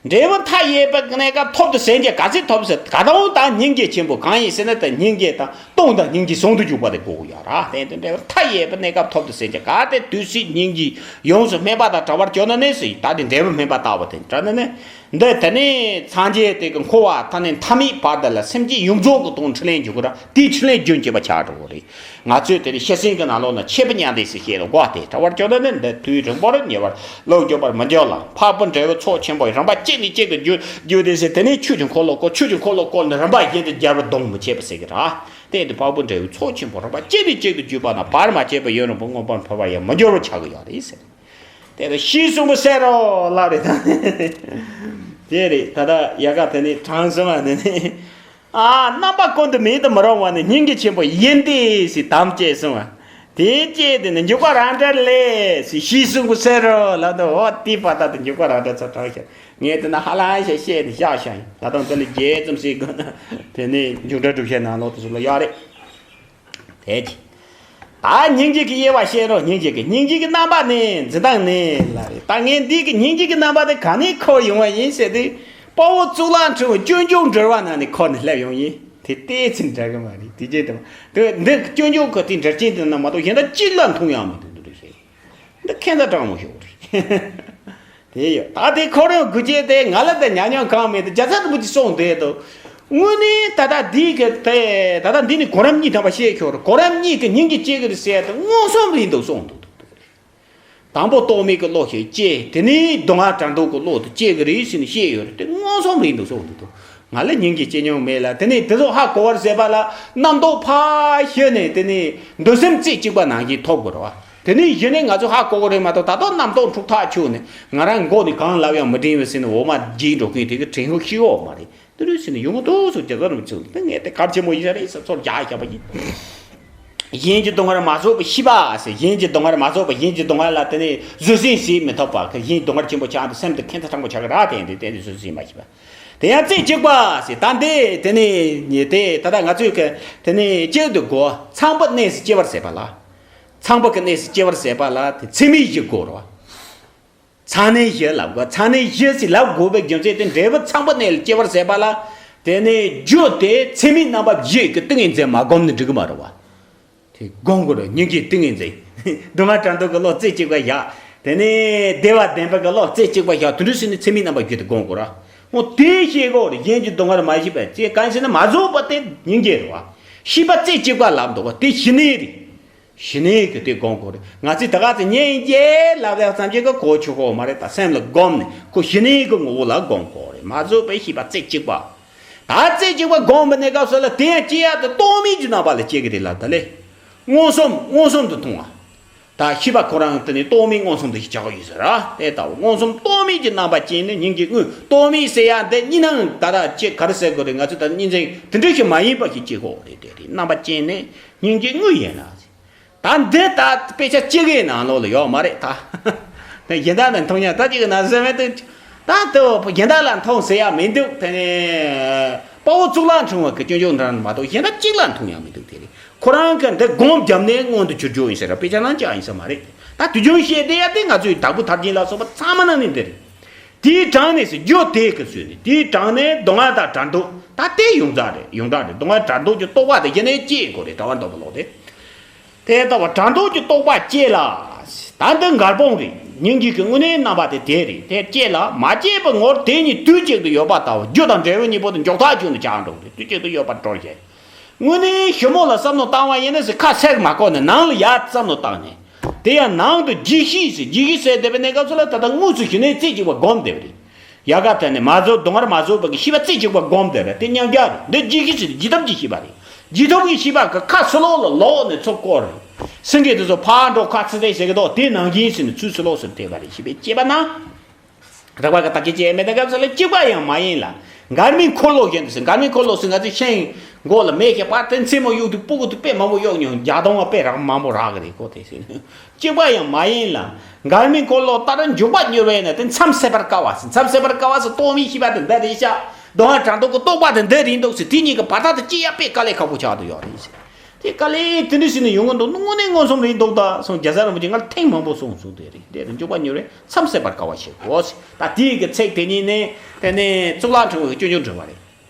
འབྲས་བུ་མཐའ་ཡས་པའི་གནས་སྐབས་ཐོབ་ཏུ་ཟིན་ཀྱང་ག་ཚོད་ཐོབ་ཟེར། ག་དང་དང་སྙིང་རྗེ་ཆེན་པོ་གང་ཡིན་ཟེར་ན། ད་སྙིང་རྗེ་དང་སྟོང་དང་སྙིང་རྗེ་ཟུང་དུ་འཇུག་པ་དེ་དགོས་ཀྱི་ཡོད་ར། དེ་ཡིན་དུས་འབྲས་བུ་མཐའ་ཡས་པའི་གནས་སྐབས་ཐོབ་ཏུ་ཟིན་ཀྱང་གལ་ཏེ་དུས་སུ་སྙིང་རྗེ་ཡོངས་སུ་སྨིན་པ་དང་བྲལ་བར་གྱུར་ན་ནི་ཟེར། ད་དེ་འབྲས་བུ་སྨིན་པ་ལྟ་བུ་དེ་འདྲ་ན་ནི། འདི་དེ་ནི་སངས་རྒྱས་དེ་གི་འཁོར་བ་ཐ་ནས་མཐའ་མེད་བར་དུ་ལ་སེམས་ཅན་ཡོངས་རྫོགས་ཀྱི་དོན་འཕྲིན་ལས་འཇུག་གི་ར། དེའི་འཕྲིན་ལས་རྒྱུན་བཅད་པ་ཆགས་འགྲོ་གི་རེད། ང་ཚོས་དེ་ནི་ཤེས་ཟིན་གྱི་ནང་ལོགས་ན་ཆེད་པ་མཉམ་འདེགས་སུ་བཤད་ལ་དགོས་ཏེ། བྲལ་བར་གྱུར་ན་ནི་འདི་དུས་རིང་པོར་ཉེ་བར་ལོག་འགྱོད་པར་མི་འགྱུར་ལ། འཕགས་པའི་འབྲས་བུ་ཚོགས་ཆེན་པོ་རིམ་པ་གཅིག་ནས་གཅིག་ཏུ་བརྒྱུད་བརྒྱུད་དེ་ཟེར། དེ་ནས་ཆོས་ཀྱི་འཁོར་ལོ་བསྐོར། ཆོས་ཀྱི་འཁོར་ལོ་བསྐོར་ནས་རིམ་པ་བཞིན་དུ་རྒྱལ་བར་གདོང་མི་ཆད་པ་ཟེར་གི་ར། དེ་ཡིན་དུས་འཕགས་པའི་འབྲས་བུ་ཚོགས་ཆེན་པོ་རིམ་པ་གཅིག་ནས་གཅིག་ཏུ་བརྒྱུད་པ་ན་བར་མ་ཆད་པར་ཡུན་རིང་པོ་མངོན་པར་འཕེལ་བར་ཡང་མི་འགྱུར་བར་ཆགས་ཀྱི་ཡོད་རེད་ཟེར། དེ་ལ་ཞེས་གསུངས་པ་གསན་རོ་ལབ་རེད་ད། དེ་རེད། ད་ལྟ་ཡལ་ག་དེ་ནས་དྲངས་སོང་བ་དེ་ནས། ཨ་རྣམ་པ་ཀུན་ཏུ་མེད་དུ་མི་རུང་བ་ནི་སྙིང་རྗེ་ཆེན་པོ་ཡིན་ཏེ་ཟེར་དམ་བཅས་གསུངས་པ། དེ་བཅས་དེ་ནི་འཇུག་པ་རང་འགྲེལ་ལས་ཟེར། ཞེས་གསུངས་པ་གསན་རོ་ལབ་དུས། འོ་དེའི་བར་ད་དུ་འཇུག་པ་རང་འགྲེལ་ཚོ་དྲངས་ཤག་ངས་དེ་ན་ཧ་ལམ་ཞིག་བཤད་ནས་བཞག་བཞག་ཡིན། ད་དུང་དེ་ལས་རྒྱས་ཙམ་ཞིག་དགོས་ན་དེ་ནས་འཇུག་འགྲེལ་སྒྲུབ་བྱེད་ནང་ལོགས་དེ་ཚོ་ལ་ཡོད་རེད། དེ་གྱིས། ད་སྙིང་རྗེ་གི་དབྱེ་བ་བཤད་རོགས། སྙིང་རྗེ་གི་སྙིང་རྗེ་གི་རྣམ་པ་ནི་འཛིན་སྟངས་ནི་ལ་རེད། ད་ངས་འདི་གི་སྙིང་རྗེ་གི་རྣམ་པ་དེ་ག་ནས་འཁོར་ཡོང་བ་ཡིན་ཟེར་དུས། དཔའ་བོ་གཙུག་ལག་ཕྲེང་བའི་སྤྱོད་འཇུག་འགྲེལ་བ་ནང་ནས་འཁོར་ནས་སླེབས་ཡོང་ཡིན། དེ་ཏོག་ཙམ་འདྲ་གི་མ་རེད། དེ་རྗེས་དུ་དེ་འདི་སྤྱོད་འཇུག་གི་དེ་འགྲེལ་ཆེན་དེ་ན་མ་གཏོགས་གཞན་དག་གཅིག་ལ་མཐོང་ཡང་མི་འདུག་འདུག་རེད་ཟེར། འདི་ཁྱད་མཚར་དྲང་མོ་ཞིག་རེད། དེ་ཡོད། ད་དེ་ཁོ་རང་དགུ་བཅས་དེ་ང་ལ་དེ་ཉམས་མྱོང་གང་མེད་དེ་རྒྱལ་ཚབ་རིན་པོ་ཆེ་གསུངས་དེ་དུ། དངོས་གནས་ད་ལྟ་འདི་གི་དེ་ད་ལྟ་འདི་ནི་གོ་རིམ་གཉིས་ཐམ་པ་བཤད་ཁྱོད་རེད། གོ་རིམ་གཉིས་ཀྱི་སྙིང་རྗེ་སྐྱེ་གི་རེད་ཟེར་དེ་མངོན་སུམ་རེད་འདུག་གསུངས་འདུག་དང་པོ་རྟོག་མེད་ཀྱི་བློ་ཞིག་སྐྱེ། དེ་ནས་སྡུག་བསྔལ་བྲལ་འདོད་ཀྱི་བློ་དེ་སྐྱེ་གི་རེད་ཟེར་ནས་བཤད་ཡོད་རེད། དེ་མངོན་སུམ་རེད་འདུག་གསུངས་འདུག་དུ། ང་ལ་སྙིང་རྗེ་སྐྱེ་མྱོང་མེད་ལ། དེ་ནས་དེ་ཚོ་ཧ་གོ་བར་བྱེད་པ་ལ་རྣམ་རྟོག་ཕར་ཞི་ནས་དེ་ནས་འདུ་སེམས་རྩེ་གཅིག་པ་ནང་བཞིན་ཐོབ་དགོས་རེད་བ། དེ་ནས་གཞི་ནས་ང་ཚོ་ཧ་གོ་གི་རེད་མ་གཏོགས། ད་དུང་རྣམ་རྟོག་འཁྲུག་ཐག་ཆོད་ནས་ང་རང་མགོ་ནས་གང་ལབ་ཡང་མི་དྲན་བའི་ཟེར་ནས་འོ་མ་རྒྱས་འགྲོ་མཁན་དེ་གི་དྲན་ཤེས་ཤིག་ཡོད་མ་རེད། དེ་འདྲ་ཟེར་ནས་ཡོང་གི་འདུག་ཟེར། རྒྱ་གར་རིན་པོ་ཆེ་ལ་དེ་ངས་དེ་གལ་ཆེན་པོ་ཡིན་ས་རེད་ཟེར་ཚོར་རྒྱག་བཞག་པ་ཡིན། གཞན་གྱི་སྡུག་བསྔལ་མ་བཟོད་པའི་ཤེས་པ་ཟེར། གཞན་གྱི་སྡུག་བསྔལ་མ་བཟོད་པ། གཞན་གྱི་སྡུག་བསྔལ་ལ་དེ་ནས་བཟོད་བསྲན་བྱེད་མི་ཐུབ་པ། གཞན་གྱི་སྡུག་བསྔལ་ཆེན་པོ་ཆགས་འདུག་སེམས་དེ་ཁྱད་མཚར་དྲང་པོ་ཆགས་གི་ར། དེ་ཡང་དེ་དེ་བཟོད་བསྲན་མ་ཤེས་པ། དེ་ཡང་རྩེ་གཅིག་པ་ཟེར། ད་འདི་དེ་ནས་དེ་ད་ལྟ་ང་ཚོས་གི་དེ་ནས་སྐྱེ་འདུག་གོ། ཚངས་པའི་གནས་སུ་སྐྱེ་བར་བྱེད་པ་ལ། ཚངས་པ་གི་གནས་སུ་སྐྱེ་བར་བྱེད་པ་ལ་དེ་ཚད་མེད་བཞི་དགོས་རེད་བ། ཚངས་གནས་བཞི་ལབ་དགོས། ཚངས་གནས་བཞི་ཟེར་ལབ་དགོས་པའི་རྒྱུ་མཚན་དེ་འབྲས་བུ་ཚངས་པའི་གནས་ལ་སྐྱེ་བར་བྱེད་པ་ལ། དེ་ནས་རྒྱུ་དེ་ཚད་མེད་རྣམ་པ་བཞི་གི་ཏིང་ངེ་འཛིན་མ་བསྒོམས་ནས་འགྲིག་གི་མ་རེད་བ། དེ་བསྒོམ་དགོས་རེད། སྙིང་རྗེའི་ཏིང་ངེ་འཛིན། སྡུག་བསྔལ་བྲལ་འདོད་ཀྱི་བློ་རྩེ་གཅིག་པ་བཞག་དེ་ནས་བདེ་བ་ལྡན་པ་གི་བློ་རྩེ་གཅིག་པ་བཞག་དེ་འདྲ་བྱས་ནས་ཚད་མེད་རྣམ་པ་བཞི་དེ་བསྒོམ་དགོས་ར། འོ་དེ་ཤེས་དགོས་རེད། གཞན་གྱི་སྡུག་བསྔལ་མ་ཤེས་པ་ཅེས་གང་ཞེ་ན་མ་བཟོད་པ་དེ་སྙིང་རྗེ་རེད་བ། ཤེས་པ་རྩེ་གཅིག་པ་ལབ་འདུག་བ། དེ་ཞི་གནས་རེད། ཞི་གནས་ཀྱི་དེ་སྒོམ་དགོས་རེད། ང་ཚོས་ད་ག་ཚོད་ཉན་རྒྱལ་ལབ་ལབ་ཙམ་ཅིག་གིས་གོ་ཆོད་ཀྱི་མ་རེད། ད་སེམས་ལ་བསྒོམས་ནས་ཁོ་ཞི་གནས་ཀྱི་ངོ་བོ་ལ་སྒོམ་དགོས་རེད། མ་བཟོད་པའི་ཤེས་པ་རྩེ་གཅིག་པ། ད་རྩེ་གཅིག་པ་སྒོམ་པའི་གནས་སྐབས་སུ་ལ་དེ་ཡང་སྐྱེ་ཡག་དེ་རྟོག་མེད་ཀྱི་རྣམ་པ་ལ་སྐྱེ་གི་རེད་ལབ། ད་ལེ། མངོན་སུམ་མངོན་སུམ་དུ་མཐོང་བ། ད་ཤེས་པ་ཁོ་རང་དེ་ནི་རྟོག་མེད་མངོན་སུམ་དུ་ཞིག་ཆགས་ཡོད་ཟེར་ར། དེ་ལྟ་བུ་མངོན་སུམ་རྟོག་མེད་ཀྱི་རྣམ་པ་ཅན་ནི་སྙིང་རྗེ་དངོས། རྟོག་མེད་ཟེར་ཡ་འདི་གཉིས་སྣང་ད་ལྟ་ཅི་ག་རེ་ཟེར་དགོས་རེད། ང་ཚོས་ད་སྙིང་རྗེ་དེ་འདྲ་ཞིག་མ་ཡིན་པ་ཞིག་ཅིག་ཧོ་རེད། དེ་རེད། རྣམ་པ་ཅན་ནི་སྙིང་རྗེ་དངོས་ཡིན་ལ། ད་འདི་ད་དཔེ་ཆ་གཅིག་གི་ནང་ལོགས་ལ་ཡོད་མ་རེད་ད། གཞན་དག་ནི་མཐོང་ཡ་ད་གཅིག་གི་ནང་ཟེར་མེད་དུ། ད་དུ་གཞན་དག་ལ་མཐོང་ཟེར་ཡ་མི་འདུག་དེ་ནས་དཔའ་བོ་གཙུག་ལག་ཕྲེང་བ་གི་སྤྱོད་འཇུག་འདྲ་མ་གཏོགས་གཞན་དག་གཅིག་ལ་མཐོང་ཡ་མི་འདུག་དེ་རེད། ཁོ་རང་གི་འདི་སྒོམ་བརྒྱབ་ནས་མངོན་དུ་གྱུར་རྒྱུ་ཡིན་ཟེར་ར། དཔེ་ཆ་ནང་ཅི་ཡང་ཡིན་ས་མ་རེད། ད་དུས་རྒྱུན་བཤད་བསྡད་ཡ་དེ་ང་ཚོའི་དྭགས་པོ་ཐར་རྒྱན་ལ་སོགས་པ་ཚང་མ་ནང་ནས་འདི་རེད། དེའི་གྲངས་ནས་སུ་རྒྱུ་དེ་གི་ཚུལ་ནི་དེའི་གྲངས་ནས་སྡུག་བསྔལ་དང་བྲལ་འདུག་ད་དེ་ཡོངས་གྲགས་རེད། ཡོངས་གྲགས་རེད། སྡུག་བསྔལ་བྲལ་འདུག་གི་རྟོག་པ་དེ་གཞི་ནས་སྐྱེ་དགོས་རེད། གྲྭ་བ་འདོན་པ་ལོག་དེ། དེ་ལྟ་བུ་བྲལ་འདུག་གི་རྟོག་པ་སྐྱེ་ལ། ད་འདི་འགལ་སྤོང་རེད། སྙིང་རྗེ་གི་དངོས་གནས་རྣམ་པ་དེ་དེ་རེད། དེ་སྐྱེ་ལ་མ་སྐྱེས་པའི་ངོར་དེ་གཉིས་དུས་གཅིག་ཏུ་ཡོད་པ་ལྟ་བུ། རྒྱུ་དང་འབྲས་བུ་གཉིས་པོ་དེ་འཇོག་ཐག་ཆོད་ནས་ཆགས་འགྲོ་གི་རེད། དུས་གཅིག་ཏུ་ཡོད་པར་གྲོལ་ཞིང་། དངོས་གནས་ཞིབ་མོ་ལ་བསམ་བློ་བཏང་བ་ཡིན་ན་ཟེར། ཁ་གསལ་མ་བཀོད་ནས་ནང་ལ་ཡར་བསམ་བློ་བཏང་ནས། དེ་ཡང་ནང་དུ་ཇི་ཤེས་ཟེར། ཇི་ཤེས་ཟེར་བསྡད་པའི་གནས་སྐབས་སུ་ལ་ད་ལྟ་དངོས་སུ་གཞི་ནས་རྩེ་གཅིག་པ་སྒོམ་བསྡད་པ་རེད། ཡལ་ག་དེ་ནས་མ་བཟོད་སྡུག་བསྔལ་མ་བཟོད་པ་གི་ཤེས་པ་རྩེ་གཅིག་པ་སྒོམ་བསྡད་པ་དེ་མཉམ་རྒྱལ་རེད། འདི་ཇི་ཤེས་ཟེར། ཇི་ཐབས་ཀྱི་ཤེས་པ་རེད། ཇི་ཐབས་ཀྱི་ཤེས་པ་གི་ཁ་ཕྱི་ལོགས་ལ་ལོག་ནས་ཚུར་བསྐོར་རེད། སེང་གེ་དེ་ཚོ་ཕར་འགྲོ་ཁ་ཕྱི་ལ་ཟེར་གི་འདུག་དེ་ནང་བཞིན་ཟེར་ནས་ཚུར་ཕྱི་ལོགས་སུ་བལྟས་པ་རེད། ཤེས་པས་དཔྱད་པ་ན། རེག་པ་གི་བདག་གིས་དཔྱད་མེད་པའི་སྐབས་སུ་ལ་གཅིག་པ་ཡང་མ་ཡིན་ལ། འགལ་མེད་འཁོར་ལོ་བཞིན་དུ་ཟེར། འགལ་མེད་འཁོར་ལོ་ཟེར་ང་ཚོས་ཤིང་མགོ་ལ་མེ་ཁྱེར་བ་དེ་མཚན་མོ་གཡུག་དུས་སྤུ་གུ་དེ་དཔེ་མང་པོ་གཡུག་མྱོང་། བརྒྱ་སྟོང་བ་དཔེ་རག་མང་པོ་རག་གི་རེད་ཁོ་དེ་ཟེར། གཅིག་པ་ཡང་མ་ཡིན་ལ། འགལ་མེད་འཁོར་ལོ་ལྟར་འཇུག་པ་མྱུར་བས་ནི་དེ་མཚམས་བསལ་བར་དཀའ་བ་ཟེར། མཚམས་བསལ་བར་དཀའ་བ་ཟེར། རྟོག་མེད་ཤེས་པ་དེ་འདི་རེད་ཤག་སྡུག་བསྔལ་བྲལ་འདུག་གི་རྟོག་པ་དེ་འདི་རེད་འདུག་ཟེར། དེ་གཉིས་ཀྱི་བར་ཐག་དེ་ཅི་ཡང་དཔེ་དཀའ་ལས་ཁག་པོ་ཆགས་བསྡད་ཡོད་རེད་ཟེར། དེ་དཀའ་ལས་དེ་འདྲ་ཞིག་ནས་ཡོང་གི་འདུག་དངོས་གནས་མངོན་སུམ་རེད་འདུག་ད་སོང་རྒྱལ་སྲས་རིན་པོ་ཆེ་ང་ལ་ཐེངས་མང་པོ་གསུངས་གསུངས་དེ་རེད། དེ་རུ་འཇུག་པ་མྱུར་བས་མཚམས་བསལ་བར་དཀའ་བ་ཞེས་གོ། ད་དེའི་གི་ཚིག་དེ་ཉིད་ནས་དེ་ནས་གཙུག་ལག་ཕྲེང་བའི་སྤྱོད་འཇུག་འགྲེལ་བ་རེད།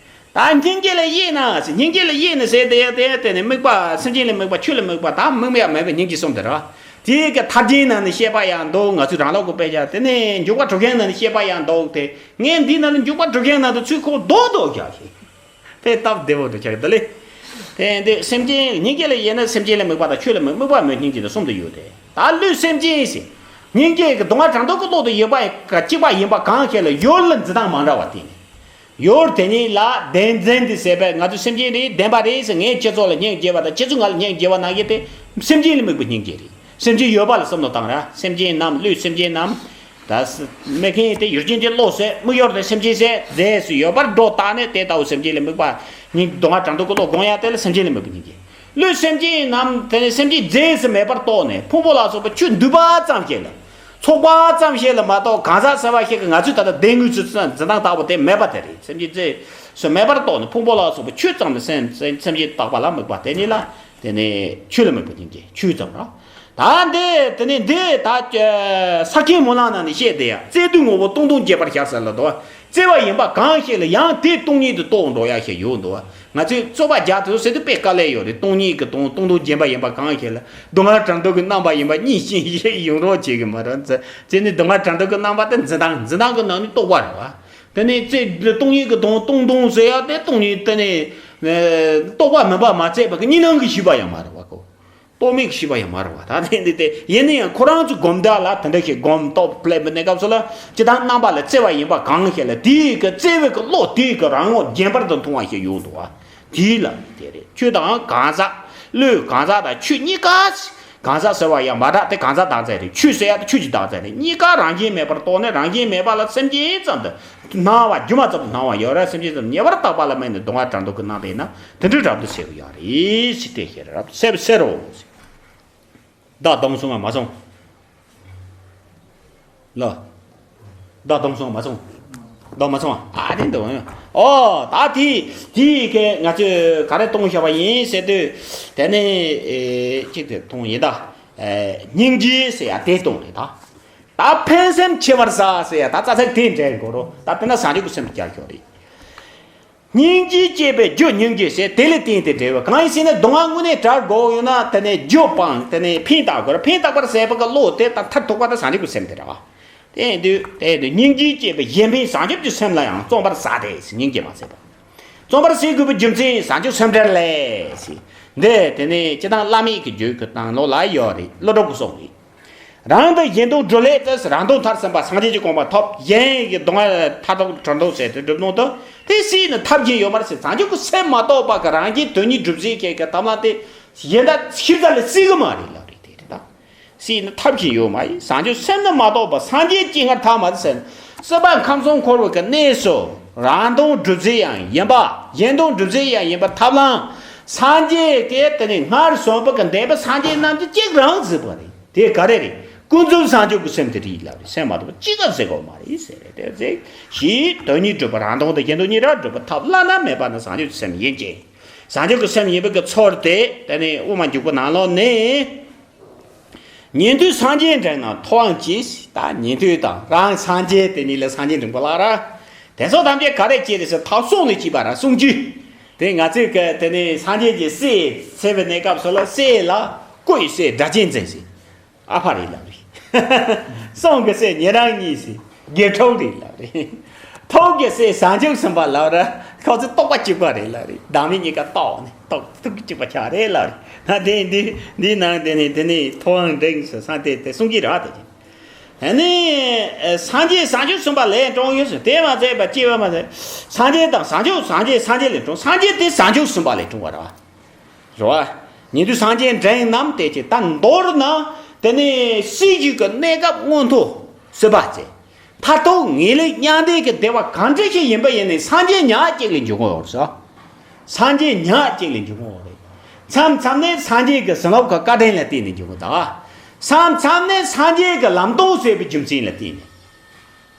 ད་སྙིང་རྗེ་ལ་དབྱེ་ན་ཟེར། སྙིང་རྗེ་ལ་དབྱེ་ནས་ཟེར་དེ་ཡ་དེ་ཡ་དེ་ནས་དམིགས་པ་སེམས་ཅན་ལ་དམིགས་པ། ཆོས་ལ་དམིགས་པ། ད་དམིགས་མེད་ཡ་མེད་པའི་སྙིང་རྗེ་གསུམ་དེ་རེད་བ། དེའི་གི་ཐར་རྒྱན་ནང་ནས་བཤད་པ་ཡང་འདུག་ང་ཚོའི་རང་ལུགས་ཀྱི་དཔེ་ཆ་དེ་ནས་འཇུག་པ་གྲུབ་ཆེན་ནང་ནས་བཤད་པ་ཡང་འདུག་དེ་ངས་འདི་ནང་ནས་འཇུག་པ་གྲུབ་ཆེན་ནང་དུ་ཚུར་ཁོག་རྡོག་རྡོག་རྒྱག་ཤིང་། དེ་སྟབས་བདེ་བོ་འདུག་ཆགས་ཀྱི་འདུག་ལེ། དེ་འདི་སེམས་ཅན་སྙིང་རྗེ་ལ་དབྱེ་ན་སེམས་ཅན་ལ་དམིགས་པ་དང་ཆོས་ལ་དམིགས། དམིགས་པ་མེད་སྙིང་རྗེ་དང་གསུམ་དུ་ཡོད་དེ། ད་བློས་སེམས་ཅན་ཟེར། སྙིང་རྗེ་གི་སྡུག་བསྔལ་བྲལ་འདུག་གི་བློ་དེ་ཡོད་པ་གཅིག་པ་ཡིན་པ་གང་ཞིག་ལ་ཡུལ་ལ་འཛིན་སྟངས་མ་འདྲ་བ་དེ་ནི། ཡུལ་དེ་ཉིད་ལ་བདེན་འཛིན་དུ་ཟད་པས་ང་ཚོ་སེམས་ཅན་རེད། བདེན་པ་རེད་ཟེར། ངས་ཁྱེད་ཚོ་ལ་སྙིང་རྗེ་བ་དང་ཁྱེད་ཚོ་ང་ལ་སྙིང་རྗེ་བ་གནང་མཁན་དེ་སེམས་ཅན་ལ་དམིགས་པའི་སྙིང་རྗེ་རེད། སེམས་ཅན་ཡོད་པ་ལ་བསམ་བློ་བཏང་ར། སེམས་ཅན་རྣམས། བློས་སེམས་ཅན་རྣམས། ད་སྨེ་མཁན་དེ་ཡུལ་ཅན་དེ་བློ་ཟད། དམིགས་ཡུལ་དེ་སེམས་ཅན་ཟད། རྫས་སུ་ཡོད་པར་སྒྲོ་བཏགས་ནས་དེ་ལྟ་བུ་སེམས་ཅན་ལ་དམིགས་པ་ཉིད་སྡུག་བསྔལ་བྲལ་འདུག་གི་བློ་སྒོམ་ཡ་དེ་ལ་སེམས་ཅན་ལ་དམིགས་པའི་སྙིང་རྗེ། བློས་སེམས་ཅན་རྣམས་དེ་ནི་སེམས་ཅན་རྫས་སུ་མེད་པར་རྟོགས་ནས་ཕུང་པོ་ལ་སོགས་པ་ཆོས་འདུས་པ་ཙམ་ཞིག་ལ། ཚོགས་པ་ཙམ་ཞིག་ལ་མ་གཏོགས་གང་ཟག་ཟེར་བ་ཞིག་གི་ང་ཚོས་ད་ལྟ་བདེན་དངོས་སུ་འཛིན་སྟངས་ལྟ་བུ་དེ་མེད་པ་དེ་རེད། སེམས་ཅན་རྫས་སུ་མེད་པར་རྟོགས་ནས་ཕུང་པོ་ལ་སོགས་པ་ཆོས་ཙམ་ལ་སེམས་སེམས་ཅན་བཏགས་པ་ལ་དམིགས་པ་དེ་ཉིད་ལ། དེ་ནས་ཆོས་ལ་དམིགས་པ་སྙིང་རྗེ། ཆོས་ཙམ་ར། ད་འདི་དེ་ནས་འདི་ད་ས་ཁྱད་མུན་ལམ་ནང་ནས་བཤད་དེ་ཡ། བརྩེ་དུས་ངོ་བོ་སྟོང་སྟོང་རྒྱས་པར་ཤར་ཟེར་ལ་འདུག་བརྩེ་བ་ཡིན་པ་གང་ཞིག་ལ་ཡང་དེ་སྟོང་ཉིད་དུ་རྟོགས་འགྲོ་ཡ་ཞིག་ཡོད་འདུག་ང་ཚོས་རྩོད་པ་རྒྱག་ཐུབ་ཟེར་དུས་དཔེ་དཀའ་ལས་ཡོད་རེད། སྟོང་ཉིད་ཀྱི་དོན་སྟོང་སྟོང་རྒྱས་པ་ཡིན་པ་གང་ཞིག་ལ་སྡུག་བསྔལ་བྲལ་འདུག་གི་རྣམ་པ་ཡིན་པ་གཉིས་ཤིག་ཡོང་རོགས་བྱེད་གི་མ་རེད། བརྩེ་བརྩེ་ནི་སྡུག་བསྔལ་བྲལ་འདུག་གི་རྣམ་པ་དེ་འཛིན་སྟངས། འཛིན་སྟངས་ཀྱི་ནང་ནས་རྟོག་པ་རེད་བ། དེ་ནས་བརྩེ་སྟོང་ཉིད་ཀྱི་དོན་སྟོང་སྟོང་ཟེར་ཡ་དེ་སྟོང་ཉིད་དེ་ནས་རྟོག་པ་མིན་པ་མ་བརྩད་པ་གི་གཉིས་སྣང་གི་ཤེས་པ་ཡང་མ་རེད་བ་ཁོ། རྟོག་མེད་ཀྱི་ཤེས་པ་ཡང་མ་རེད་བ། ད་དེ་འདི་དེ་ཡིན་ན་ཡང་ཁོ་རང་ཚོ་སྒོམ་བཟླས་ལ་དེ་འདྲ་ཞིག་སྒོམ་རྟོག་སླེབས་པའི་གནས་སྐབས་སུ་ལ་སྤྱིར་བཏང་རྣམ་པ་ལ་བརྩེ་བ་ཡིན་པ་གང་ཞིག་ལ་དེའི་གི་བརྩེ་བའི་གི་བློ་དེའི་གི་རང་ངོ་རྒྱས་པར་དུ་མཐོང་བ་ཞིག་ཡོང་འདུག་བ། དེ་ལ་དེ་རེད། ཆོས་དང་གང་ཟག་བློས་གང་ཟག་དང་ཆོས་གཉིས་ཀ། གང་ཟག་ཟེར་བ་ཡང་མ་གྲགས་དེ་གང་ཟག་བདག་རྫས་རེད། ཆོས་ཟེར་ཡ་དེ་ཆོས་ཀྱི་བདག་རྫས་རེད། གཉིས་ཀ་རང་བཞིན་མེད་པར་རྟོགས་ནས་རང་བཞིན་མེད་པ་ལ་སེམས་ཅན་ཙམ་དུ་སྣང་བ། སྒྱུ་མ་ཙམ་དུ་སྣང་བ་ཡོད་ར། སེམས་ཅན་ཙམ་ཉེ་བར་བཏགས་པ་ལ་དམིགས་ནས་སྡུག་བསྔལ་བྲལ་འདུག་གི་རྣམ་པ་ཡིན་ན་དེ་འདྲའི་རབ་ཏུ་གསལ་བ་ཡང་རེད་ཅེས་དེ་ཤེས་རབ་གསལ་བར་གསལ་རོ། བདག་སྟོང་སོང་བ་མ་སོང་། ལ། བདག་སྟོང་སོང་བ་མ་སོང་། བདག་མ་སོང་བ། ཨ་དེ་འདུག་ཨོ་ད་དེ་དེ་གི་ང་ཚོས་ག་རེ་གཏོང་བཞག་པ་ཡིན་ཟེར་དུས། དེ་ནས་ཨེ་གཅིག་དེ་གཏོང་ཡིན་ད། ཨེ་སྙིང་རྗེ་ཟེར་ཡ་དེ་གཏོང་རེད་ད། ད་ཕན་སེམས་ཆེ་བར་བྱ་ཟེར་ཡ་ད་རྩ་ཚིག་དེ་འདྲ་དགོས་རོ། ད་དེ་ན་བྱང་ཆུབ་ཀྱི་སེམས་སུ་བསྐྱར་ཞོག་རེད། སྙིང་རྗེ་སྐྱེས་པའི་རྒྱུ་སྙིང་རྗེ་ཟེར། དེ་ལ་བརྟེན་ཏེ་འབྲེལ་བ། གང་ཡིན་ཟེར་ན་སྡུག་བསྔལ་དངོས་གནས་བྲལ་དགོས་ཡོད་ན་དེ་ནས་རྒྱུ་སྤངས། དེ་ནས་ཕན་བཏགས་དགོས་རེད། ཕན་བཏགས་པར་ཟད་པ་གི་བློ་དེ་ད་མཐར་ཐུག་པ་ད་བྱང་ཆུབ་ཀྱི་སེམས་དེ་རེད་བ། དེ་ཡིན་དུས་དེ་ཡིན་དུས་སྙིང་རྗེ་སྐྱེས་པའི་གཞན་ཕན་བྱང་ཆུབ་ཀྱི་སེམས་ལ་ཡང་བརྩོན་པར་བྱ་སྟེ་ཟེར། སྙིང་རྗེ་མ་ཟད་པ། བརྩོན་པར་བྱེད་དགོས་པའི་རྒྱུ་མཚན་བྱང་ཆུབ་སེམས་འགྲེལ་ལས་ཟེར། འདི་དེ་ནས་སྤྱིར་བཏང་བླ་མེད་ཀྱི་རྒྱུད་ཀྱི་ནང་ལོགས་ལ་ཡོད་རེད། ཀླུ་སྒྲུབ་ཀྱི་གསུང་རེད། རང་དང་གཞན་དོན་སྒྲུབ་སླད་དུ་རང་དོན་མཐར་ཕྱིན་པ་སངས་རྒྱས་ཀྱི་གོ་འཕང་ཐོབ། གཞན་གྱི་སྡུག་བསྔལ་མཐར་ཐུག་བྲལ་འདུག་ཟེར་དུས་སྒྲུབ་ནོ་དུ་དེ་སྲིད་ནི་ཐབས་གཞན་ཡོད་མ་རེད་ཟེར། བྱང་ཆུབ་ཀྱི་སེམས་མ་གཏོགས་པ་གི་རང་གཞན་དོན་གཉིས་སྒྲུབ་བྱེད་ཀྱི་གི་ཐབས་ལམ་དེ་གཞན་དག་ཤེས་བྱ་ལ་སྲིད་གི་མ་རེད་ལབ་རེད། དེ་རེད་ད། སྲིད་ནི་ཐབས་ཤིག་ཡོད་མ་ཡིན། བཟང་སྤྱོད་སེམས་ནི་མ་གཏོགས་པ་སངས་རྒྱས་སྐྱེ་སྔར་ཐབས་མ་ཟད། སྲིད་པ་ཁམས་གསུམ་འཁོར་བའི་གི་གནས་སུ་རང་དོན་སྒྲུབ་བྱེད་ཡང་ཡིན་པ། གཞན་དོན་སྒྲུབ་བྱེད་ཡང་ཡིན་པ་ཐབས་ལམ། སངས་རྒྱས་དེ་དེ་ནི་སྔར་སོན་པ་གི་འདས་པའི་སངས་རྒྱས་རྣམས་ཀྱིས་གཅིག་རང་གཟིགས་པ་རེད། དེ་ག་རེ་རེད། ཀུན་རྫོབ་བཟང་སྤྱོད་ཀྱི་སེམས་དེ་རེད་ལབ་རེད། སེམས་མ་གཏོགས་པ་གཅིག་ཀྱང་གཟིགས་དགོས་མ་རེད་ཟེར་རེད། དེ་གཟིགས་ཞེས་དོན་གཉིས་སྒྲུབ་པ། རང་དོན་དང་གཞན་དོན་གཉིས་ཀ་སྒྲུབ་པའི་ཐབས་བླ་ན་མེད་པ་ནི་བཟང་སྤྱོད་ཀྱི་སེམས་ཡིན་གྱི། བཟང་སྤྱོད་ཀྱི་སེམས་ཡིན་པའི་གི་ཚུལ་དེ་དེ་ནི་དབུ་མ་འཇུག་པ་ནང་ལོགས་ནས། ཉན་ཐོས་སངས་རྒྱས་འབྲིང་རྣམས་ཐོབ་དབང་གྱིས། ད་ཉན་ཐོས་དང་རང་སངས་རྒྱས་དེ་གཉིས་ལ་སངས་རྒྱས་འབྲིང་པོ་ལབ་ར། དེ་ཚོ་ཐམས་ཅད་ག་རེ་སྐྱེས་རེད་ཟེར། ཐབས་གསུམ་ལས་སྐྱེས་པ་ར་གསུངས་རྒྱུ། དེ་ང་ཚོས་གི་དེ་ནས་སངས་རྒྱས་ཀྱི་སྲས་འཚོལ་བའི་གནས་སྐབས་སུ་ལ་སྲས་ལ་བཀོད་སྲས་སྒྲ་གཅན་འཛིན་ཟེར། ཨ་ཕ་རེད་ལབ་རེད། སྲོང་གི་སྲས་ཉེ་རིང་གཉིས་ཟེར། དགེ་ཕྲུག་རེད་ལབ་རེད། ཐུགས་ཀྱི་སྲས་བྱང་ཆུབ་སེམས་དཔའ་ལབ་ར། ཁོ་ཚོ་རྟོགས་པ་གཅིག་པ་རེད་ལབ་རེད། བདག་མེད་གཉིས་ཀ་རྟོགས་ནས་རྟོགས་ཐུགས་གཅིག་པ་ཆགས་རེད་ལབ་རེད། ད་དེ་འདི་འདི་ནང་དེ་ནས་དེ་ནས་ཐོབ་དབང་འབྲིང་ཟེར་སངས་དེ་དེ་གསུང་གི་རེད་བ། དེ་ནས་སངས་རྒྱས་བྱང་ཆུབ་སེམས་དཔའ་ལས་འཁྲུངས་ཡོད་ཟེར། དེ་མ་ཟད་པ་སྐྱེ་བ་མ་ཟད། སངས་རྒྱས་དང་བྱང་ཆུབ་སངས་རྒྱས་སངས་རྒྱས་ལས་འཁྲུངས། སངས་རྒྱས་དེ་བྱང་ཆུབ་སེམས་དཔའ་ལས་འཁྲུངས་པ་རེད་བ། རེད་བ། ཉན་ཐོས་སངས་རྒྱས་འབྲིང་རྣམས་དེ་ཅི། ད་མདོར་ན་དེ་ནས་སྲིད་ཞུགས་ཀྱི་གནས་སྐབས་མངོན་མཐོ་སྲིད་པ་ཅན། མཐར་ཐུག་ངེས་ལེགས་མྱང་འདས་ཀྱི་བདེ་བ་གང་འདྲ་ཞིག་ཡིན་པ་ཡིན་ནའི་སངས་རྒྱས་ཉག་གཅིག་ལས་འབྱུང་གི་ཡོད་རེད་ཟེར། སངས་རྒྱས་ཉག་གཅིག་ལས་འབྱུང་གི་ཡོད་རེད། མཚམས་མཚམས་ནས་སངས་རྒྱས་ཀྱི་བྱིན་རླབས་ཀྱི་བཀའ་དྲིན་ལ་བརྟེན་ནས་འབྱུང་གི། ད་མཚམས་མཚམས་ནས་སངས་རྒྱས་ཀྱི་ལམ་སྟོན་ཟེར་བའི་རྒྱུ་མཚན་ལ་བརྟེན་ནས།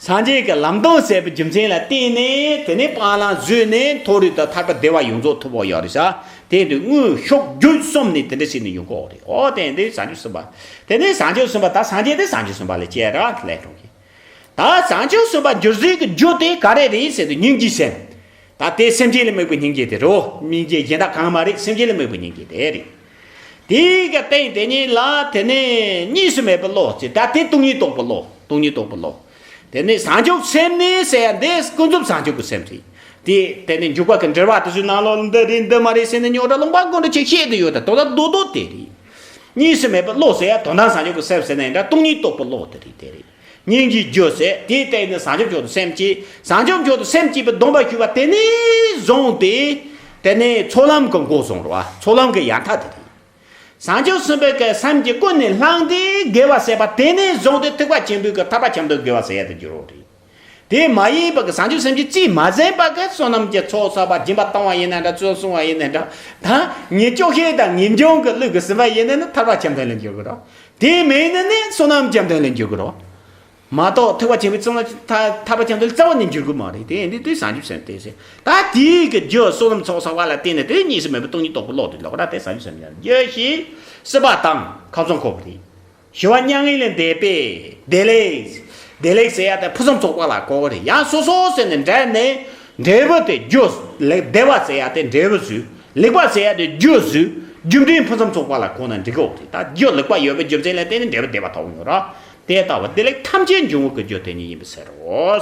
སངས་རྒྱས་ཀྱི་ལམ་སྟོན་ཟེར་བའི་རྒྱུ་མཚན་ལ་བརྟེན་ནས་དེ་ནས་སྤང་བླང་བཟོས་ནས་མཐོ་རིས་དང་ཐར་པ་བདེ་བ་ཡོངས་རྫོགས་ཐོབ་པ་ཡོད་རེད་ཟེར། དེ་དུས་དངོས་ཤུགས་བརྒྱུད་གསུམ་ནས་དེ་འདྲ་བྱས་ནས་ཡོང་གི་ཡོད་རེད། ཨོ་དེ་འདི་བྱང་ཆུབ་སེམས་དཔའ། དེ་ནས་བྱང་ཆུབ་སེམས་དཔའ་ད་སངས་རྒྱས་དེ་བྱང་ཆུབ་སེམས་དཔའ་ལས་སྐྱེས་ར་ལས་འཁྲུངས་ཀྱི། ད་བྱང་ཆུབ་སེམས་དཔའ་འགྱུར་སའི་གི་རྒྱུ་དེ་ག་རེ་རེད་ཟེར་དུས་སྙིང་རྗེའི་སེམས། ད་དེ་སེམས་ཅན་ལ་དམིགས་པའི་སྙིང་རྗེ་དེ་རེད། སྙིང་རྗེ་གཞན་དག་གང་མ་རེད། སེམས་ཅན་ལ་དམིགས་པའི་སྙིང་རྗེ་དེ་རེད། དེའི་གི་སྟེང་དེ་ཉིད་ལ་དེ་ནས་གཉིས་སུ་མེད་པའི་བློ་ཟེར། ད་དེ་སྟོང་ཉིད་རྟོགས་པའི་བློ། སྟོང་ཉིད་རྟོགས་པའི་བློ། དེ་ནས་བྱང་ཆུབ་སེམས་ནི་ཟེར་ཡ་འདི་ཀུན་རྫོབ་བྱང་ཆུབ་ཀྱི་སེམས་རེད། དེ་དེ་ནས་འཇུག་པ་གི་འགྲེལ་པ་དེ་ཚོའི་ནང་ལོགས་འདི་རེད་འདི་མ་རེད་ཟེར་ནས་རྙོག་དྲ་ལུང་པ་ཀུན་ཏུ་ཅིག་བཤད་དུ་ཡོད། ད་དོན་དག་རྡོག་རྡོག་དེ་རེད། གཉིས་སུ་མེད་པའི་བློ་ཟེར་ཡ་དོན་དམ་བྱང་ཆུབ་ཀྱི་སེམས་ཟེར་ནའི་འདྲ། སྟོང་ཉིད་རྟོགས་པའི་བློ་དེ་རེད། དེ་རེད། སྙིང་རྗེའི་རྒྱུ་ཟེར་དེའི་སྟེང་ནས་བྱང་ཆུབ་མཆོག་ཏུ་སེམས་བསྐྱེད། བྱང་ཆུབ་མཆོག་ཏུ་སེམས་བསྐྱེད་པའི་སྡོམ་པ་ཞུས་པ་དེ་ནས་བཟུང་སྟེ། དེ་ནས་ཚོགས་ལམ་གྱི་འགོ་བཟུང་རོ། ཚོགས་ལམ་གྱི་ཡལ་མཐའ་དེ་རེད། བྱང་ཆུབ་སེམས་དཔའི་གི་སེམས་ཀྱིས་ཀུན་ནས་བསླངས་ཏེ་དགེ་བ་བྱས་པ་དེ་ནས་བཟུང་སྟེ་ཐེག་པ་ཆེན་པོའི་གི་ཐར་པ་ཆེན་པོའི་དགེ་བ་བྱེད་ཡ་དེ་འགྱུར་རོ་རེད། དེ་མ་ཡིན་པ་གི་བྱང་ཆུབ་སེམས་ཀྱིས་རྩིས་མ་ཟིན་པ་གི་བསོད་ནམས་ཀྱི་ཚོགས་བསགས་པ་སྦྱིན་པ་བཏང་བ་ཡིན་ན་འདྲ། ཚོགས་བསྲུང་བ་ཡིན་ན་འདྲ། ད་ཉེས་སྐྱོབ་བྱེད་དང་ངེས་འབྱུང་གི་ལུས་ཀྱིས་ཟིན་པ་ཡིན་ན་ནི་ཐར་པ་ཆེན་པོ་ལ་འགྱུར་གི་རོ། དེ་མིན་ན་ནི་བསོད་ནམས་ཆེན་པོ་ལ་འགྱུར་གི་རོ། མ་གཏོགས་ཐེག་པ་ཆེན་པོའི་ཚོགས་ལ་ཐ་ཐར་པ་ཆེན་པོའི་རྩ་བ་ནས་འགྱུར་གི་མ་རེད། དེ་ཡིན་དུས་དེ་བྱང་ཆུབ་སེམས་དེ་ཟེར། ད་དེའི་གི་རྒྱུ་བསོད་ནམས་ཚོགས་བསགས་པ་ལ་བརྟེན་ནས་དེ་གཉིས་སུ་མེད་པའི་སྟོང་ཉིད་རྟོགས་པའི་བློ་དེ་ལོག་ར། དེ་བྱང་ཆུབ་སེམས་ཡང་རྒྱུ་ཞེས་སྲིད་པ་དང་ཁམས་གསུམ་འཁོར་བ་རེད། ཞི་བ་མྱ་ངན་ལས་འདས་པའི་བདེ་ལེགས། བདེ་ལེགས་ཟེར་ཡ་དེ་ཕུན་སུམ་ཚོགས་པ་ལ་གོ་གི་རེད། ཡང་སོ་སོ་ཟེར་ནས་འབྲེལ་ནས་འབྲས་བུ་དེ་རྒྱུ་ལེགས། བདེ་བ་ཟེར་ཡ་དེ་འབྲས་བུ་བཟོས། ལེགས་པ་ཟེར་ཡ་དེ་རྒྱུ་བཟོས། རྒྱུ་འབྲས་ཕུན་སུམ་ཚོགས་པ་ལ་གོ་ན་འགྲིག་གི་རེད། ད་རྒྱུ་ལེགས་པ་ཡོད་པའི་རྒྱུ་མཚན་ལ་བརྟེན་ནས་འབྲས་བུ་བདེ་བ་ཐོབ་ཡོང་ར། དེ་ལྟ་བུ་བདེ་ལེགས་ཐམས་ཅད་འབྱུང་བའི་རྒྱུ་དེ་ཉིད་ཡིན་པའི་ཕྱིར་རོ།